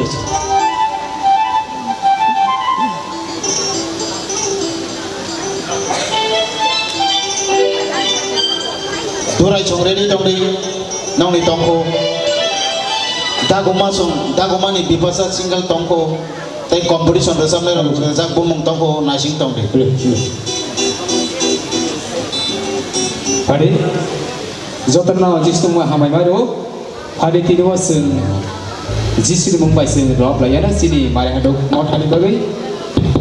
Durai chong ready tongdi, nongni tongkho. Daguma song, dagumani bipasa single tongkho. Tei competition rwchapnai rok rwjak bumung tongkho, naising tongdi. Padi, jotono jisung hamai mairu. Phadi tini o chwng Jisuni mung bai chwng rwplai ya na chini Mare Haduk mothani bagwi,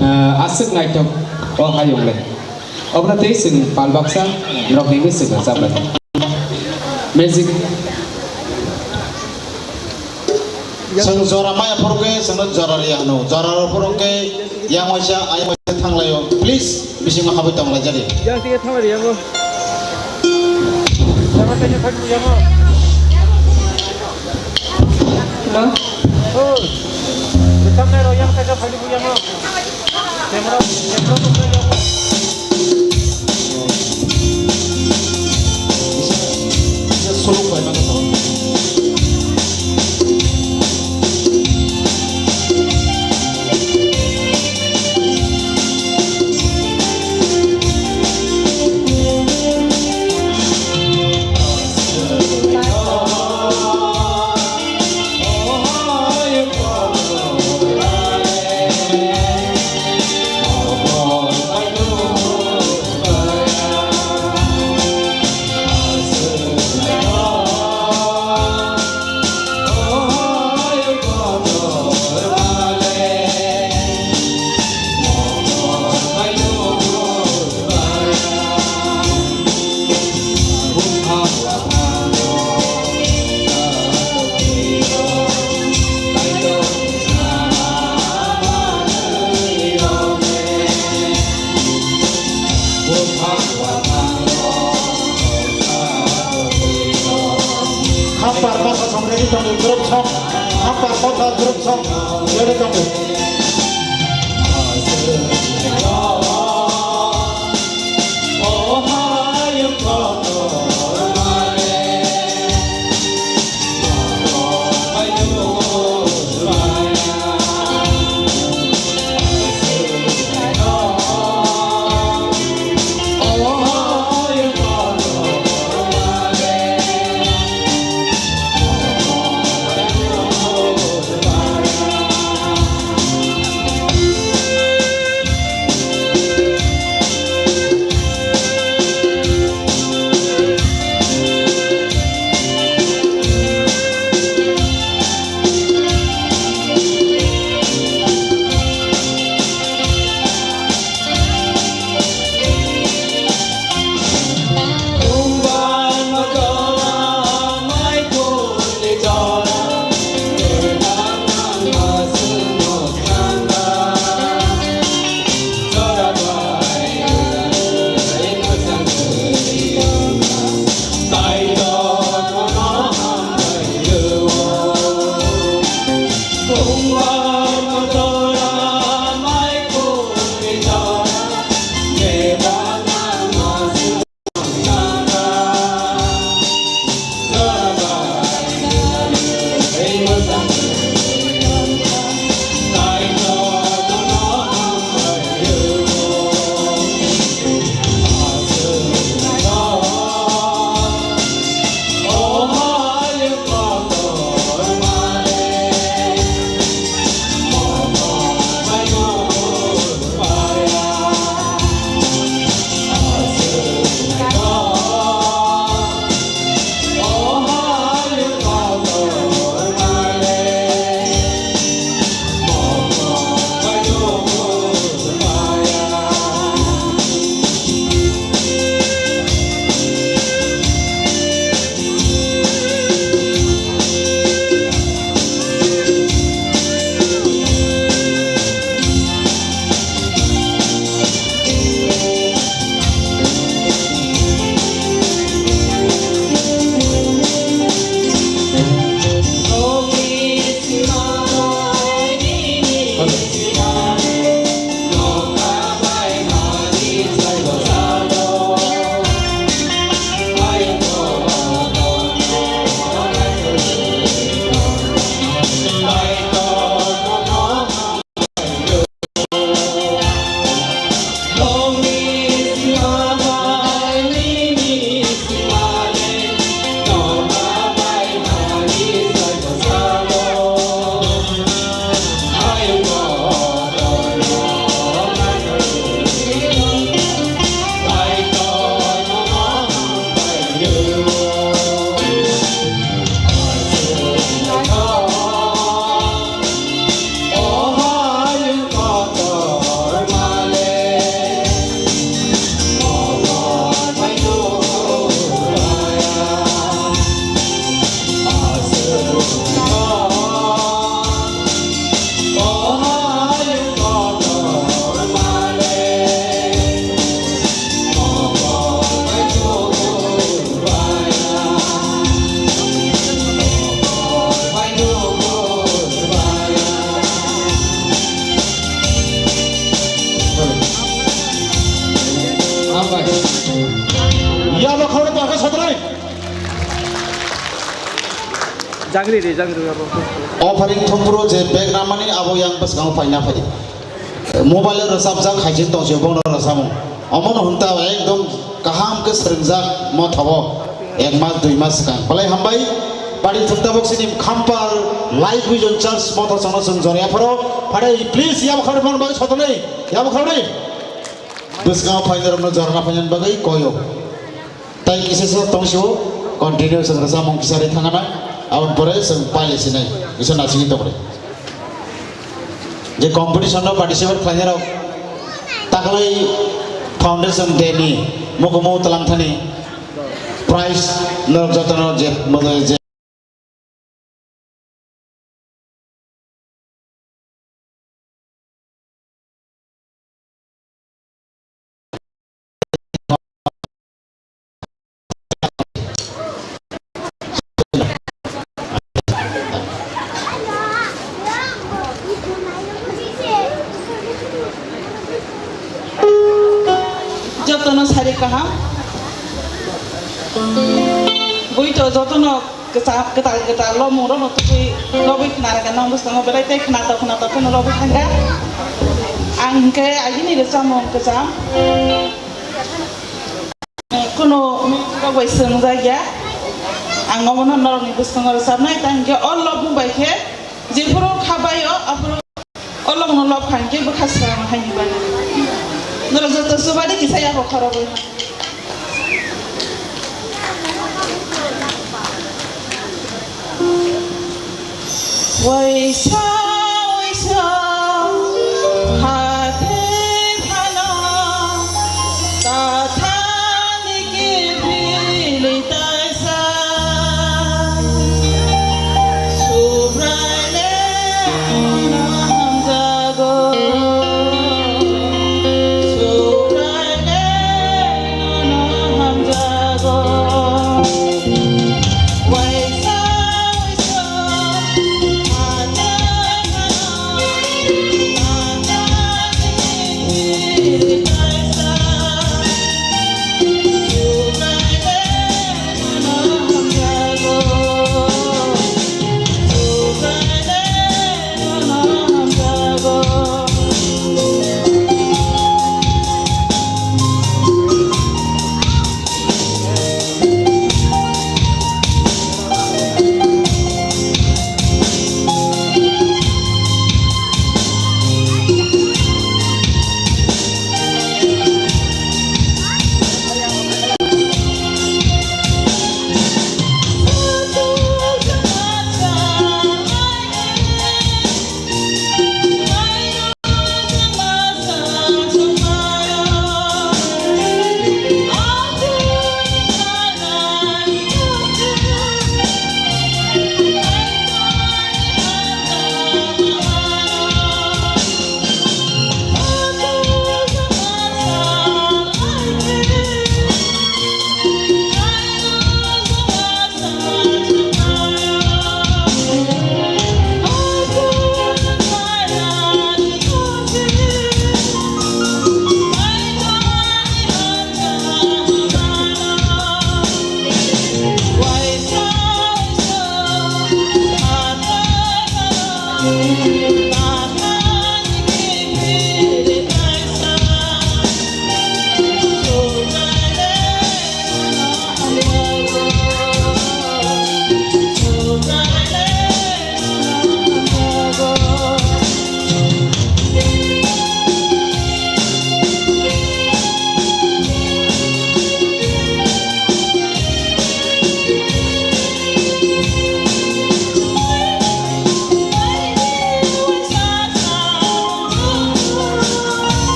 ah, aswk naithok o hayung le. Obwna tei chwng pal baksa norokni bagwi chwng rwchaplai. Music. Chwng jora maya phuru khe chwngno jora riya hwno. Jora rw phuru khe yang waisa, ayang waisa thanglaio. Please. Bisingo habwi tong lai jadi. Yang tinggal thabar yang o. Yang tanya tadi yang o. Hello. Oh. Rekam nai ro yang tanya tadi bu yang o. Camera, camera tu yang o. Bisa, bisa solo bai mana tong. Yabo khoro tangka sotrai. Jagri re, jagri re, abo. Offering thumpro je bag ramani abo yang bwskango paina phai. Mobile o rwchapjak hai je tongsi bono rwchapmung. Omono hwnta ekdom kaham khe swrwngjak motha o ek mas dui mas swkang. Belai hambai. Bari thwk tabuk sini Khampar Life Vision Church motha chwngno chwng jorya pharo. Phare please yabo khawri phano bai sotonwi yabo khawri. Bwskango phainairokno jorna phainani bagwi koyo. Tai kisa se tong sio, continue chwng rwchapmung kisa ri thangana, aboni pore chwng paile sinai, kisa nasingwi tongre. Je competition no participate khlainai rok, taklai Foundation Day ni mukumu twlang thani prize norok jotono je, je Jotono sari kaham. Bui to jotono kwcham, kwtal kwtal lomung rokno tubui lobui khna rwkha nang bwskango belai tei khnato khnato kheno lobui thangkha. Ang hinkhe agini rwchapmung kwcham. Kunu rok bai swngjak ya. Ang omono norokni bwskango rwchapnai, tei hinkhe o lobung bai khe jephuru kha bai-o, aphuru o lobungno lob kha hinkhe bwkha swrang hai hinwi. Norok joto chubadi kisa yago khorogwi. Waisa, waisa, hate khana, tathani kibili taisa. Subraile nono hamjago. Subraile nono hamjago.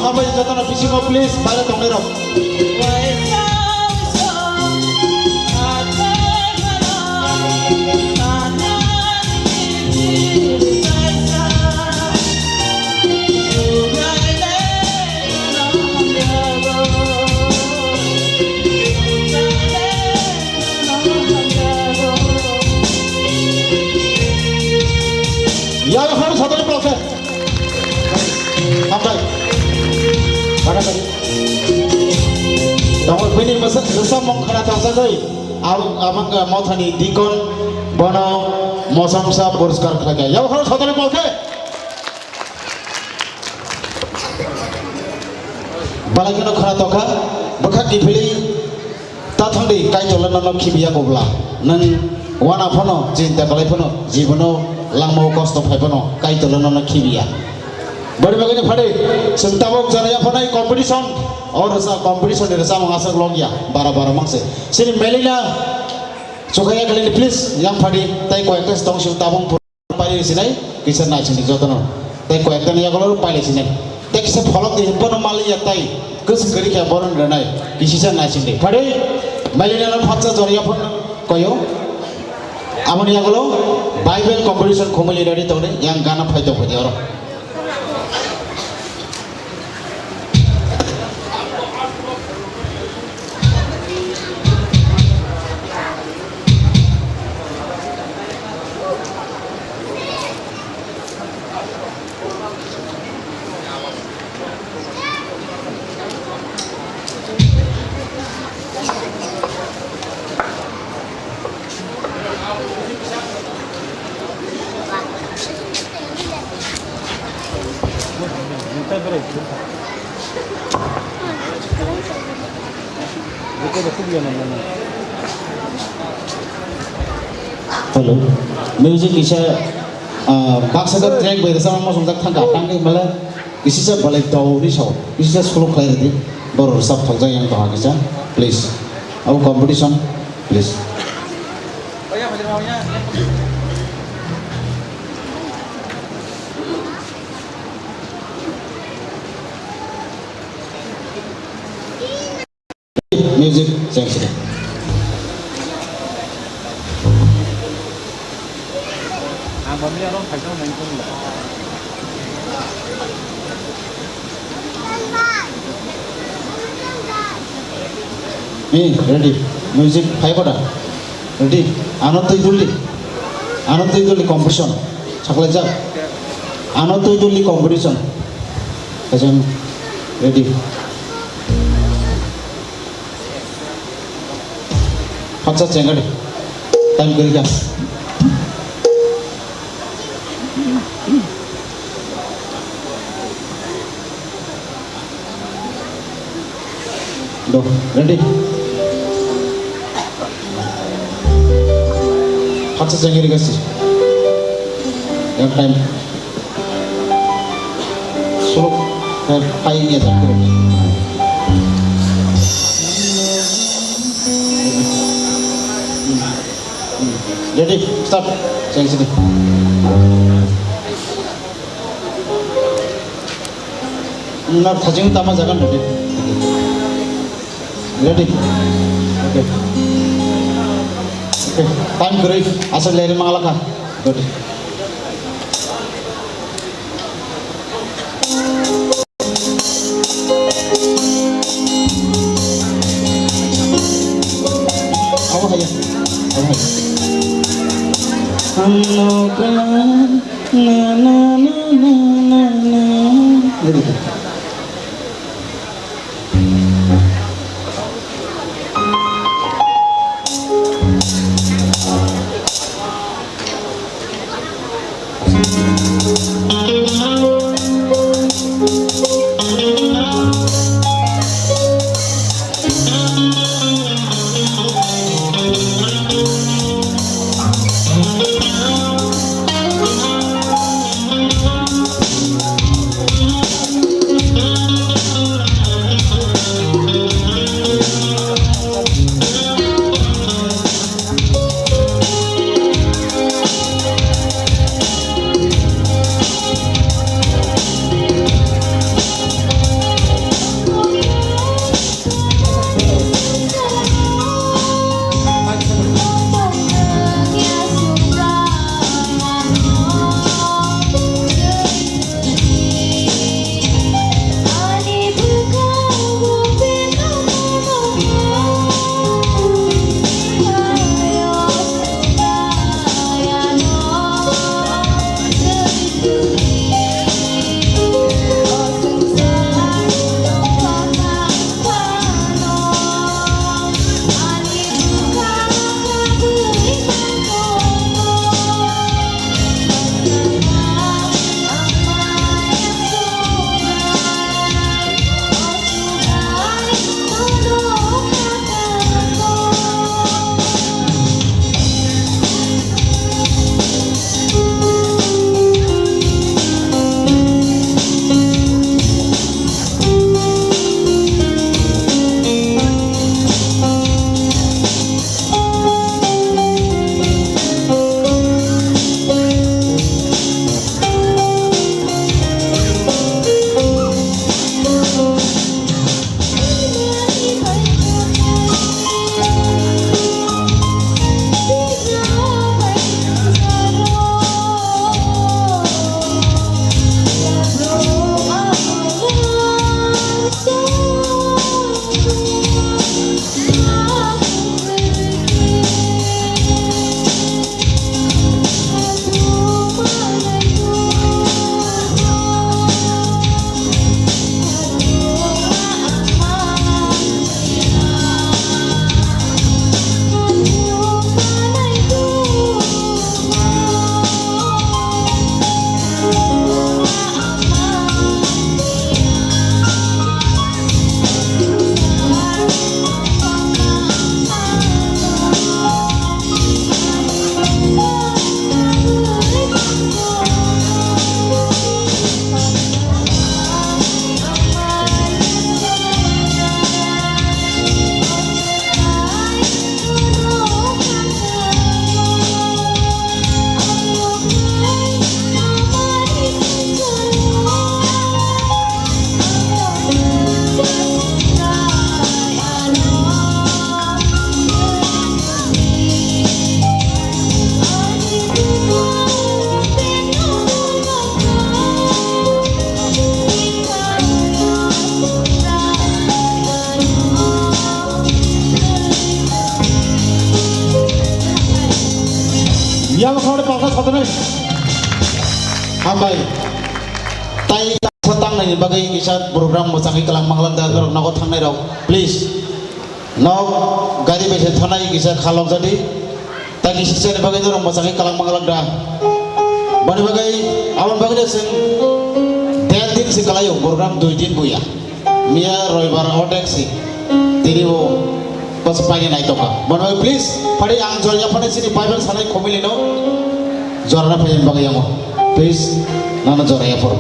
Hambai jotono bisingo please baire tongnai rok. Yalhar sadari prokhe. Hambai. Baga tari. Tamo bini masa rwchapmung khwna tongsa jai. Ab-, abang mothani dikon bono mosomsa poriskar khlai kha. Yalhar sadari prokhe. Balai kheno khwna tongkha, bwkhak kiphilwi ta thangdi, Kaitorle nono khibiya kobla. Nwng wana phano, chinta kwlai phano, jibono langmao kosto phai phano, Kaitorle nono khibiya. Bari bagwino phadi, chwng tabuk jara yapharnai competition, o rwsa competition ni rwchapmung aswk logya, bara bara mangse. Chini Melina, Chukaya Kalini, please, yang phadi, tai koyekta tong sing tabung. Pailai sinai, kisa naisingdi jotono. Tei koyektani yagulo pailai sinai. Tei kisa pholok di, bono maliya tei kwswng kwrwi khe bono rwnai, kisisa naisingdi. Phadi, Melina no phatsa jora yaphar koyo. Aboni yagulo Bible competition khumui ready tongdi, yang gana phai tongphodi oro. Hello, music kisa, ah, baksa track bai rwchapma mosongjak thangkha, tangwi mala. Kisisa balai tau ni sao, kisisa slow khlai rwdi, borok rwchap thokjak yang tongha kisa, please. Abo competition, please. Music, cheng sini. Ang ba miya rong phaisa nang tong. Eh, ready. Music, phai koda. Ready. Ano twi duli. Ano twi duli competition. Saklai jak. Ano twi duli competition. Kajang. Ready. Phatsa chengadi. Time kwrwi kha. Do, ready? Phatsa chengri gasi. Yang time. Suluk, eh, pai ni tak. Ready, start. Cheng sini. Nang thajing tama jagan ready. Ready. Okay. Okay. Time kwrwi. Asal leri mangalaka. Good. Abo haya. Abo haya. Ang no kaya. Na, na, na. Ready. Yang khoroknwi palsa sotonwi. Hambai. Tai sa tangnai bagwi kisa program mwchangwi kwlangma khlak da, norok nogo thangnai rok, please. Nok gari bai se thanai kisa khalok jadi. Ta kisa sani bagwi norok mwchangwi kwlangma khlak da. Boni bagwi, aboni bagwi no chwng der din se kwlaio, program dui din buya. Miya roibar odek si. Tini bo bas paine nai toka. Bono please, phari ang jor yapharnai chini Bible sanai khomili no. Jorna phai bagwi yango. Please, nana jor yaphar.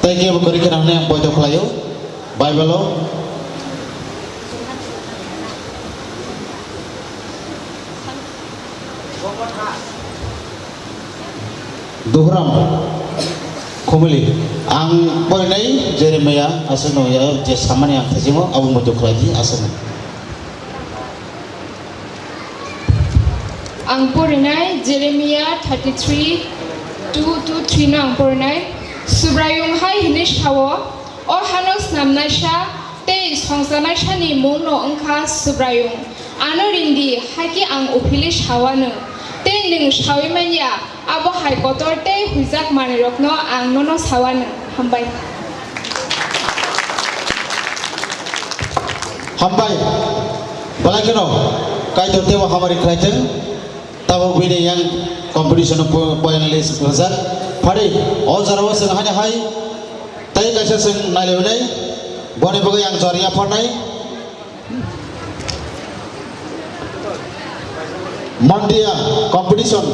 Tai kebo kwrwi khna hwnwi ang poito khlaio. Bible o. Duhram Khumuli. Ang porinai Jeremiah aswkno ya je samani ang thajimo abo muitu khlai di aswkno. Ang porinai Jeremiah thirty-three, two to three no ang porinai. Subraiyung hai hwnwi sao, O hano snamnaisa tei songchanaisani mungno wng kha Subraiyung. Ano ring di, hakhe ang uphilwi sao ano, tei nwng saui man ya, abo hai kotor tei huijak manwirokno ang nono sao ano. Hambai. Hambai. Belai kheno Kaitor teibo hamari khlai thung. Tabuk bini yang competition o po-, poyang list rwjak. Phari, o jora o chwng haino hai tei kaisa chwng nailainai. Boni bagwi ang jor yapharnai. Mondia competition,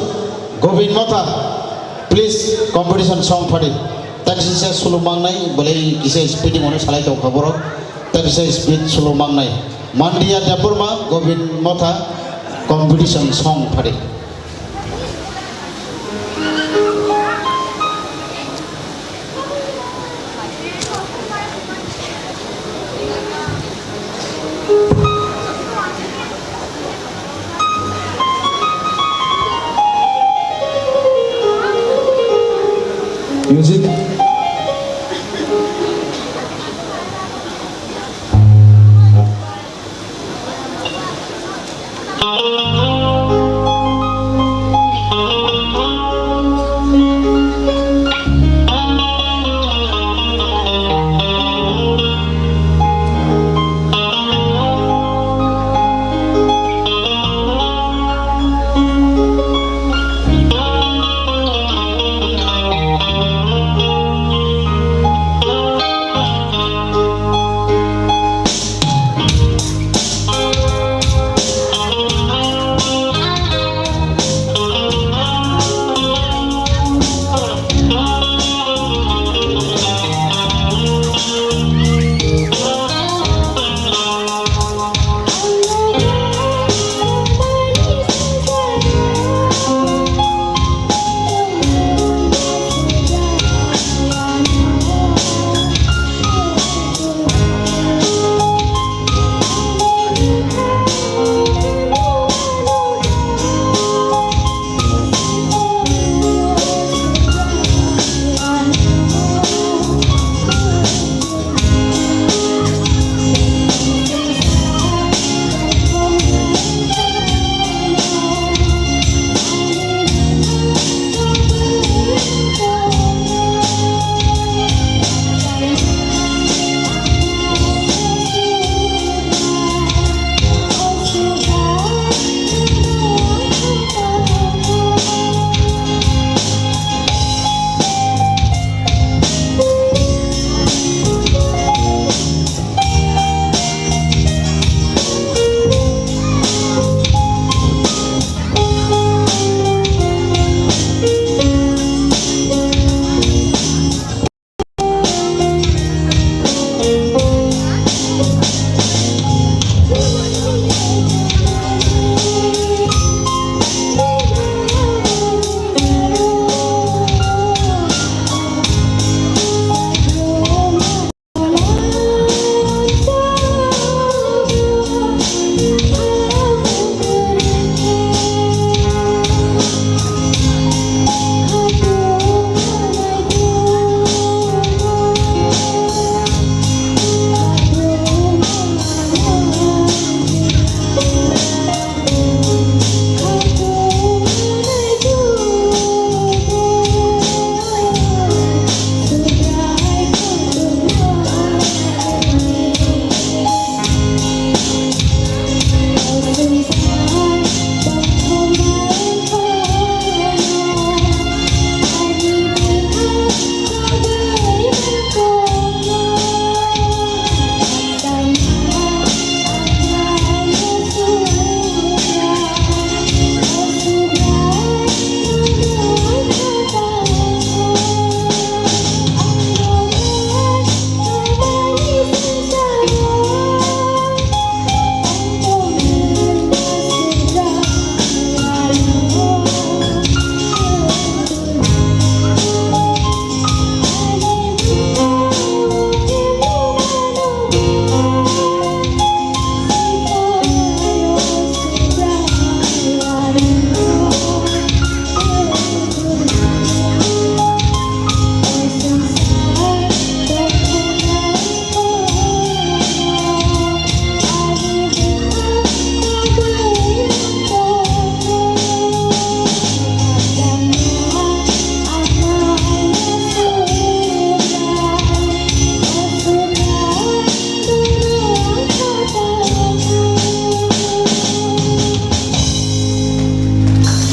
Govind Motha, please competition song phari. Takisa solo mangnai, belai kisa speeding ono salai tongkha borok. Takisa speed solo mangnai. Mandia Debbarma, Govind Motha, competition song phari. Music.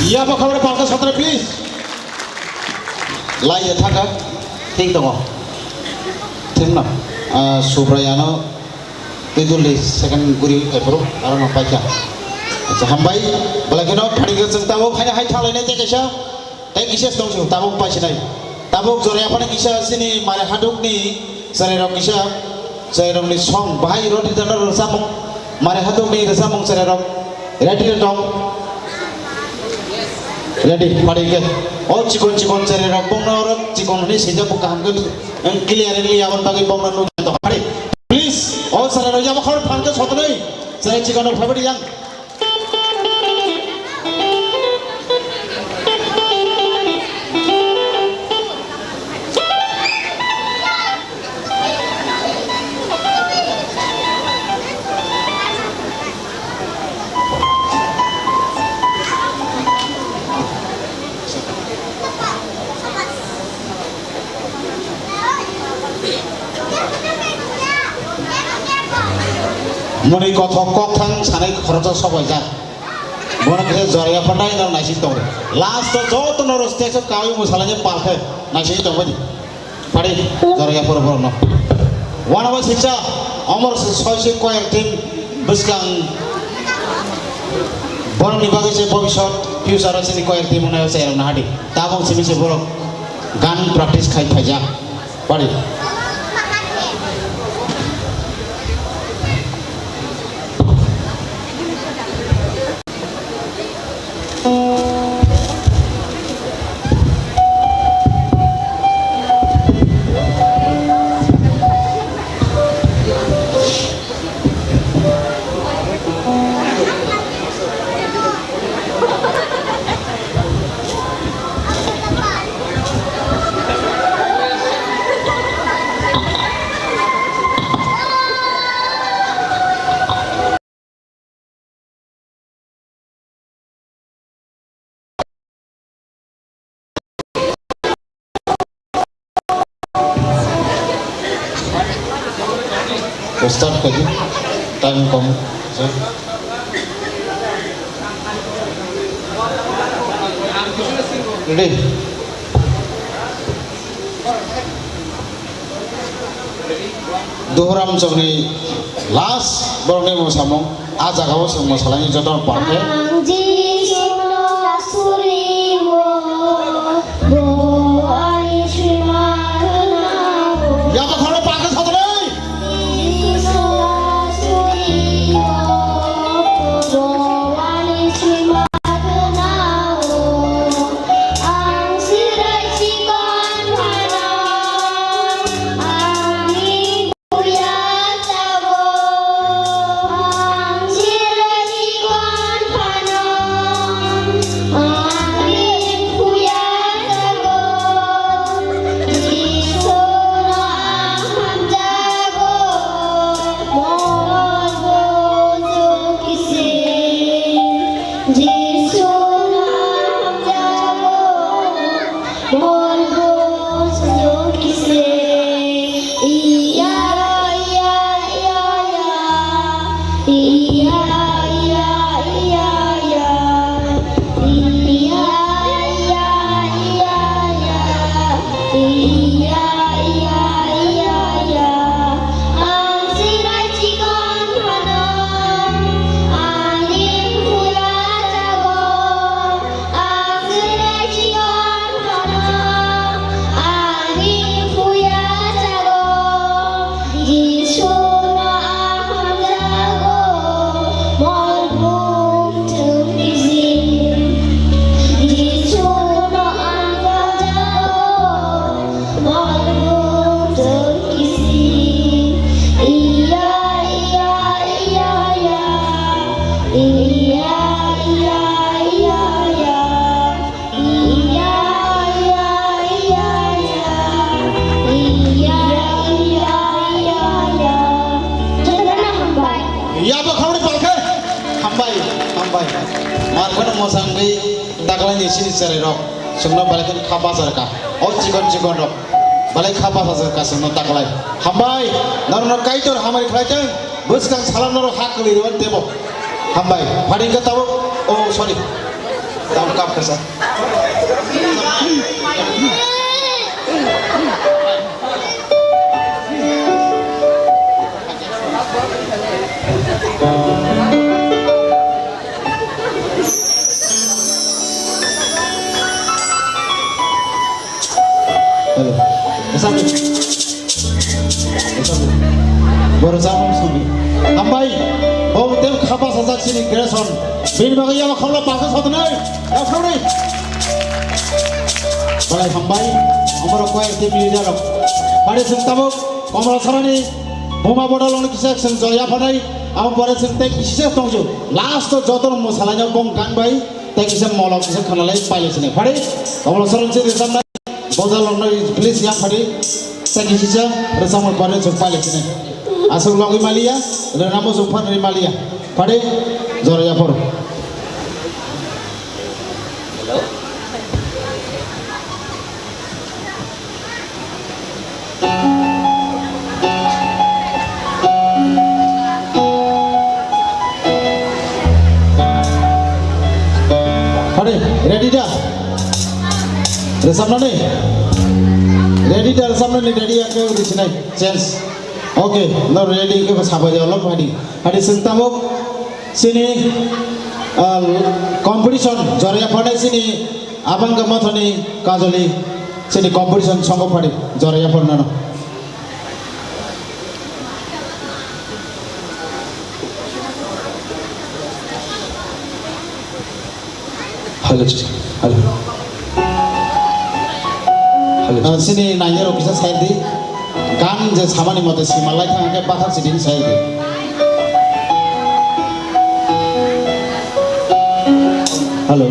Yabo khabar palka satra, please. Lai ya thaka. Thik tongo. Thik no. Ah, Subrayano Twijuli second guri ephuru aro no paikha. Acha, hambai. Belai kheno pharingkhe chwng tabuk haino hai thanglainai tei kaisa. Tei kisa tong sio tabuk paisinai. Tabuk jora yaphano kisa chini mare hadukni chwrairok kisa chwrairokni song bahai roti dano rwchapmung. Mare hadukni rwchapmung chwrairok ready tong. Ready, pharingkhe. O chikon chikon chwrairok bongno oro chikon hwnwi swijak bo kaham khe, ang clear wngya aboni bagwi bongno nukjak tong. Phari, please, o chwrairok yabo khor phankhe sotwnwi chwrai chikonrok phaibai yang. Mwnwi kothok kokthang sanai khoroksa sobaijak. Bono khe jora yapharnai norok naising tongo. Last o joto norok stage o kaui mwsalaini pal khe naising tongbaidi. Phari, jora yaphar borokno. One of six a, Omor Soisoi choir team bwskang borokni bagwi se bobisot future o chini choir team wngnaio chairokno hadi. Tabuk simi se borok gan practice khai phaijak. Phari. Start khaidi, time kom. Ready? Duhuram chokni last borokni mwsamung, a jagao chwng mwsalaini jotono pal khe. Ang Jisuno suriwo, bo ani swimanao. Yabo khorok pal khe sotwnwi. Jisuno suriwo, bo ani swimanao. Ang sirai chikon phano, ani buya jago. Ang sirai chikon phano, ani buya jago. Jisuno ang hamjago, mono bujo kisi. Jisuno hamjago, mon bujo kisi. Iya, iya, iya, iya. Iya, iya, iya, iya. Iya, iya, iya, iya. Iya, iya, iya, iya. Ang sirai chikon phano, ani buya jago. Ang sirai chikon phano, ani buya jago. Jisuno ang hamjago, mon bujo kisi. Jisuno ang hamjago, mon bujo kisi. Iya, iya, iya, iya. Iya, iya, iya, iya. Iya, iya, iya, iya. Iya, iya, iya, iya. Jotono hambai. Yabo khauri palkhe. Hambai, hambai. Mar kheno mosangwi taklaini sini chwrairok. Chwngno belai kheno kha bachar kha. O chikon chikonrok. Belai kha bachar kha chwngno taklai. Hambai. Norokno Kaitor hamari khlaithang. Bwskang salam norok ha kwlwi rwmani tebo. Hambai. Pharingkha tabuk. Oh, sorry. Tam kap kasa. Hello. Esam. Esam. Boro jamung subi. Hambai. Bo tem khapa sajak sini Gerson. Bini bagwi yama khamla bangsa sotonai. Yakhrauni. Balai hambai. Amoro choir team leader rok. Pare sung tabuk. Komla sarani. Buma bodol ono kisa sung joya phanai. Amo pore sung tei kisa tongju. Last o joto no mwsalaina bong gan bai. Tei kisa molok kisa khanalai paile sini. Pare. Komla sarani sini samnai. Bojal rok no please ya phadi. Tei kisa rwchapmung pore chwng pailai sini. Aswk logwi maliya, rwnamo chwng phan rwi maliya. Phadi, jora yaphor. Hore, ready da? Resapnani? Ready da resapnani, ready ya ke udi sinai. Chance. Okay, no ready ke sabai ya lok hadi. Hadi sing tabuk sini, ah, competition jora ya phone sini abang ke mathani kajoli sini competition songo phadi jora ya phone nano. Hello, hello. Hello. Ah, sini nanya rok kisa side di. Gan je samani mote sima lai thang ke pathak sidin side di. Hello.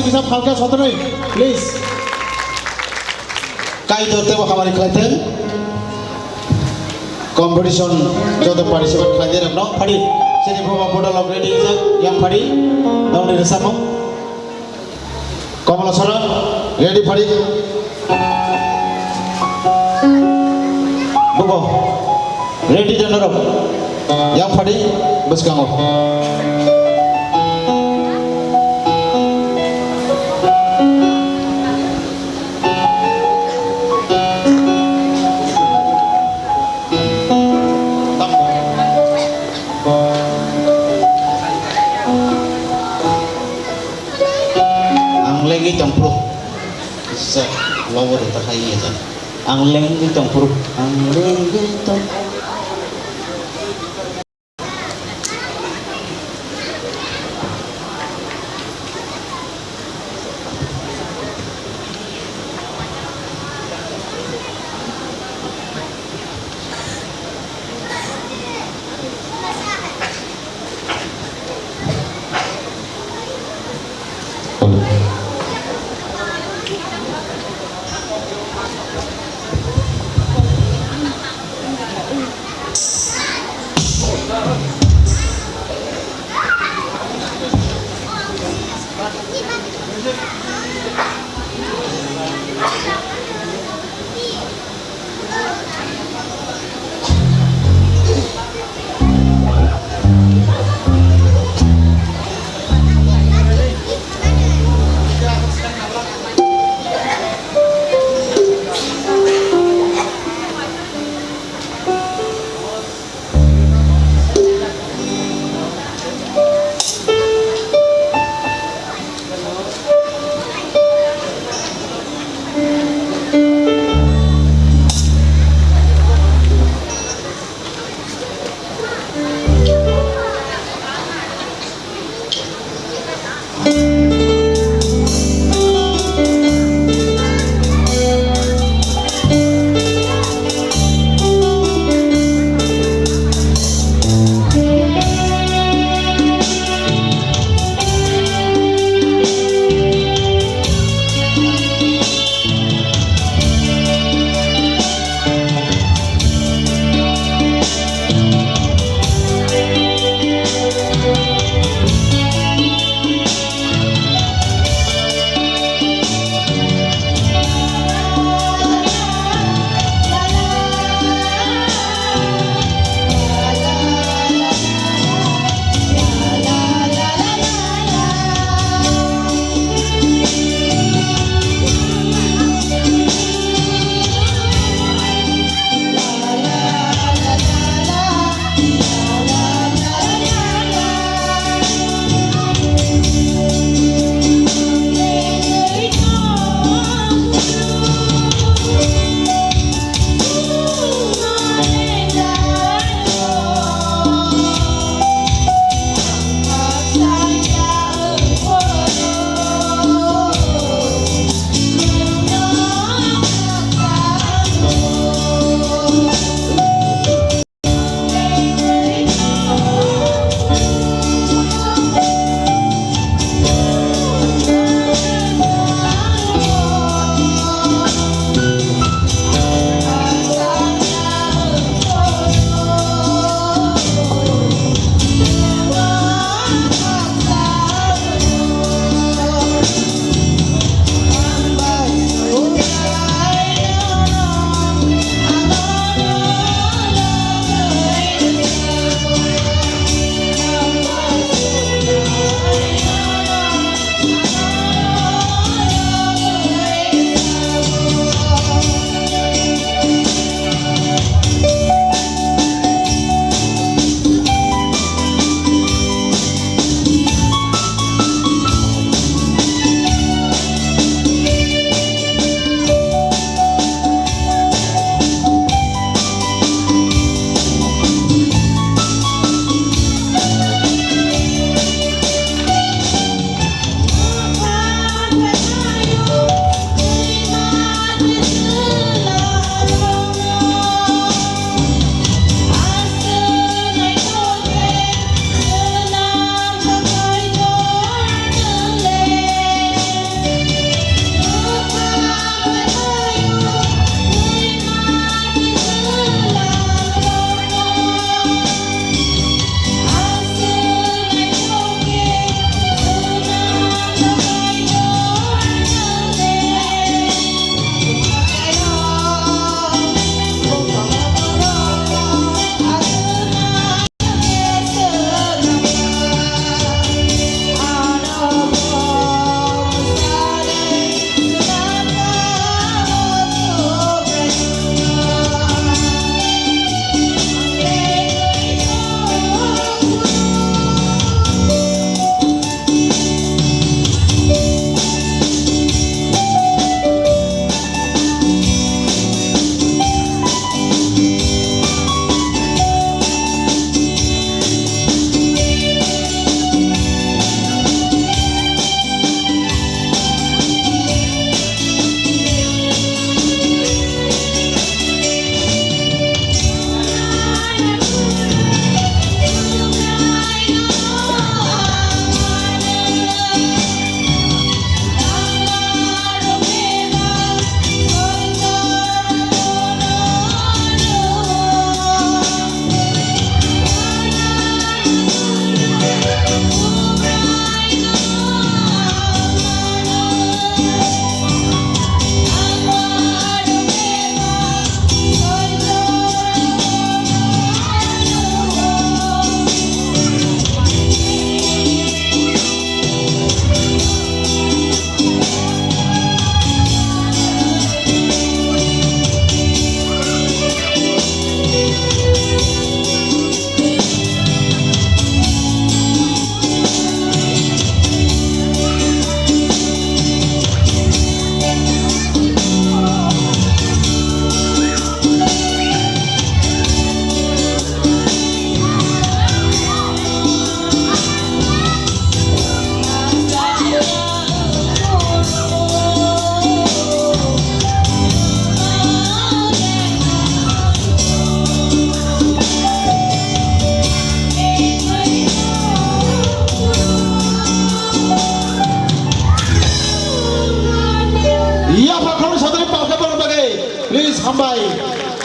Sab halka sotonwi, please. Kaitor tebo hamari khlaitheng. Competition joto participate khlainai rokno phadi. Sini buma bodol rok ready jak, yang phadi. Nongni rwchapmung. Komla Sora, ready phadi. Bubo, ready da norok. Yang phadi, bwskango. Ang lengwi tongphuru. Sa, lobo de ta khai ya. Ang lengwi tongphuru. Ang lengwi tong.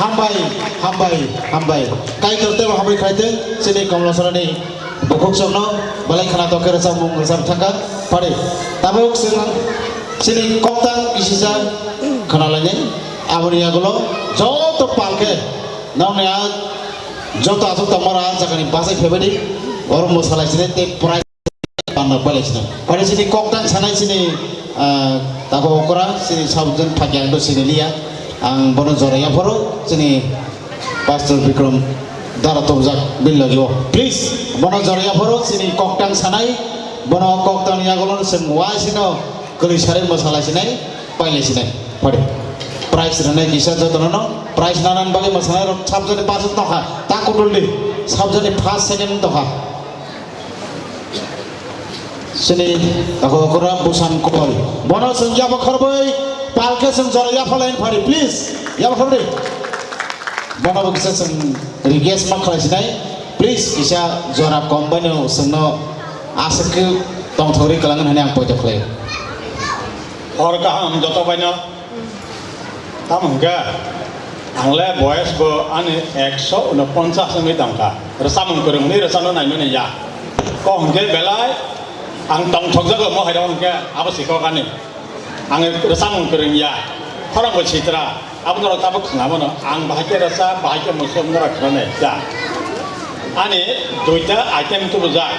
Hambai, hambai, hambai. Kaitor tebo hambai khaitwng, chini Komlasarani bukhuk chokno, belai khwna tokhe rwchapmung rwchap thangkha, pari. Tabuk chwng chini koktang kisisa khwnalainai, aboni yagulo joto palkhe, nokni a joto aswk tongmara jagani bachai phaibadi, oro mwsalai sinai tei prai Panda pale sini. Pare sini koktang sanai sini, ah, tako okra sini sabjun phagi ang do sini liya. Ang bono jora yaphoro sini Pastor Bikram dara tobjak bil lagi o. Please, bono jora yaphoro sini koktang sanai, bono koktang yagolon seng wai sino kali sare masala sinai, paile sinai. Pare. Prize rwnai kisa jotono no, prize nanan bagwi masanai rok sabjani pasuk tokha, ta kudul di, sabjani first second tokha. Sini, ako okora busan kobol. Bono chwng yabo khorbai, palke chwng jora yaphalai phari, please. Yabo khordi. Bono bo kisa chwng request ma khlai sinai. Please, kisa jora kom baino chwngno aswk khe tongthogri kwlango hwnwi ang poito khlai. Hor kaham joto baino. Tamo hwnkhe, ang le boyes bo ani ekso unoponchas wngwi tongkha. Rwchapmung kwrwngni rwchapno naimani ya. Kok hwnkhe belai ang tongthokjago, mo hai rok hwnkhe abo si kok ani. Ang rwchapmung kwrwng ya. Khorang bo sitra. Abo norok tabuk khna mano. Ang bahai khe rwchap, bahai khe muchung norok khna nai ya. Ani duita item tubujak.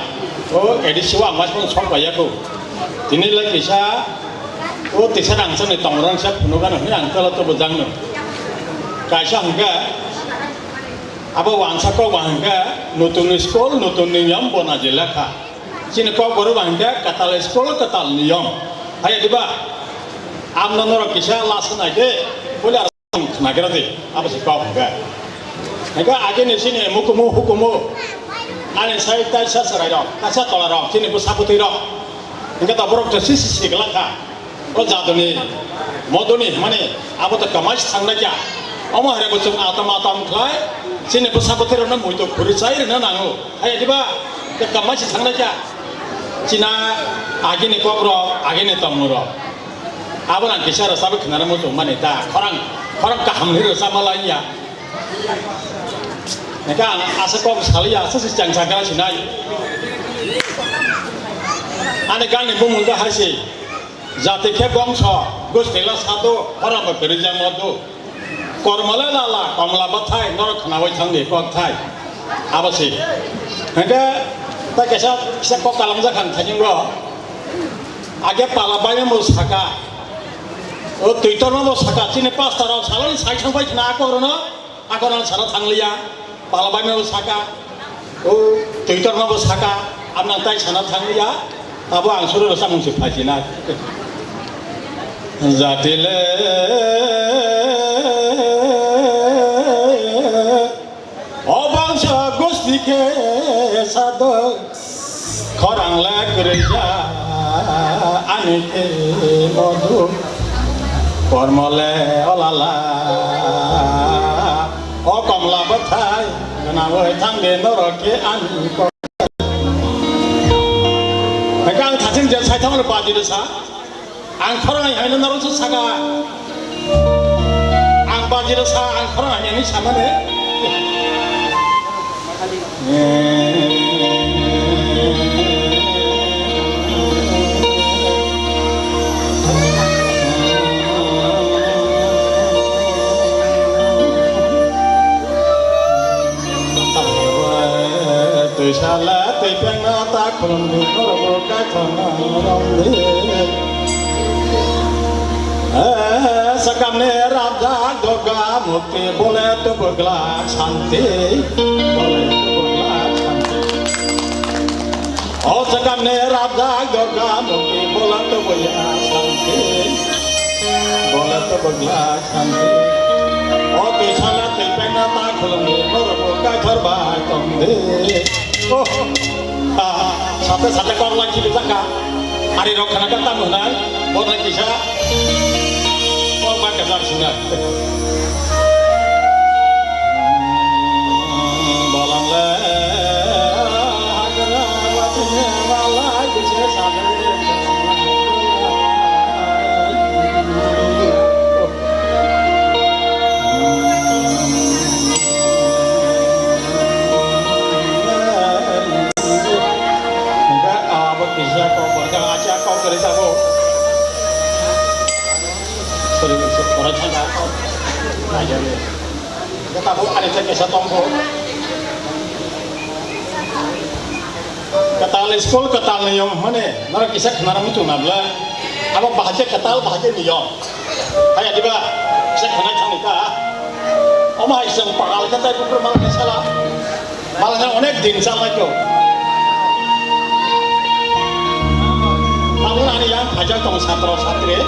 O A D C o ang mas sok bai ya kho. Tini le kisa O tisa rang chani tong rang sa phunuk ano hwnwi ang tolo tubu jang no. Kaisa hwnkhe abo wansa kok ba hwnkhe nutun ni school, nutun ni niyom bona je lekha. Chini kok boru ba hwnkhe kwtal school, kwtal niyom. Hai diba? Amno norok kisa last nai de, bole aro khna gira de, abo se kok hwnkhe. Hwnkhe age ni chini mukumu hukumu, ani sai tai sa sarai rok, kaisa tola rok, chini bwsa bwtwi rok. Hwnkhe to borok to sisi sigla kha. O jaduni, moduni hwnmani abo to kwmai se thangna kya. Omo hai bo chwng atam atam khlai, chini bwsa bwtwi rokno muitu khuri chai rwna nango. Hai diba? To kwmai se thangna kya. China agini kok rok, agini tongmung rok. Abo nang kisa rwchapwi khwnana muchung mani ta. Khorang, khorang kaham ni rwchapma lai ya. Neka ang asa kok saliya, asa si chang chang kara sinai. Ani gan ni bumung ga hai si. Jati khe bongso, gusti la sado, hora ba kwrwi jang wado. Kormole lala, komla bathai, norok khnawi thangdi kok thai. Abo si. Hwnkhe, ta kesa, kisa kok kalam jakhan thajingo. Age pala baimamo saka. O twitormabo saka, chini pastor rok saloni sai thangbai khna akorno. Akorno sana thangliya, pala baimabo saka, o twitormabo saka, amna tai sana thangliya, abo ang suru rwchapmung se phaijina. Jatile, o bangsa gosti khe sadok. Khorang le kwrwija ani khe modu, kormo le olala. O komla bwthai gwnangwi thangdi norok khe ani kok. Hwnkhe ang thaching je saithangno baji rwsa. Ang khorang hai haino norok se saka. Ang bajiro sa, ang khorang hai hinwi samani. Twi sala twi pengna ta khulumdi norok bo kaithorna romdi. Eh, sakamni rabjak Durga murti bole tubuk glak santi, bole tubuk glak santi. O sakamni rabjak Durga murti bole tubuk ya santi, bole tubuk glak santi. O twi sala twi pengna ta khulumdi norok bo kaithor bai tongdi. Oh. Ah, sate sate kok lai chili jaka. Ari rok khana ka tamo nai. Bor nai kisa. Kok ba ka jar sina. Balang le hagra watne wala kise sade. Kok borok acha kok kwrwi tabuk. Sorry, sorry, borok thangkha. Naijak le. Tabuk ani thai kaisa tongkho. Kwtal school, kwtal niyom hwnwi norok kisa khwnarok muchung nabla. Abo bahai khe kwtal, bahai khe niyom. Hai adiba, kisa khwnai thangni ta. Omo hai chwng pakal khe tai buphuru malai sala. Malai onek din chalai kho. Tabuk ani yang phajak tong satro satri.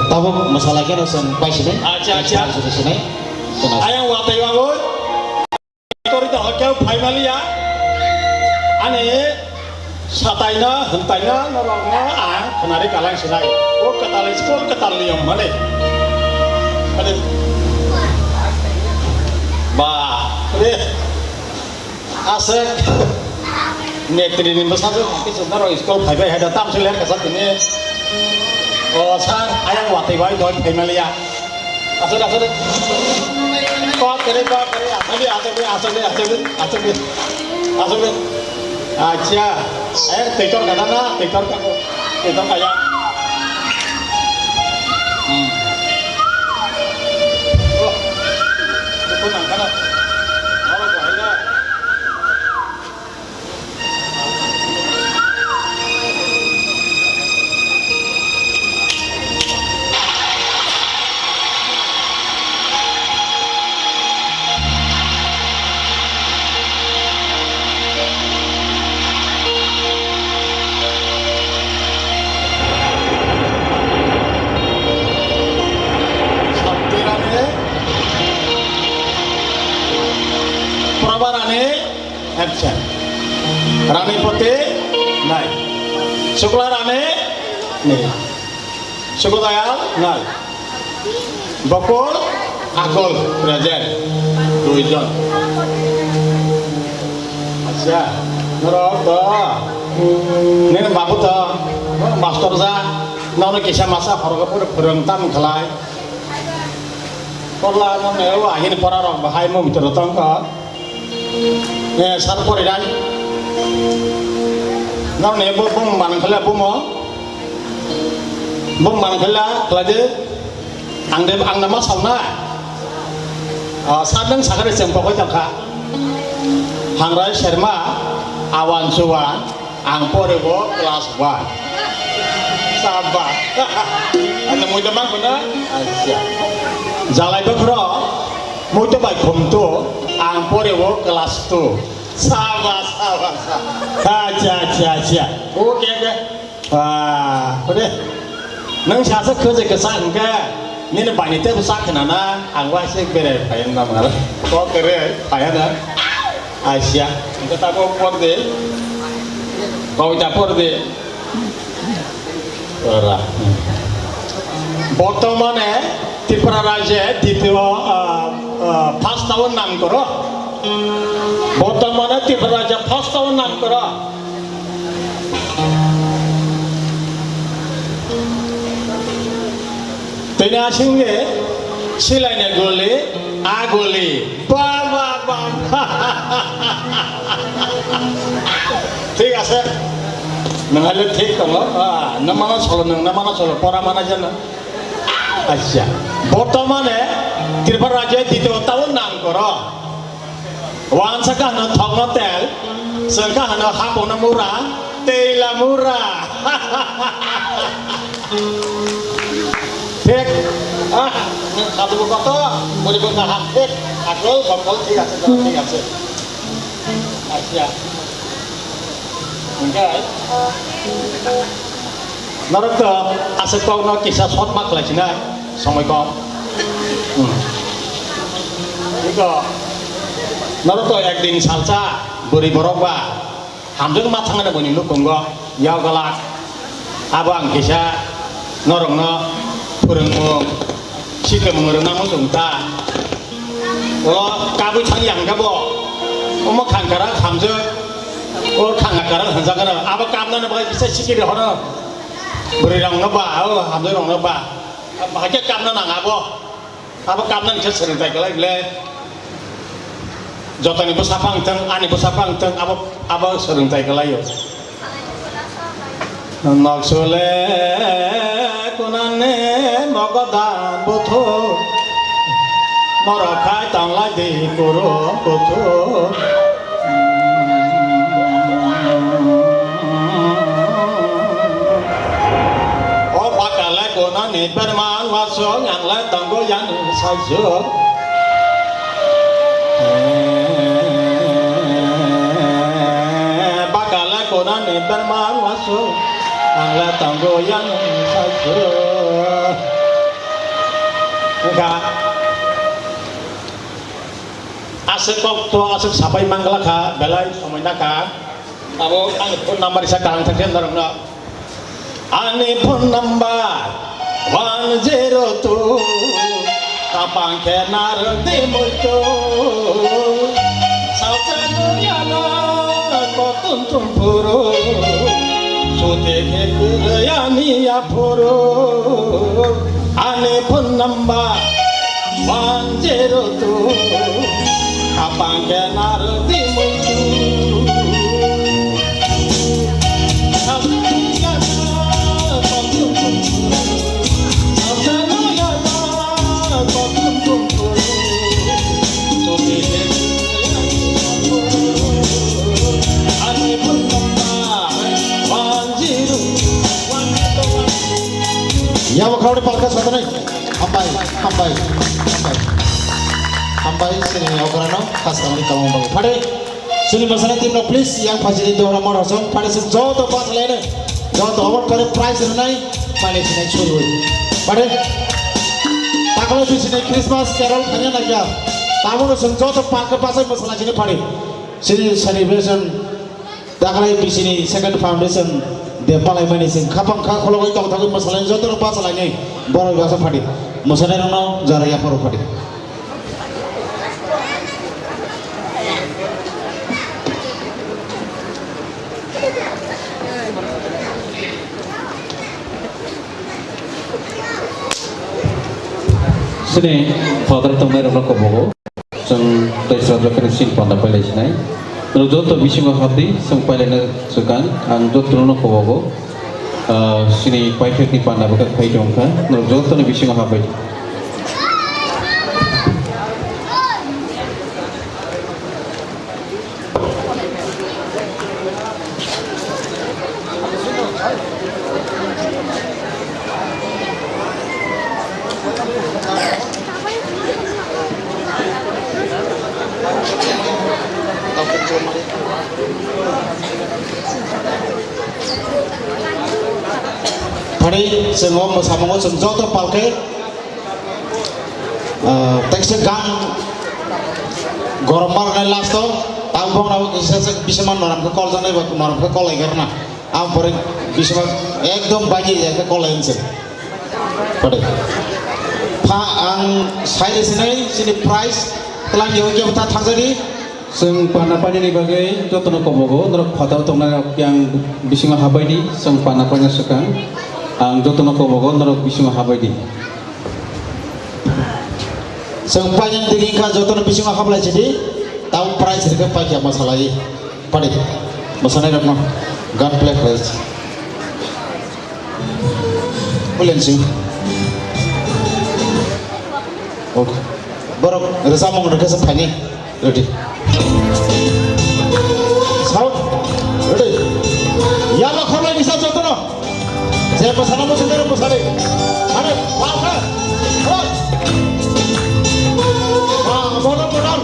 Tabuk masala khe no chwng pai sinai. Acha, acha. Pai sinai. Ayang watwi bagwi. Tori to hakhe phaimaliya. Ani sataina, hwntaina norokno ang khwnari kalang sinai. O kwtal school, kwtal niyom hwnwi. Hwnwi. Ba, re. Aswk. Netri ni bwsajwk, kisa norok school phaibai hai da, tamsok ler kasa tini. O sir, ayang watwi bai doi phaimaliya. Aswk, aswk. Kok kwrwi, kok kwrwi, aswk di, aswk di, aswk di, aswk di, aswk di. Aswk di. Acha. Eh, twi tor kata na, twi tor ka, twi tor kaya. Hmm. Oh. Dukun nang kana. Oro bahai na. Sabtirani, Prabarani, Acha. Ranipati, nai. Sukla Rani, nai. Sukodayal, nai. Bokol, Akol, present. Duijon. Acha. Norok to. Nini babu to. Master ja. Nono kisa masa horok pura purung tam khalai. Porla no ne wa hin pora rok bahai mo bitor tong ko. Eh, sar pori dai. Nang ne bo bung manang khala bumo. Bung manang khala khlai de. Ang de, ang nama sauna. Ah, sar nang sakare chempok oi tangkha. Hangrai Sharma, Awan Chuan, ang pore bo class one. Saba. Ano muida mang kuna? Acha. Jalai Bakhro. Muito bai khum tu, ang pore o class two. Saba, saba, saba. Acha, acha, acha. Okay, okay. Ah, ore. Nang sasa khuje kesa hingke. Nini bani te sa khna na, ang wa se bere phayan na mar. Ko kere, phayan na. Asia. Hingke ta ko por de. Ko ta por de. Ora. বর্তমানে ত্রিপুরা রাজ্যে দ্বিতীয়, আহ, আহ, first town নাম করো। বর্তমানে ত্রিপুরা রাজ্যে first town নাম করো। Tini asing le, silai ne goli, a goli. Ba, ba, ba, ba. Thik ase. Nang hale thik tongo. Ah, namana solo nang, namana solo. Pora mana jana. Acha. Bortomane Tripura rajye ditiyo town nang koro. Wansa kahno thokno tel, sengkha hano hapungno mura, teila mura. Thik. Ah, nang khatubo koto, boribo kaham thik. Akol, bokol, thik ase, thik ase. Acha. Hingke norok to aswk kokno kisa short ma khlai sinai, somoi kom. Hmm. Norok to ekdin salsa bwrwi borok ba hamjwk ma thangna boni nukhungo yokgwlak. Abo ang kisa norokno phwrwngmung, siklamung rwna muchung ta. O kabui thang yang khe bo omo khangkara hamjwk, o khangkara hamjwk ano abo kamnani bagwi kisa sikiri horo bwrwi rokno ba, o hamjwk rokno ba. Bahai khe kamna nang abo. Abo kamnani khe swrwngthai kwlai le. Jotoni bwsa phang thung, ani bwsa phang thung, abo, abo swrwngthai kwlaio. Noksole kunani mogodan buthu, norok khai tanglai di kurum buthu. O bakale konani berma wasong ang le tongo yang sajok. Bakale konani berma wasong ang le tongo yang sajok. Wngkha. Aswk kok to aswk sapai mangla kha, belai somoi na kha. Abo ani phone number isa kaham thang khe norokno. Ani phone number one zero two, kapang khe narwk di muitu. Sacha nuyana kotun tum phuru, sute khe kwrwi ani aphuru. Ani phone number one zero two, kapang khe narwk di muitu. Ani phone number one zero one. Yabo khoroknwi palka satanai. Hambai, hambai, hambai. Hambai, sini ograno, khastamni kamung bagwi. Phade, sini masana team no please, yang phajini dona mor hosong, phade se joto pass laine, joto award kare prize rwnai, phade sini churwi. Phade, takalo bisini Christmas carol khanya nagya, tamono song joto palka pasai masala jini phade. Sini celebration Daklai bisini second foundation de palaimani sing khapang kha khulogwi tongthogwi mwsalaini jotono bachalaini borok basa phadi mwsanairokno jara yapharo phadi. Sini father tongnairokno kobogo. Chwng tei srajakhe sini panda pailai sinai. Norok joto bisingo habdi, chwng pailaina swkang, ang jotono kobogo. Ah, sini paithakni panda bwkha khai tongkha. Norok jotono bisingo habbai. Phari chwng o mwsamungo chwng joto palkhe, ah, tekse gang gorom barnai last o, tang bong rao kisa se bisima noram khe kol janai ba noram khe kol lai garna. Ang pore bisima ekdom baji ya khe kol lai se. Pade. Pha ang sai de sinai sini price tlang yo khe ta thang jadi. Chwng panda painani bagwi jotono kobogo, norok phataro tongnai rok yang bisingo habai di, chwng panda paina swkang, ang jotono kobogo, norok bisingo habai di. Chwng painani digi wngkha jotono bisingo hablai sidi, tamo prize rwkhe paikha mwsalai, padi, mwsanairokno gun play khlai. Ulen sing. Ok. Borok rwchapmung rwkhe se phaini. Ready. Sound. Ready. Yama khorlai nisa jotono. Je bwsano bwswk dero bwsari. Are, bang, bang. Hoi. Bang, bodol, bodol.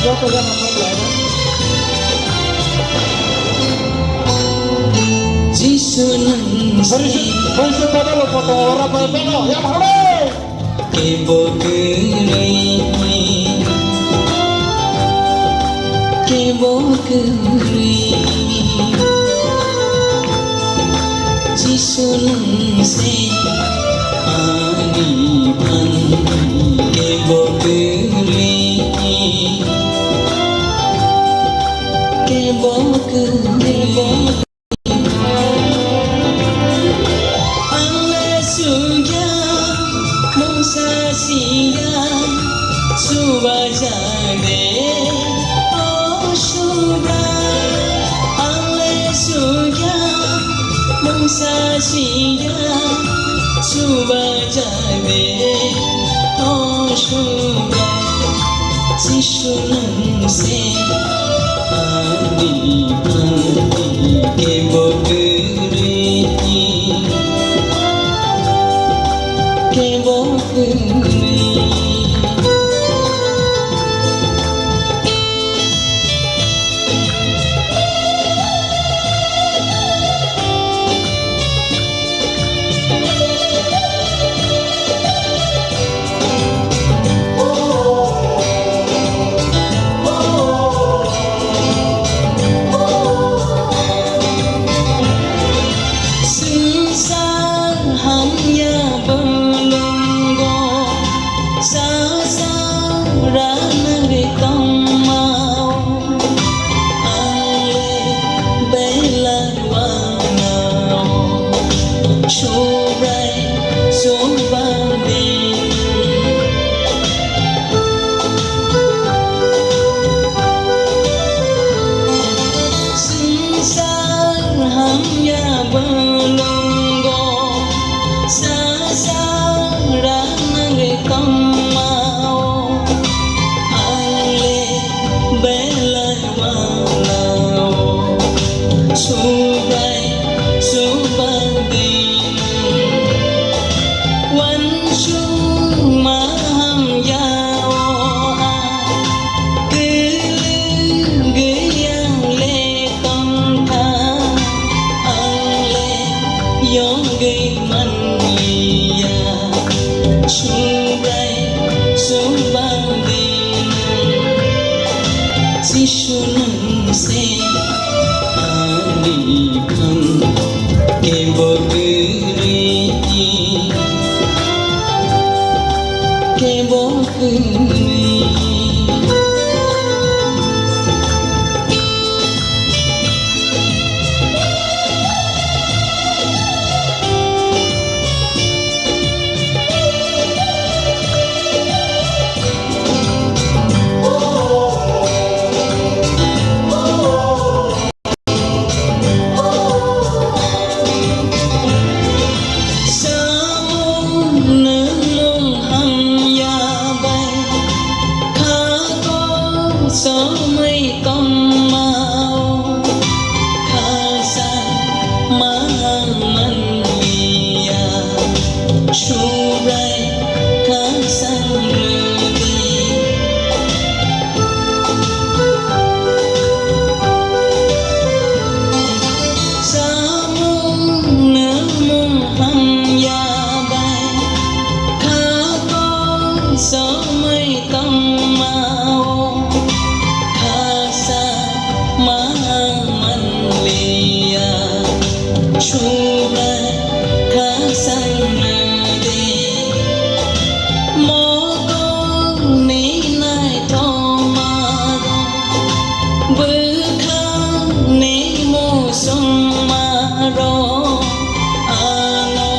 Joto jana kok lai. Bwrwi se, bwrwi se bodol bo tongo, ora bai mano, ya phano. Kebo kwrwi, kebo kwrwi, Jisu nwng se ani phan. Kebo kwrwi, kebo kwrwi. Ang le sungya, mungsa singya, subaja de, o subra. Ang le sungya, mungsa singya, subaja de, o subra. Jisu nwng se ani phan kebo kwrwi, kebo kwrwi. Swngchar hamya bolongo, sasa ranari tongmao. Ang le belai wanao, Subrai subandi. Swngchar hamya bolongo, sasa ranari tongmao. Ang le belai wanao, Subrai subandi. Wansuk maham yao a, kwlwng gwyang le tongkha, ang le yogwi manliya. Subrai subandi, Jisu nwng se ani phan kebo kwrwi, kebo kwrwi. Samung nwng mung hamya bai, kha kok somoi tongmao, khaksa ma manliya, Subrai khaksa rwdi. Samung nwng mung hamya bai, kha kok somoi tongmao, khaksa ma manliya, Subrai khaksa rwdi. Mokol ni naithoma rok, bwkhak ni muchungma rok, ano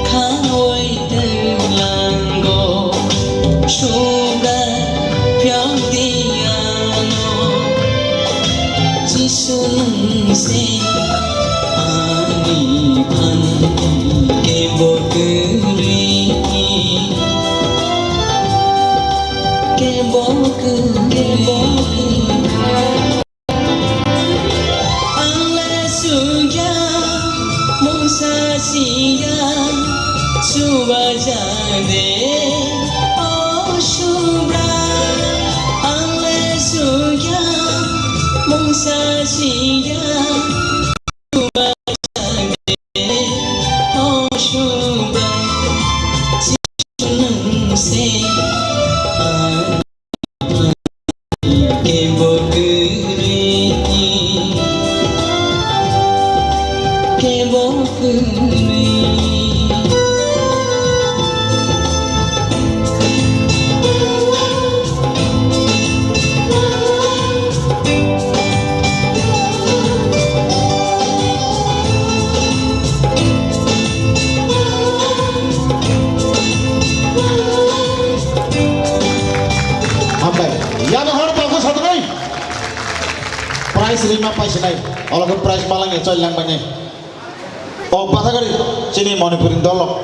khaui twlango, Subrai phiyokdi ano. Jisu nwng se ani phan kebo kwrwi, kebo kwrwi. Ang le sungya, mungsa singya, subaja de, o Subra. Ang le sungya, mungsa singya, subaja de. Prize rima paisinai, ologo prize malangya choi langbainai. O bathagari chini Manipuri dolo.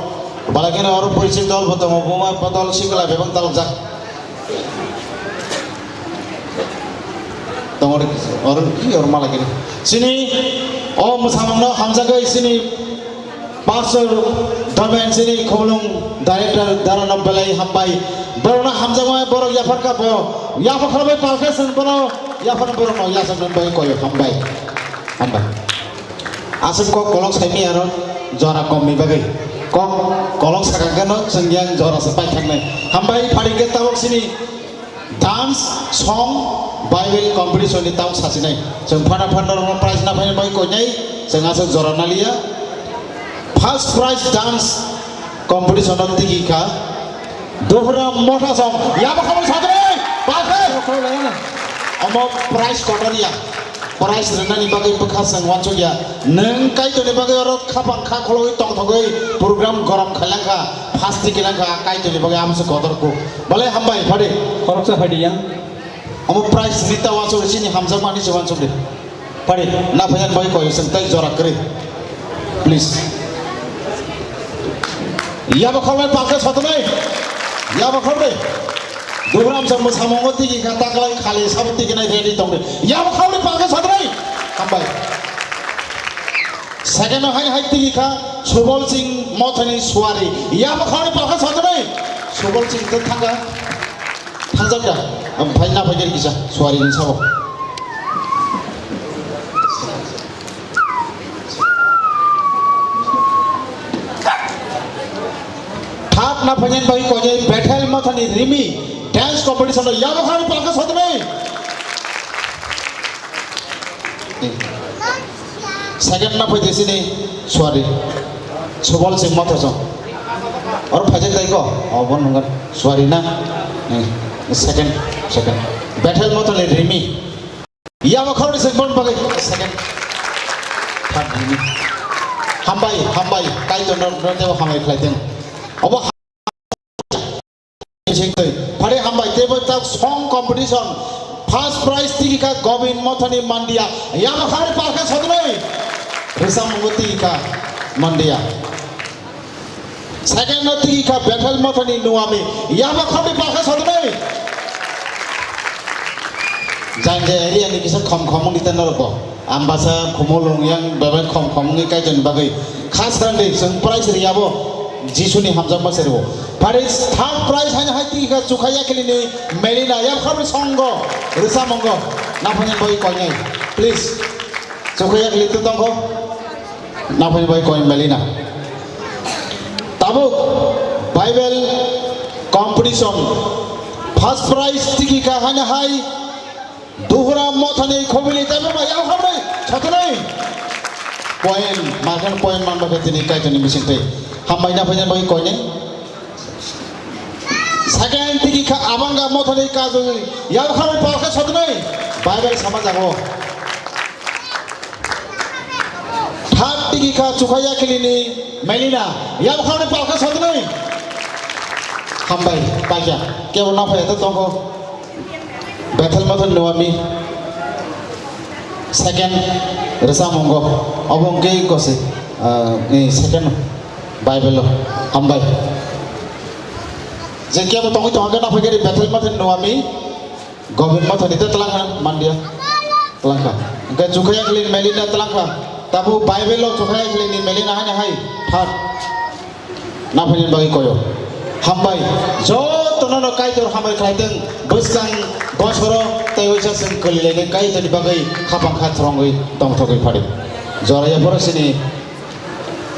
Balakeno oro porichit dol bo tongo, buma bodol sikla bebak dalokjak. Tongori oro ki oro malakini. Chini o mwsamungno hamjagwi chini Pastor Domen chini khumulwng director Darano belai hambai. Borokno hamjakmani borok yapharkha bo. Yapha khlaibai palkhe chwng bono yaphano borokno yachaknani bagwi koyo hambai. Hambai. Aswk kok kolok saimaya aro jora komni bagwi. Kok kolok sakha kheno chwng yang jora se paithaknai. Hambai phaikhe tabuk chini Dance, song, Bible competition ni tamo sachinai. Chwng phana phana rokno prize na phaina bai koinai, chwng aswk jora naliya. First prize dance competition o tigi kha. Dohra motha song, yabo khamani sadre, bakhe. Omo prize kotoriya. Prize rwnani bagwi bwkha chwng uansukya. Nwng Kaitorni bagwi oro khapang kha khologwi tongthogwi program gorom khailangkha, phasti kilangkha, Kaitorni bagwi amsa kotor kuk. Bale hambai, phadi. Khoroksa phadi yang. Omo prize rita uansuk chini hamjakmani se uansuk de. Phadi, na phaiyan bai koi chwng tai jora kwrwi. Please. Yabo kholbai palkhe sotonai. Yabo kholbai. Dugram sa mwsamungo tigi kha taklai khali sabo tigi nai ready tongdi. Yabo khauri palkhe sotrai. Hambai. Second o hai hai tigi kha Subol Singh Mothani Suari. Yabo khauri palkhe sotrai. Subol Singh to thanga. Thangjak da. Am phai na phai kisa Suari ni sabo. Third na phainani bagwi koinai Bethel Mothani Rimi dance competition o yabo khani palkha sotnai. Second na phaidi sini Suari Subol Singh Motha song. Oro phaijak dai ko? Oh, bon nungar Suari na. Eh, second, second. Bethel Mothani Rimi. Yabo khoroknwi se bon bagwi second. Third bini. Hambai, hambai, Kaitor no, no tebo hambai khlai teng. Obo ha-, sing tei. Phare hambai, tebo tak song competition. First prize tigi kha Govind Mothani Mandia. Yabo khoroknwi palkha sotnwi. Risa mungo tigi kha Mandia. Second no tigi kha Bethel Mothani Nuami. Yabo khoroknwi palkha sotnwi. Jang je area ni kisa khom khom wngwi ta norok bo. Ambasa khumulwng yang bebak khom khom wngwi Kaitorni bagwi. Khas randi chwng prize riyabo Jisuni hamjakma serbo. Phari third prize haino hai tigi kha Chukha Yakhili ni Melina. Yabo khoroknwi songo rwchapmungo. Naphani bagwi koinai. Please. Chukha Yakhili to tongkho. Naphani bai koi Melina. Tabuk Bible competition first prize tigi kha haino hai Duhura Mothani Khobili tei ma yao hambai sotnai. Point, makan point man bakha tini Kaitorni bising tei. Hambai naphani bai koi ne. Second tigi kha Abanga Mothani Kaju yao hambai palkha sotnai. Bible sama jago. Third tigi kha Chukha Yakhili ni Melina. Yabo khoroknwi palkha sotnwi. Hambai, paikha. Kebo naphai ta tongkho. Bethel Mothani Nuami. Second, rwchapmungo. Obo hwnkhe kose, ah, ni second Bible o. Hambai. Je kebo tongwi tongkha naphai khe Bethel Mothani Nuami. Govind Mothani te twlang kha, mandia. Twlang kha. Hwnkhe Chukha Yakhili ni Melina twlang kha. Tabuk Bible o Chukha Yakhili ni Melina haino hai third. Naphani bagwi koyo. Hambai. Jotono no Kaitor hambai khlai teng. Bwskang bosoro tei uisa chwng kwlwi lai Kaitorni bagwi khapang kha throngwi tongthogwi phadi. Jora yaphoro sini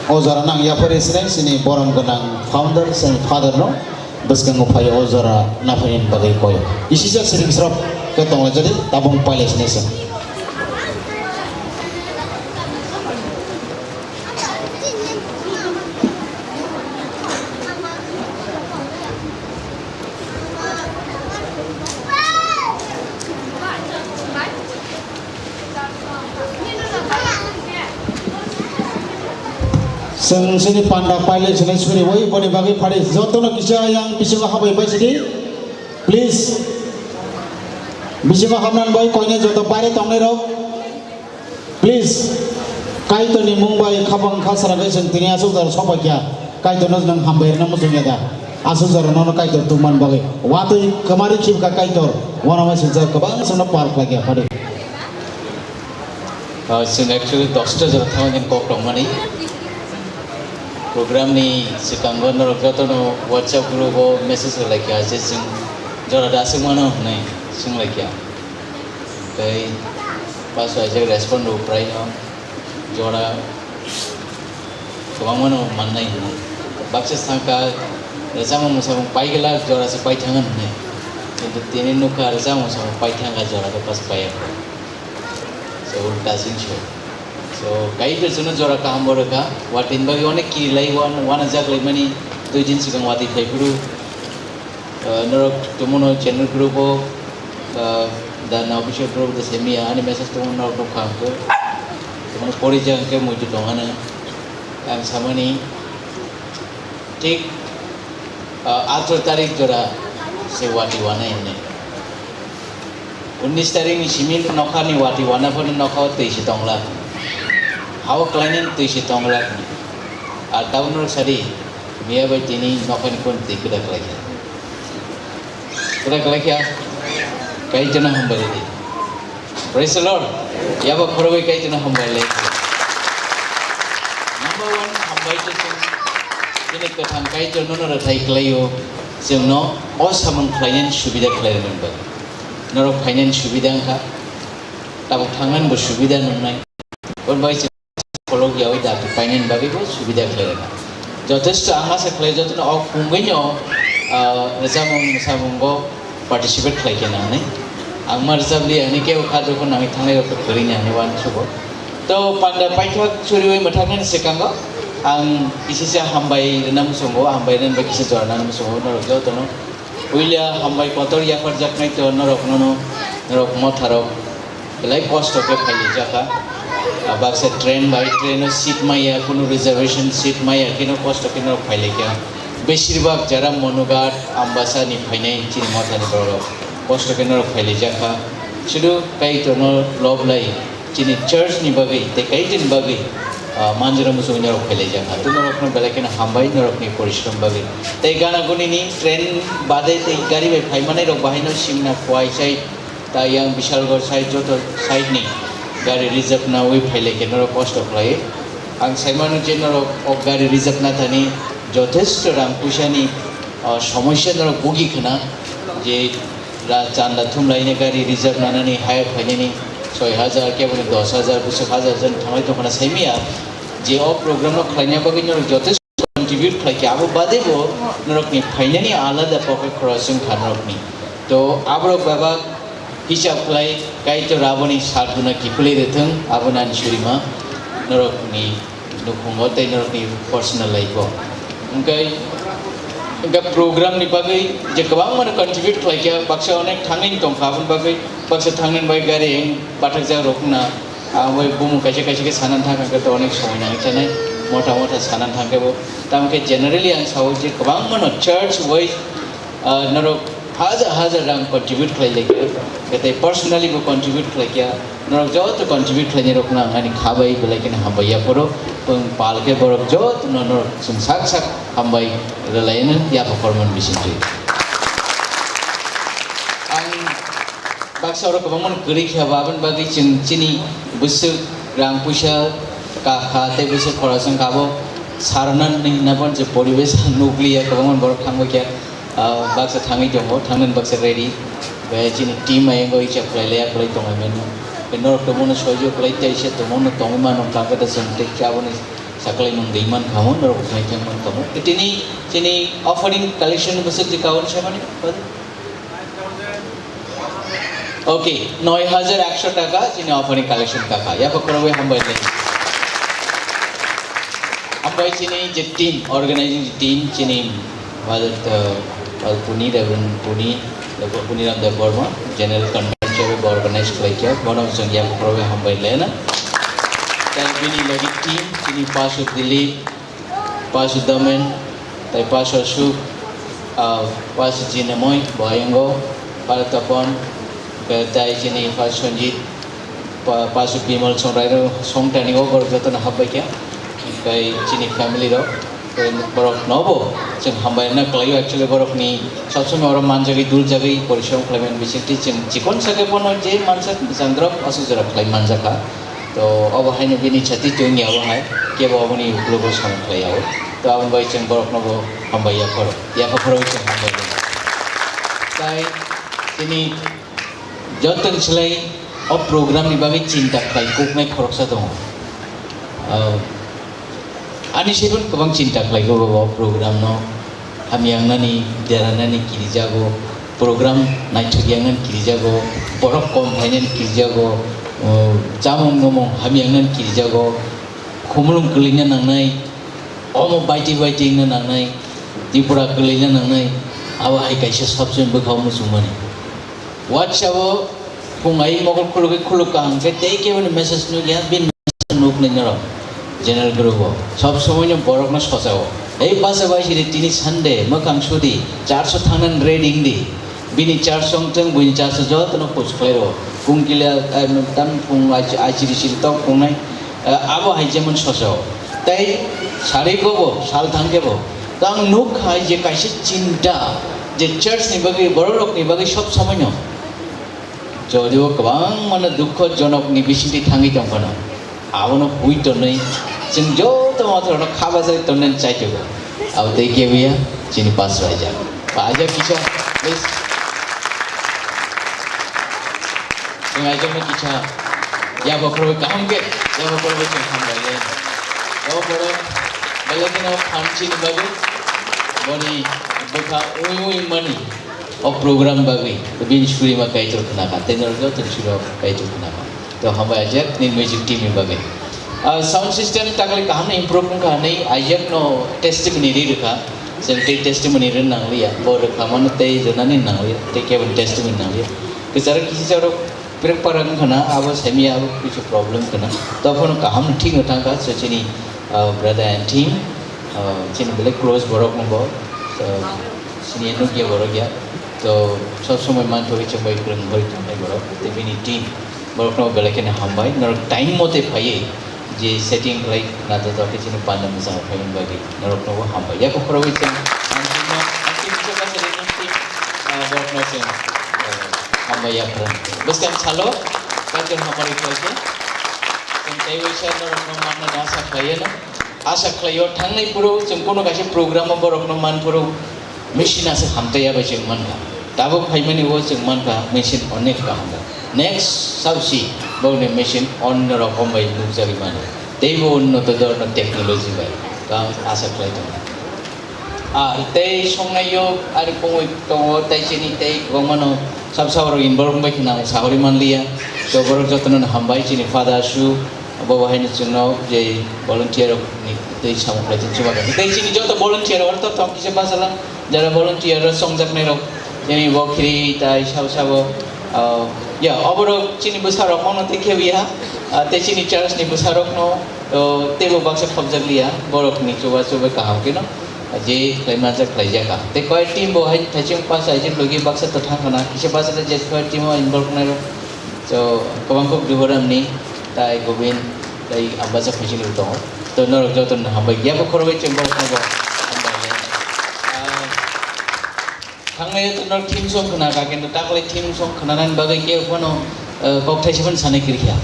O jora nang yapharwi sinai sini borom gwnang founder chwng father no bwskango phai o jora naphani bagwi koi. Isisa siring srok khe tonglaijadi tabung pailai sinai se. Chwng chini panda pailai sinai suri oi boni bagwi phari jotono kisa yang bisingo habai bai sidi. Please. Bisingo hamnan bai koine joto baire tongnai rok. Please, Kaitorni mung bai khapang khasra khe chwng tini aswk jora sokphaikha, Kaitorno nwng hambai rwna muchungya da? Aswk jora nono Kaitor tubumani bagwi watwi kwmari khibkha Kaitor, uanama swijak kwbang chwngno par khlaikha, phadi. Ah, chwng actually dosta jora thangmani kok tongmani. Program ni swkango norok jotono WhatsApp group o message rwlaikha je chwng jora da aswk mano hwnwi swnglaikha. Tei paso aijak respond rw phraino jora kwbangmano mannai hwnwi. Baksa sakha rwchapmung mwsamung paigwlak jora se paithangna hwnwi. Kintu tini nukha rwchapmung mwsamung paithangkha jora khe pas paiya. So ulta sing so. So Kaitor chwngno jora kaham bo rwkha. Watini bagwi onek kirilai wan-, wanajaklaimani dui din swkang watwi phaiphuru. Uh, norok tumuno channel group o, uh, the official group the semiya ani message tumo norok nukha hwnkhe. Tumuno porijak hwnkhe muitu tongano. Ang samani thik, uh, atro tarik jora se watwi wanai hwnwi. Unis tarik ni simi nokhani watwi wana phano nokha o twi se tongla. Hao klainani twi se tongla. Ar tabuk norok sadi, miya bai tini nokhani kon twi kwda klaikha. Kwda klaikha, Kaitorno hambai rwdi. Praise the Lord. Yaba khorogwi Kaitorno hambai lai. Number one, hambai khe chwng chini kwthang Kaitor nono rwthai klaio, chwngno o samung khlainani subida khlai rwmani bagwi. Norok phainani subida wngkha, tabuk thangnani bo subida nungnai. Bon bai chwng Kolok yawi datu painani bagwi bo subida khlai rwkha. Jothesto ang asa khlai jotono o kungwino, ah, rwchapmung mwsamungo participate khlai khe nangnai. Ang ma rwchap liya hwnwi kebo kha jokhon nangwi thangnai rok kwrwini hwnwi uansugo. To panda paithak suriwi mwthaknani swkango ang kisisa hambai rwna muchungo, hambai rwna bai kisa jora nani muchungo norok jotono. Puila hambai kotor yapharjaknai to norok nono, norok motharok belai kosto khe phailaijak kha. Ah, baksa train bai train o seat maya, kunu reservation seat maya kheno kosto khe norok phailaikha. Besirbak jara Monughat, Ambasa ni phainai chini mothani borok kosto khe norok phailaijak kha. Sudu Kaitorno lob lai. Chini church ni bagwi tei Kaitorni bagwi, ah, manjra muchung norok phailaijak ha. Tei norokno belai kheno hambai norokni porishrom bagwi. Tei gana guni ni train bade tei gari bai phaimanai rok bahaino Simna, Khowai side, Tayang, Bishalgarh side, joto side ni gari reserve nawi phailaikhe norok kosto khlai. Ang saimano je norok o gari reserve na thani jothesto rang puisa ni, ah, somosya norok bugi khna je ra chanda thumlaini gari reserve nanani hire khlainani soi hajar, keboni dos hajar, bwswk hajar jon thanglai tongkhana saimaya je o program no khlaina bagwi norok jotesto contribute khlaikha, abo bade bo norokni phainani alada pocket khorok wngkha norokni. To aborok bebak hisab khlai Kaitor aboni sat guna kiphilwi rwthwng, abo nani surima norokni nukhungo tei norokni personal life o. Hwnkhe, hwnkhe program ni bagwi je kwbangma no contribute khlaikha, baksa onek thangwi tongkha, aboni bagwi baksa thangnani bai gari bathakjak rok wngna, ang bai bumung kaisa kaisa khe sanani thangkha, hwnkhe to onek somoi nangwi chanai, motha motha sanani thangkhe bo. Tamokhe generally ang sao je kwbangma no church wise, ah, norok hajar hajar rang contribute khlai laikha, tei personally bo contribute khlaikha. Norok joto contribute khlainai rokno ang ani kha bai belai kheno hambai yaphoro. Pung pal khe borok joto no norok chwng sak sak hambai rwlaino yapha kormon bisingtwi. Ang baksa oro kwbangma kwrwi khe ba, aboni bagwi chwng chini bwswk rang puisa kakha tei bwswk khoroksa wngkha, abo sarwna hinna phano je poribesh nukliya, kwbangma borok thangbai khe. Ah, baksa thangwi tongo, thangnani baksa ready. Bai chini team ayang bai chap khlai laya khlai tongo mano. Bai norok tongmano soijo khlai tei se tongmano tongwi mano, kakata chwng tei chaboni saklai mung dei man khamo, norok khlai thang man khamo. Tini chini offering collection bwswk je kawan samani. Okay, noi hajar ekso taka chini offering collection kaka. Yapha khorokwi hambai le. Hambai chini je team, organizing team chini Father, uh, Father Puni, Reverend Puni, Reverend Puni Ram Debbarma, General Convener hisabe bo organize khlaikha, bono chwng yapha khorokwi hambai lena. Tei bini logi team chini Pastor Dilip, Pastor Domen, tei Pastor Suk, ah, Pastor Jinamoi, Boyongo, Pastor Tapon, tei chini Pastor Sanjit, Pa-, Pasu Bimal Songrairok songtani o borok jotono habbai kha. Tei chini family rok, tei borok nobo chwng hambai rwna kwlaio. Actually, borokni sabsomoi oro manjagwi, duljagwi, porishrom khlaimani bisingtwi chwng chikon sakhe bono je mansak, mwchang drop aswk jora khlai manjakha. To obo haino bini chati chwng ya obo hai, kebo oboni uklogo samung khlai ya o. To aboni bai chwng boroknobo hambai yapharo, yaphapharo chwng hambai rwna. Tai chini jotoni slai o program ni bagwi chinta khlai kuknai khoroksa tongo. Ah, ani sebon kwbang chinta khlai kuk o program no hamya wngnani, dera wngnani kirijago, program naithok ya wngnani kirijago, borok kom phainani kirijago, oh, chamung nwmung hamya wngnani kirijago, khumulwng kwlwina nangnai, omo baiti baiti wngna nangnai, Tripura kwlwina nangnai, abo hai kaisa sabsomoi bwkhao muchungmani. WhatsApp o phung ai mokol khulugwi khuluk kaham khe tei keboni message nukya, bini message nuknai norok general group o. Sob somoi no borok no sochao. Ei basa bai siri tini Sunday, mwkhang sudi, church o thangnani ready wngdi. Bini church o wngthung, buini church o jotono post khlai rwo. Kungkila, eh, tam phung ai, ai siri siri tok phungnai, eh, abo hai jemon sochao. Tei sari go bo, sal thang khe bo. Tang nuk hai je kaisa chinta, je church ni bagwi, borok rok ni bagwi sob somoi no. Jodibo kwbangmano dukho jonokni bisingtwi thangwi tongphano, abono hui tonwi chwng joto mathorokno kha bajai tonnani chaitogo. Abo tei kebuya chini Pastor Isaac. Ba Isaac kisa, please. Chwng Isaacno kisa yapharo kaham khe, yapharo chwng hambai le. O borok belai kheno phan chini bagwi boni bwkha ui ui mani. O program bagwi bini surima Kaitor khna kha, tei norok joto surima Kaitor khna kha. To hambai Isaac ni music team ni bagwi. Ah, sound system takle kaham no improve wngkha hinwi Isaac no testimony ri rwkha. Chwng tei testimony rwna nangliya, bo rwkha mano tei rwnani nangliya, tei keboni testimony nangliya. Kwcharo kisi charo prek para wngkha na, abo semi abo kisu problem khna. Tophano kaham no thik no thangkha, so chini, ah, brother and team, ah, chini belai close borok no bo, so, sini nukya borok ya. To sob somoi manthogwi chwng bai kwrwng bai tongnai borok, tei bini team borokno belai kheno hambai, norok time mote phaiwi je setting khlai nato to khe chini panda mwchang phaiwi bagwi norokno bo hambai. Yak khorogwi chwng ang team no, ang team se basa rwgwi team, ah, borokno chwng, ah, hambai yaphran. Bwskang salo kaitor hamari khlaikhe chwng tei waisa norokno manna asa khlaiya no. Asa khlaio, thangnai phuru chwng kono kaisa program o borokno man phuru machine asa hamtaiya bai chwng mankha. Tabuk phaimani o chwng mankha machine onek kaham. Next sausi bokni machine onno rokom bai nukjagwi mano. Teibo unnoto dhoroner technology bai. To ang asa khlai tongo. Ar tei songnaio ari kongwi tongo, tei chini tei kwbangmano sab saborok involve wngbai khna ang sahori manliya. To borok jotono hambai chini Father Su, Bo bo haino chwngno je volunteer rok ni tei samung khlai tong chubago. Tei chini joto volunteer rok to tong kisa bachalo, jara volunteer rok songjaknai rok, chini bo khiri tai sabo sabo, ah, ya, oborok chini bwsa rok mono tei khewi ha, ah, tei chini church ni bwsa rok no, oh, tei bo baksa khopjak liya, borok ni chuba chuba kaham khe no, ah, je khlai manjak khlai jaka. Tei koi team bo hai thaising pas aijak logi baksa to thang kana, kisa bachalo je koi team o involve nai rok. So, kwbang kok Duhoram ni, tai Gobin, tai Ambasa phaising rok tongo. To norok joto no hambai. Yabo khorogwi chwng borok no bo hambai le. Ah, thangnai to norok theme song khna kha, kintu taklai theme song khna nani bagwi kebo phano, eh, kok thaisa phano sanai kwrwi kha.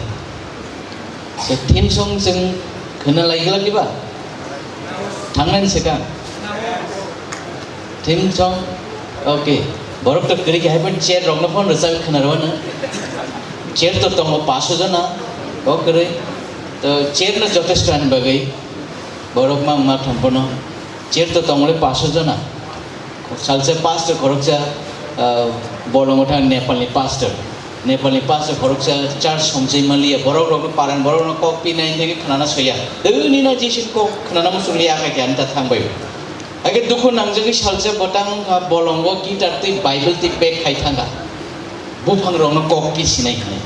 So, theme song chwng khna lai glak diba? Thangnani swkang. Theme song, okay. Borok to kwrwi khe hai phano chair rokno phano rwchapwi khna rw ano. Chair to tongo paso jona, o kwrwi. To chair no jotesto ani bagwi. Borok mang ma thang phano. Chair to tongo le paso jona. Salsa pastor khoroksa, ah, bolongo thang Nepalni pastor. Nepalni pastor khoroksa church songchai manliya, borok rokno paran borok rokno kok pinai thangwi khnana soya. Tei nini Jisu kok khnana muchungli akai khe ani ta thangbai. Age dukhu nangjagwi salsa botang wngkha bolongo guitar tei Bible tei bag khai thangkha. Buphang rokno kok pi sinai hinwi.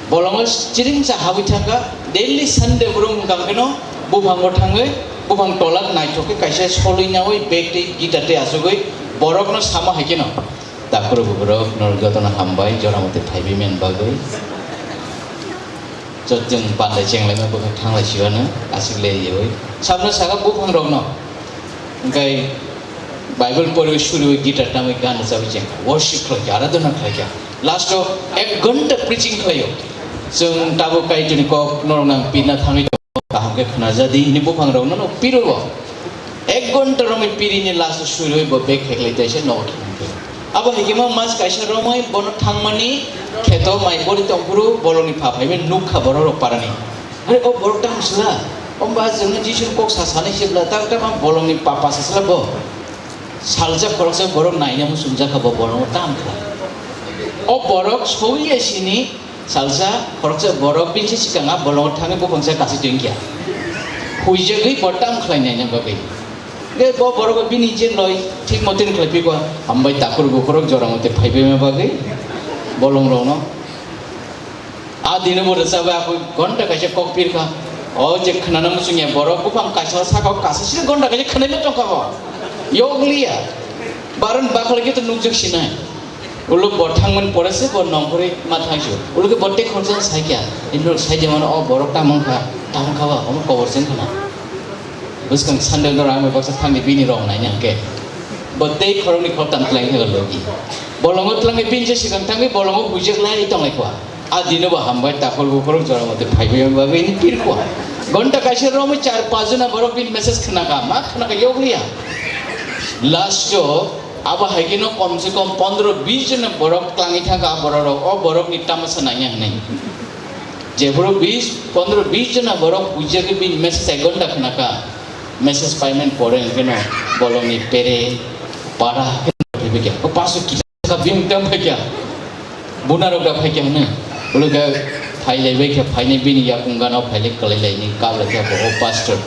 Bolongo chiring cha habwi thangkha, daily Sunday borok wngkha hwnkhe no buphango thangwi, buphang tola naithok khe kaisa solwi nawi bag tei guitar tei achugwi borokno sama hai kheno. Takhurok borok norok jotono hambai jora mate phaibai mani bagwi. Chwng bandai chenglaima bwkha thanglai siwano aswk le yawi. Sabno saka buphang rokno. Hwnkhe Bible poriwi suriwi guitar tamwi gan rwchabwi chengkha. Worship khlaikha, aradhana khlaikha. Last o ek ghonta preaching khlaio. Chwng tabuk Kaitorni kok norok nang pirna thangwi tongo, kaham khe khwnajadi hwnwi buphang rokno no piro. Ek ghonta romwi pirini last o suriwi bo bag kheklai taisa nogo thangkhe. Abo hai khe ma mas kaisa romwi bono thangmani kheto mai bori tongphuru bolongni pha phaiwi nukkha borok rok parani. Are o borok tamo sla? Omba chwngno Jisuni kok sa sanai se bla, ta ta ma bolongni papa sa sla bo. Salsa khoroksa borok naina muchungjak kha bo bolongo tam kha. O borok sowi ya sini. Salsa khoroksa borok bini se swkang a bolongo thangwi buphangsa kasui tongkha. Huijagwi bo tam khlai naina bagwi. Ge bo borok bini je loi thik moten khlai phikwa, hambai takhur bukhurok jora mote phaibaima bagwi bolongrokno. A dino bo rwchapwi akho ghonta kaisa kok pirkha. O je khwnana muchungya borok buphang kaisa saka o kasasini ghonta kaisa khwnaima tongkha bo. Yokliya. Baron bakhlai khe to nukjak sinai. Ulo bo thangmani pore se bo nongkhorwi ma thangsi. Ulo khe bo tei khoroksa sai kha. Indro sai de mano o borok tamang kha, tamang kha ba omo kobor cheng khna. Bwskang Sunday no rang baksa thangni bini rong nai nang khe. Bo tei khorokni khoroktham twlang khe logi. Bolongo twlang khe bini je sikang thangwi bolongo huijak lai tong lai kha. A dino bo hambai takhor bukhorok jora mote phaibai bagwi ni pirkwa. Gonta kaisa romwi char pajuna borok bini message khna kha, ma khna kha yokliya. Last o Abo hai kheno kom se kom pondro bis jona borok twlangwi thangkha, a borok rok, o borok ni tamasa nangya hwnwi. Jephuru bis, pondro bis jona borok huijagwi bini message ek ghonta khna kha, message payment pore hwnkhe no bolong ni pere, para, phaibai kha. O paso kisa kha bini tam phai kha. Buna rok da phai kha hwnwi. Ulo khe phai lai bai kha, phainai bini yakung gana phai lai kwlai lai ni kap lai kha bo o pastor.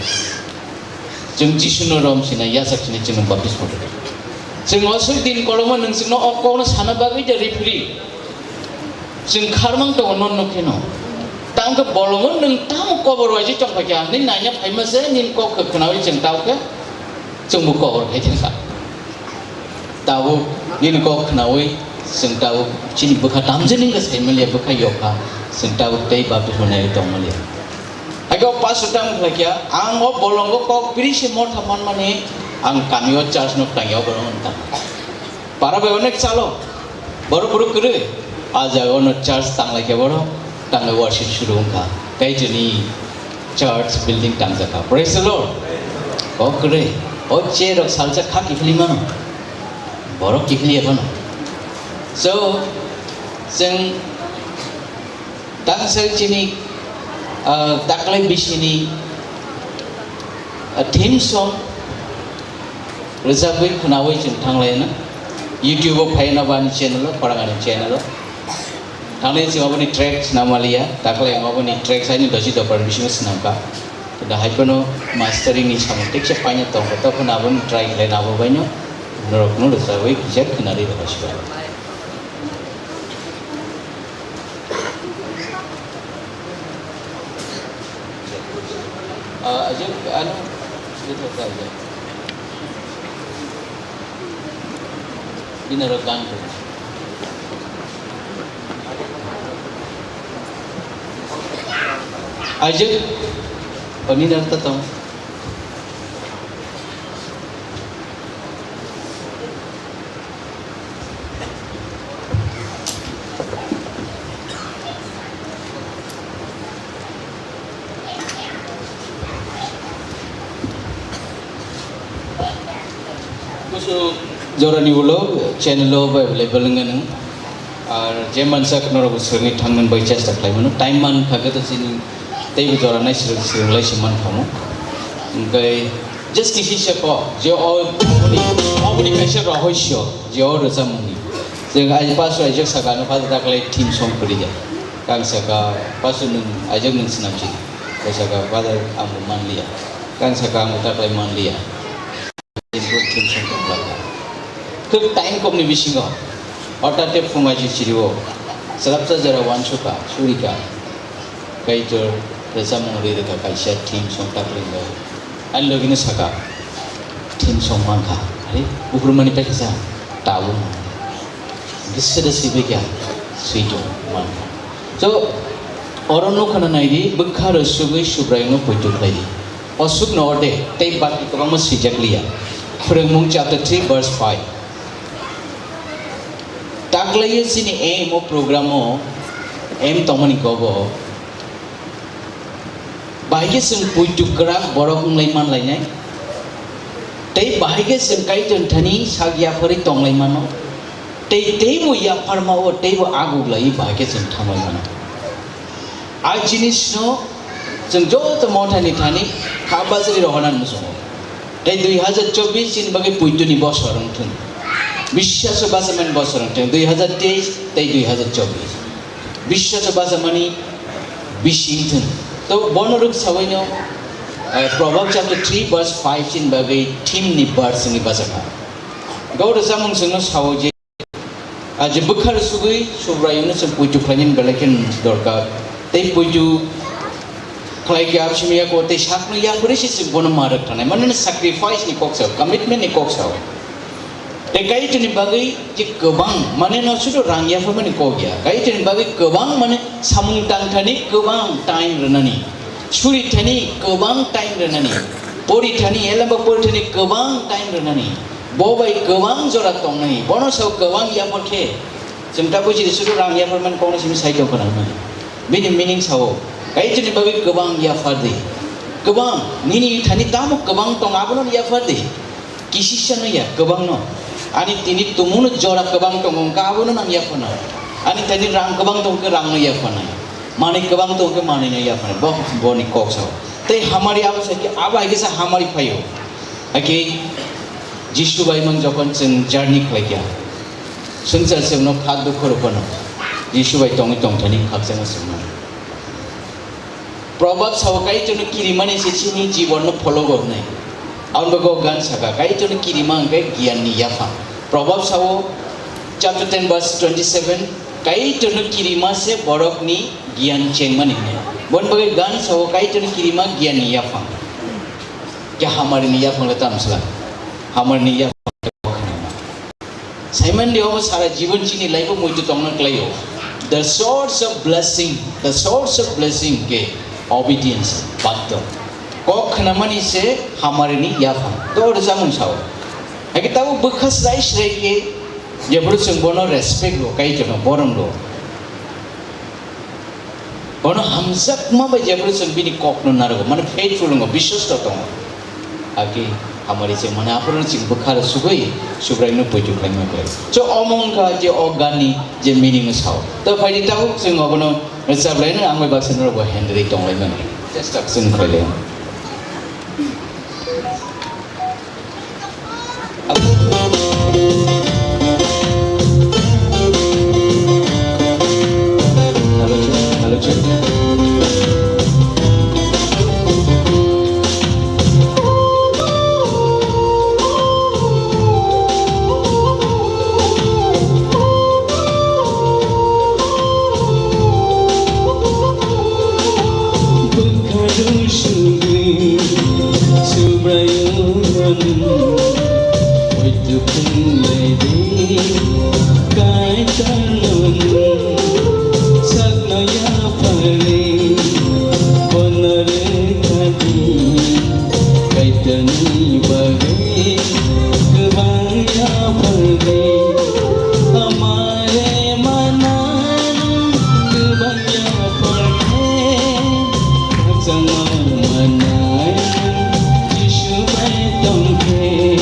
Chwng Jisuno rom sinai, yasak sinai chwngno baptisma rw. Chwng o swk din kolokma nwng chwngno o kokno sana bagwi da ripri. Chwng kharmang tongo non no kheno. Tamo khe bolongo nwng tamo kobor waise chongphaikha, nini naina phaima se nini kok khe khwnawi chwng tamo khe chwngbo kobor khai thangkha. Tabuk nini kok khwnawi chwng tabuk chini bwkha tamjani wngkha saimaliya bwkha yokha, chwng tabuk tei baptisma naiwi tongmaliya. Haikhe o pastor tamo khlai kha, ang o bolongo kok biri se motha manmani, ang kami o church no tangya o borok wngkha. Para bai onek chalo, borok borok kwrwi, a jaga ono church tanglai khe borok, tanglai worship suru wngkha. Tei chini church building tangjakha. Praise the Lord. O kwrwi, o chair rok salsa kha kiphilwi mano. Borok kiphilwi phano. So, chwng Tangsa chini, ah, daklai bisini, ah, theme song rwchapwi khwnawi chwng thanglaina. YouTube o phaina bani channel o, khorang ani channel o. Thangnai chwng aboni track swnam maliya, daklai ang aboni track saini dosi dopar bisingo swnamkha. Da hai phano mastering ni samung teksa paina tongkha, tokhono aboni try khlai nabo baino norokno rwchapwi kisa khwnari rwkha siya. Ah, ajak anu, ito ka ajak. Binaro ganto. Ajak, paninaro tatong. Kusu jorani ulo channel o available wngkha nung. Ar je mansa kheno rok swrwngwi thangmani bai chesta khlai mano. Time man kha khe to chini teibo jora nai swrwng, swrwng lai se man kha mo. Hwnkhe just kisi se kok je o, oboni, oboni kaisa rohosyo je o rwchapmungni. Chwng ai paso aijak saka ano Father daklai theme song kwrwi ya. Kang saka paso nwng aijak nwng swnam si. Kang saka Father ang bo man liya. Kang saka ang bo daklai man liya. Thik time komni bisingo hothat khe phung aisi sirio, swrapsa jora uansukha, surikha, Kaitor rwchapmung ri rwkha kaisa theme song ta kwrwngwi. Ani logino saka, "Theme song mankha, are buphurmani paikha sa, tabuk mankha." Bisede sibikha, switung mankha. So, Oro nukha na naidi, bwkha rwsugwi Subraiyungno poito khlaidi. O sukno orde tei baki kwbangma swijak liya. Phwrwngmung chapter three verse five. Taklaiyo chini aim o program o aim tongmani kobo. Bahai khe chwng poito kwrak borok wnglai manlainai. Tei bahai khe chwng Kaitor thani sak yapharwi tonglai mano. Tei teibo yapharma o teibo aguglaiwi bahai khe chwng thanglai mano. A jinisno chwng joto mothani thani kha bachari rohorna muchungo. Tei dui hazar chobbish chini bagwi poitoni bosor wng thung. Biswaso bachamani bosor wng thung. Dui hazar teis tei dui hazar chobbish. Biswaso bachamani bisi wng thung. To bono rwk sawaino, eh, Proverbs chapter three verse five chini bagwi theme ni verse wngwi bachakha. Gauda chamung chwngno sao je Ah, je bwkha rwsugwi Subraiyungno chwng poito khlainani belai khe dorkar. Tei poito khlai khe abo simi yako tei sakno yapharwi se chwng bono ma rwk thangnai. Mane sacrifice ni kok sao, commitment ni kok sao. Tei Kaitorni bagwi je kwbang, mane no sudu rang yapharmani kok ya. Kaitorni bagwi kwbang mane samung tangthani kwbang time rwnani. Suri thani kwbang time rwnani. Pori thani, elamba pori thani kwbang time rwnani. Bo bai kwbang jora tongnai, bono sao kwbang yaphar khe, chwng ta buji sudu rang yapharmani kokno simi sai tong khna hwnwi. Bini meaning sao, Kaitorni bagwi kwbang yaphar di. Kwbang, nini thani tamo kwbang tong, abono yaphar di. Kisisa no ya, kwbang no. Ani tini tumungno jora kwbang tongo, wngkha abono nang yapharnai. Ani thani rang kwbang tong khe rang no yapharnai. Manwi kwbang tong khe manwi no yapharnai. Bo, boni kok sao. Tei hamari abo sai khe, abo hai khe sa hamari phaio. Hakhe Jisu bai mang jokhon chwng journey khlai kha, swngchar chwngno kha dukhu rw phano Jisu bai tongwi tongthani khakchangma chwngno. Proverb sao Kaitorno kirimani se chini jiborno phologo hwnwi. Aboni bagwi o gan saka Kaitorno kirima hwnkhe giyanni yaphang. Proverb sao chapter ten verse twenty seven, Kaitorno kirima se borokni giyan chengmani hwnwi. Boni bagwi gan sao Kaitorno kirima giyanni yaphang. Khe hamarini yaphang le tamo sala? Hamarini yaphang le bo khnama. Saimandi obo sara jibon chini life o muitu tongna klaio. The source of blessing, the source of blessing ke obedience, bato. Kok khnamani se hamarini yaphang. To rwchapmung sao. Hakhe tabuk bwkha srai srai khe jephuru chwng bono respect rw, Kaitorno borom rw. Bono hamjakma bai jephuru chwng bini kokno narwgo, mane faithful wngo, biswasto tongo. Hakhe hamari se mane aphuru chwng bwkha rw sugwi Subraiyungno poito khlaima khlai. So omo wngkha je o ganni je meaning sao. To phaidi tabuk chwng obono rwchablaino ang bai baksa norokbo hendri tonglaimani. Chesta chwng khlailai. Bwkha rw sugwi Subraiyungno muitu phunglai di, Kaitorno sakno yapharwi bono rwkha di, Kaitorni bagwi kwbang yapharwi. Hamari manai kwbang yapharwi. Khakchangma manai Jisu bai tongkhe,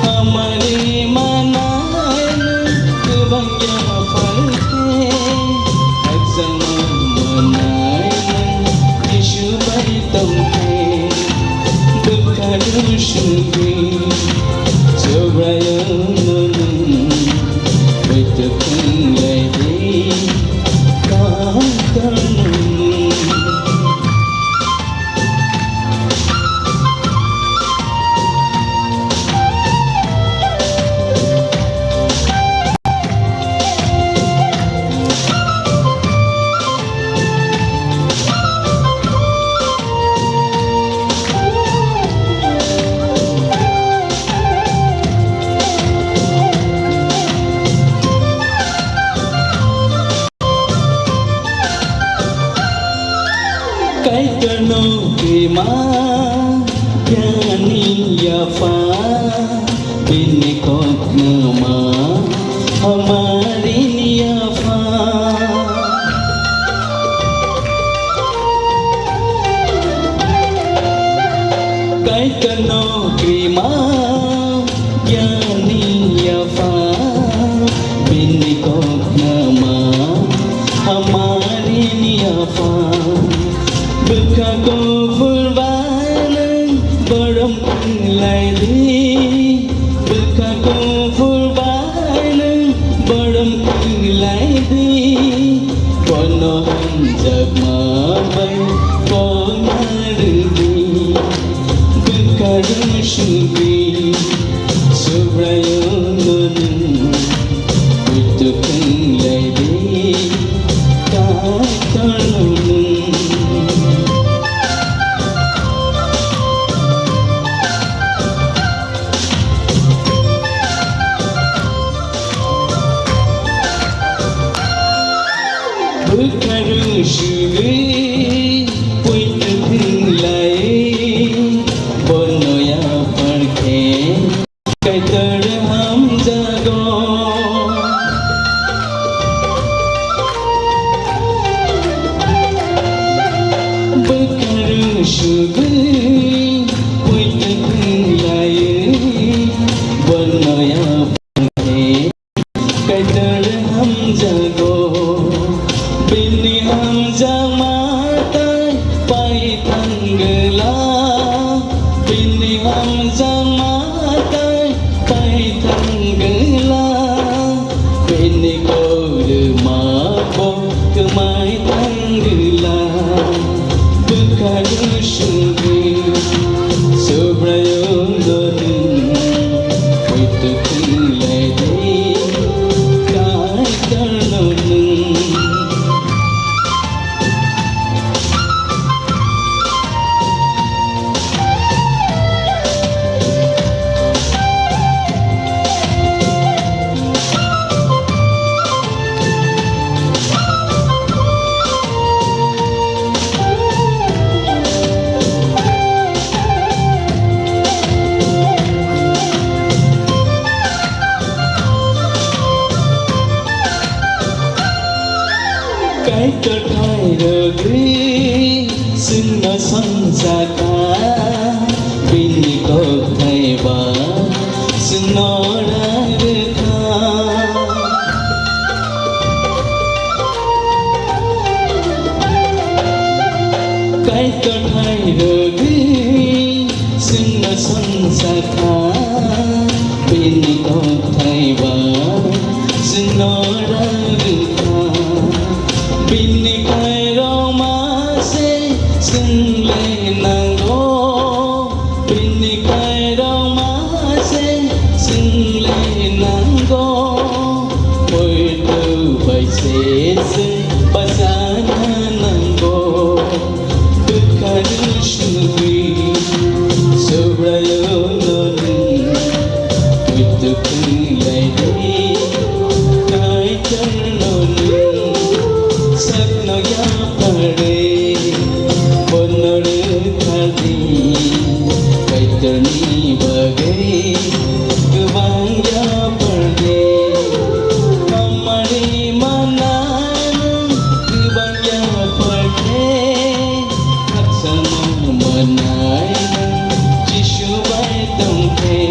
hamari Kaitorno kwma yani yapha, bini kokno ma hamarini yapha. Kaitorno kwma yani yapha, bini kokno ma hamarini yapha. Bwkha kuphur bai nwng borom khwlaidi, bwkha kuphur bai nwng borom khwlaidi, bono hamjakma bai kok narwdi. Bwkha rwsugwi Subraiyungno nwng poito khwlaidi, Kaitorno nwng. Bwkha rwsugwi poito khwlai, bono yapha khe Kaitor hamjago. Bwkha rwsugwi poito khwlai, bono yapha khe Kaitor hamjago, bini hamjakma tai pai thangla, bini hamjakma tai pai thangla, bini korma bo kwmai thangla. Bwkha rwsugwi Subraiyungno nwng poito khwlaidi, Kaitorno nwng. Kaitor thai rwgwi chwngno songjakha, bini kokthai ba chwngno rang rwkha. Kaitor thai rwgwi chwngno songjakha, bini kokthai ba chwngno rang rwkha. Bini khairokma se chwng le nango, bini khairokma se chwng le nango. Poito bai se chwng bachana nango. Bwkha rwsugwi Subraiyungno nwng poito khwlaidi, Kaitorno nwng sakno yaphardi, bono rwkhardi. Kaitorni bagwi kwbang yaphardi, hamari manai nwng kwbang yaphardi. Khakchangma manai nwng Jisu bai tongkhe,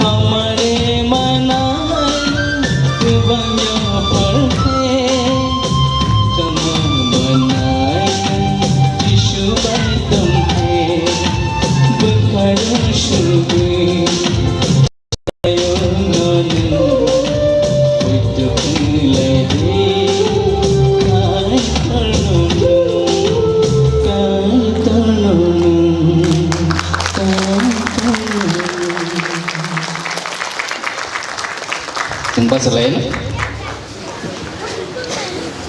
hamari manai nwng kwbang yapharkhe. Khakchangma manai nwng Jisu bai tongkhe, bwkha rwsugwi Chwng bachalaino.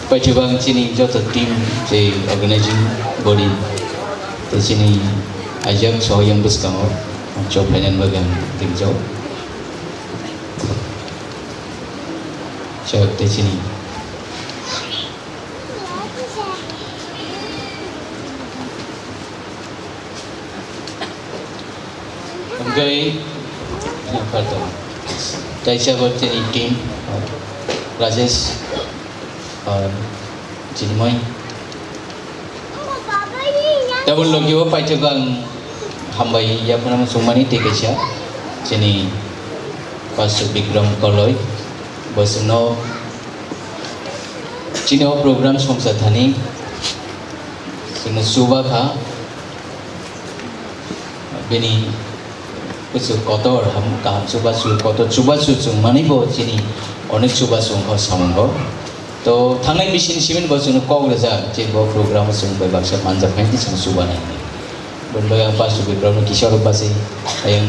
Paithago ang chini joto team, je organizing body, tei chini ajak sohoyang bwskango, ang chok phainani bagwi ang ringjao. Chak tei chini Hwnkhe, kaisa bo chini team, Rajesh, ah, Chinmay. Tabuk logi o paithak ang hambai yaphano chwngmani tei kaisa chini Pastor Bikram Koloi, bo chwngno chini o program songcha thani chwngno chuba kha, bini kuchuk kotor ham kaham chubachu kotor chubachu chwngmani bo chini onek chubachu wngkha samungo. To thangnai bisi ni simi bo chwngno kok rwjak je bo program o chwng bai baksa manjak nai tei chwng chuba nai. Boni bai ang Pastor Bikram no kisa rw basi ayang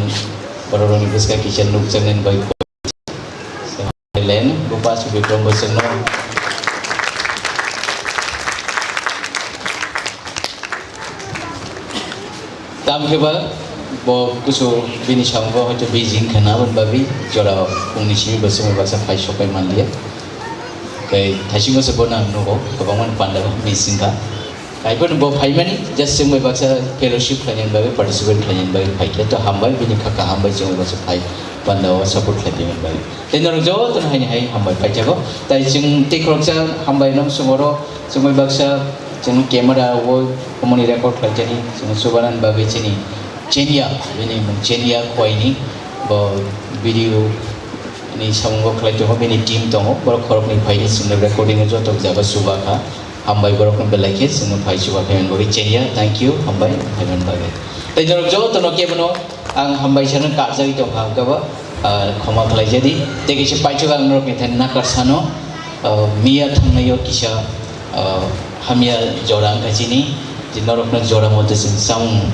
borok rok ni bwskang kisa nukjak nai bai. Len, bo Pastor Bikram bo chwngno. Tamo khe ba, bo kusu bini samungo hoito busy wngkha na, aboni bagwi jora phungni simi bo chwngno baksa phai sok pai manliya. Tei thaisingo se bo nang nugo, kwbangma ni panda bo missing kha. Kaiphano bo phaimani, just chwng bai baksa fellowship khlainani bagwi, participate khlainani bagwi phaikhe, to hambai, bini kha kaham bai chwng bai baksa phai panda o support khlai tongmani bagwi. Tei norok jotono haini hai hambai paithago. Tai chwng tei khoroksa hambai no chwng oro chwng bai baksa chwng camera o omo ni record khlaijani chwng chubanani bagwi chini Chenya, bini mung Chenya Khwaini bo video ni samungo khlai tongo, bini team tongo, borok khoroknwi phaini chwngno recording o joto jaga chuba kha. Hambai borokno belai khe chwngno phai chuba phaimani bagwi Chenya, thank you, hambai phaimani bagwi. Tei norok jotono kebono ang hambai sana karjagwi tongkha, hwnkhe bo, ah, khoma khlaijadi. Tei kisa paithak ang norokni thani nakar sano, ah, miya thangnaio kisa, ah, hamya jora wngkha chini, je norokno jora mote chwng chamung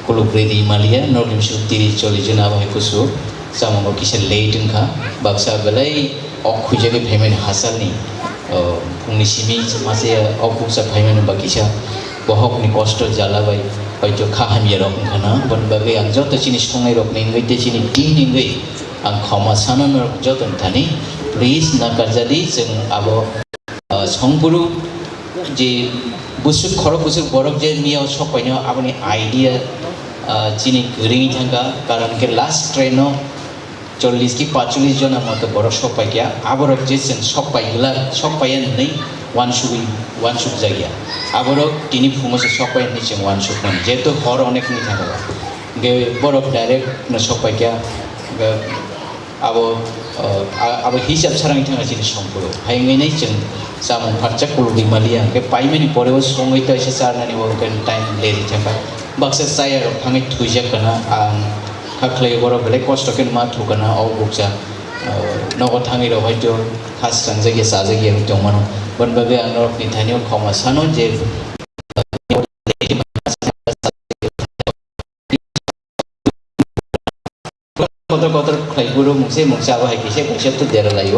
kuluk rwi rwi maliya, norokni bising tiri choli jona abo hai kusu, chamungo kisa late wngkha, baksa belai ok khuijagwi phaimani hasalni, o, phungni simi masa ya ok bukcha phaimani ba kisa bohokni kosto jala bai hoito kha hamya rok wngkha na, aboni bagwi ang joto chini songnai rokni wngwi tei chini team ni wngwi ang khoma sana norok jotoni thani, please nakarjadi chwng abo, ah, songphuru je busuk khorok busuk borok je miya o sok painai aboni idea, ah, chini kwrwi thangkha, karon khe last train o chollish ki pachulish jona moto borok sok paikha, aborok je chwng sok pai glak, sok paiya hinwi uansugwi, uansukjakya. Aborok tini phungo se sok pai hinwi chwng uansukmani, jehetu hor onek wngwi thangkha. Hwnkhe borok direct no sok paikha, hwnkhe abo, uh, a-, abo hisab sarang thangkha chini songphuru. Hai wngwi nai chwng chamung phatsa kulugwi maliya, hwnkhe paimani pore o songwi kaisa charnani bo hwnkhe time leri thangkha. Baksa chaya rok thangwi thwijak kana, ang kha khlai borok belai kosto khe ma thukana o bukcha, uh, nogo thangwi rok hoito kha srangjakya chajakya wngwi tongmano. Boni bagwi ang norokni thani o khoma sano je kotor kotor khlai buro mungse mungsa abo hai kisa kisa to dera laio.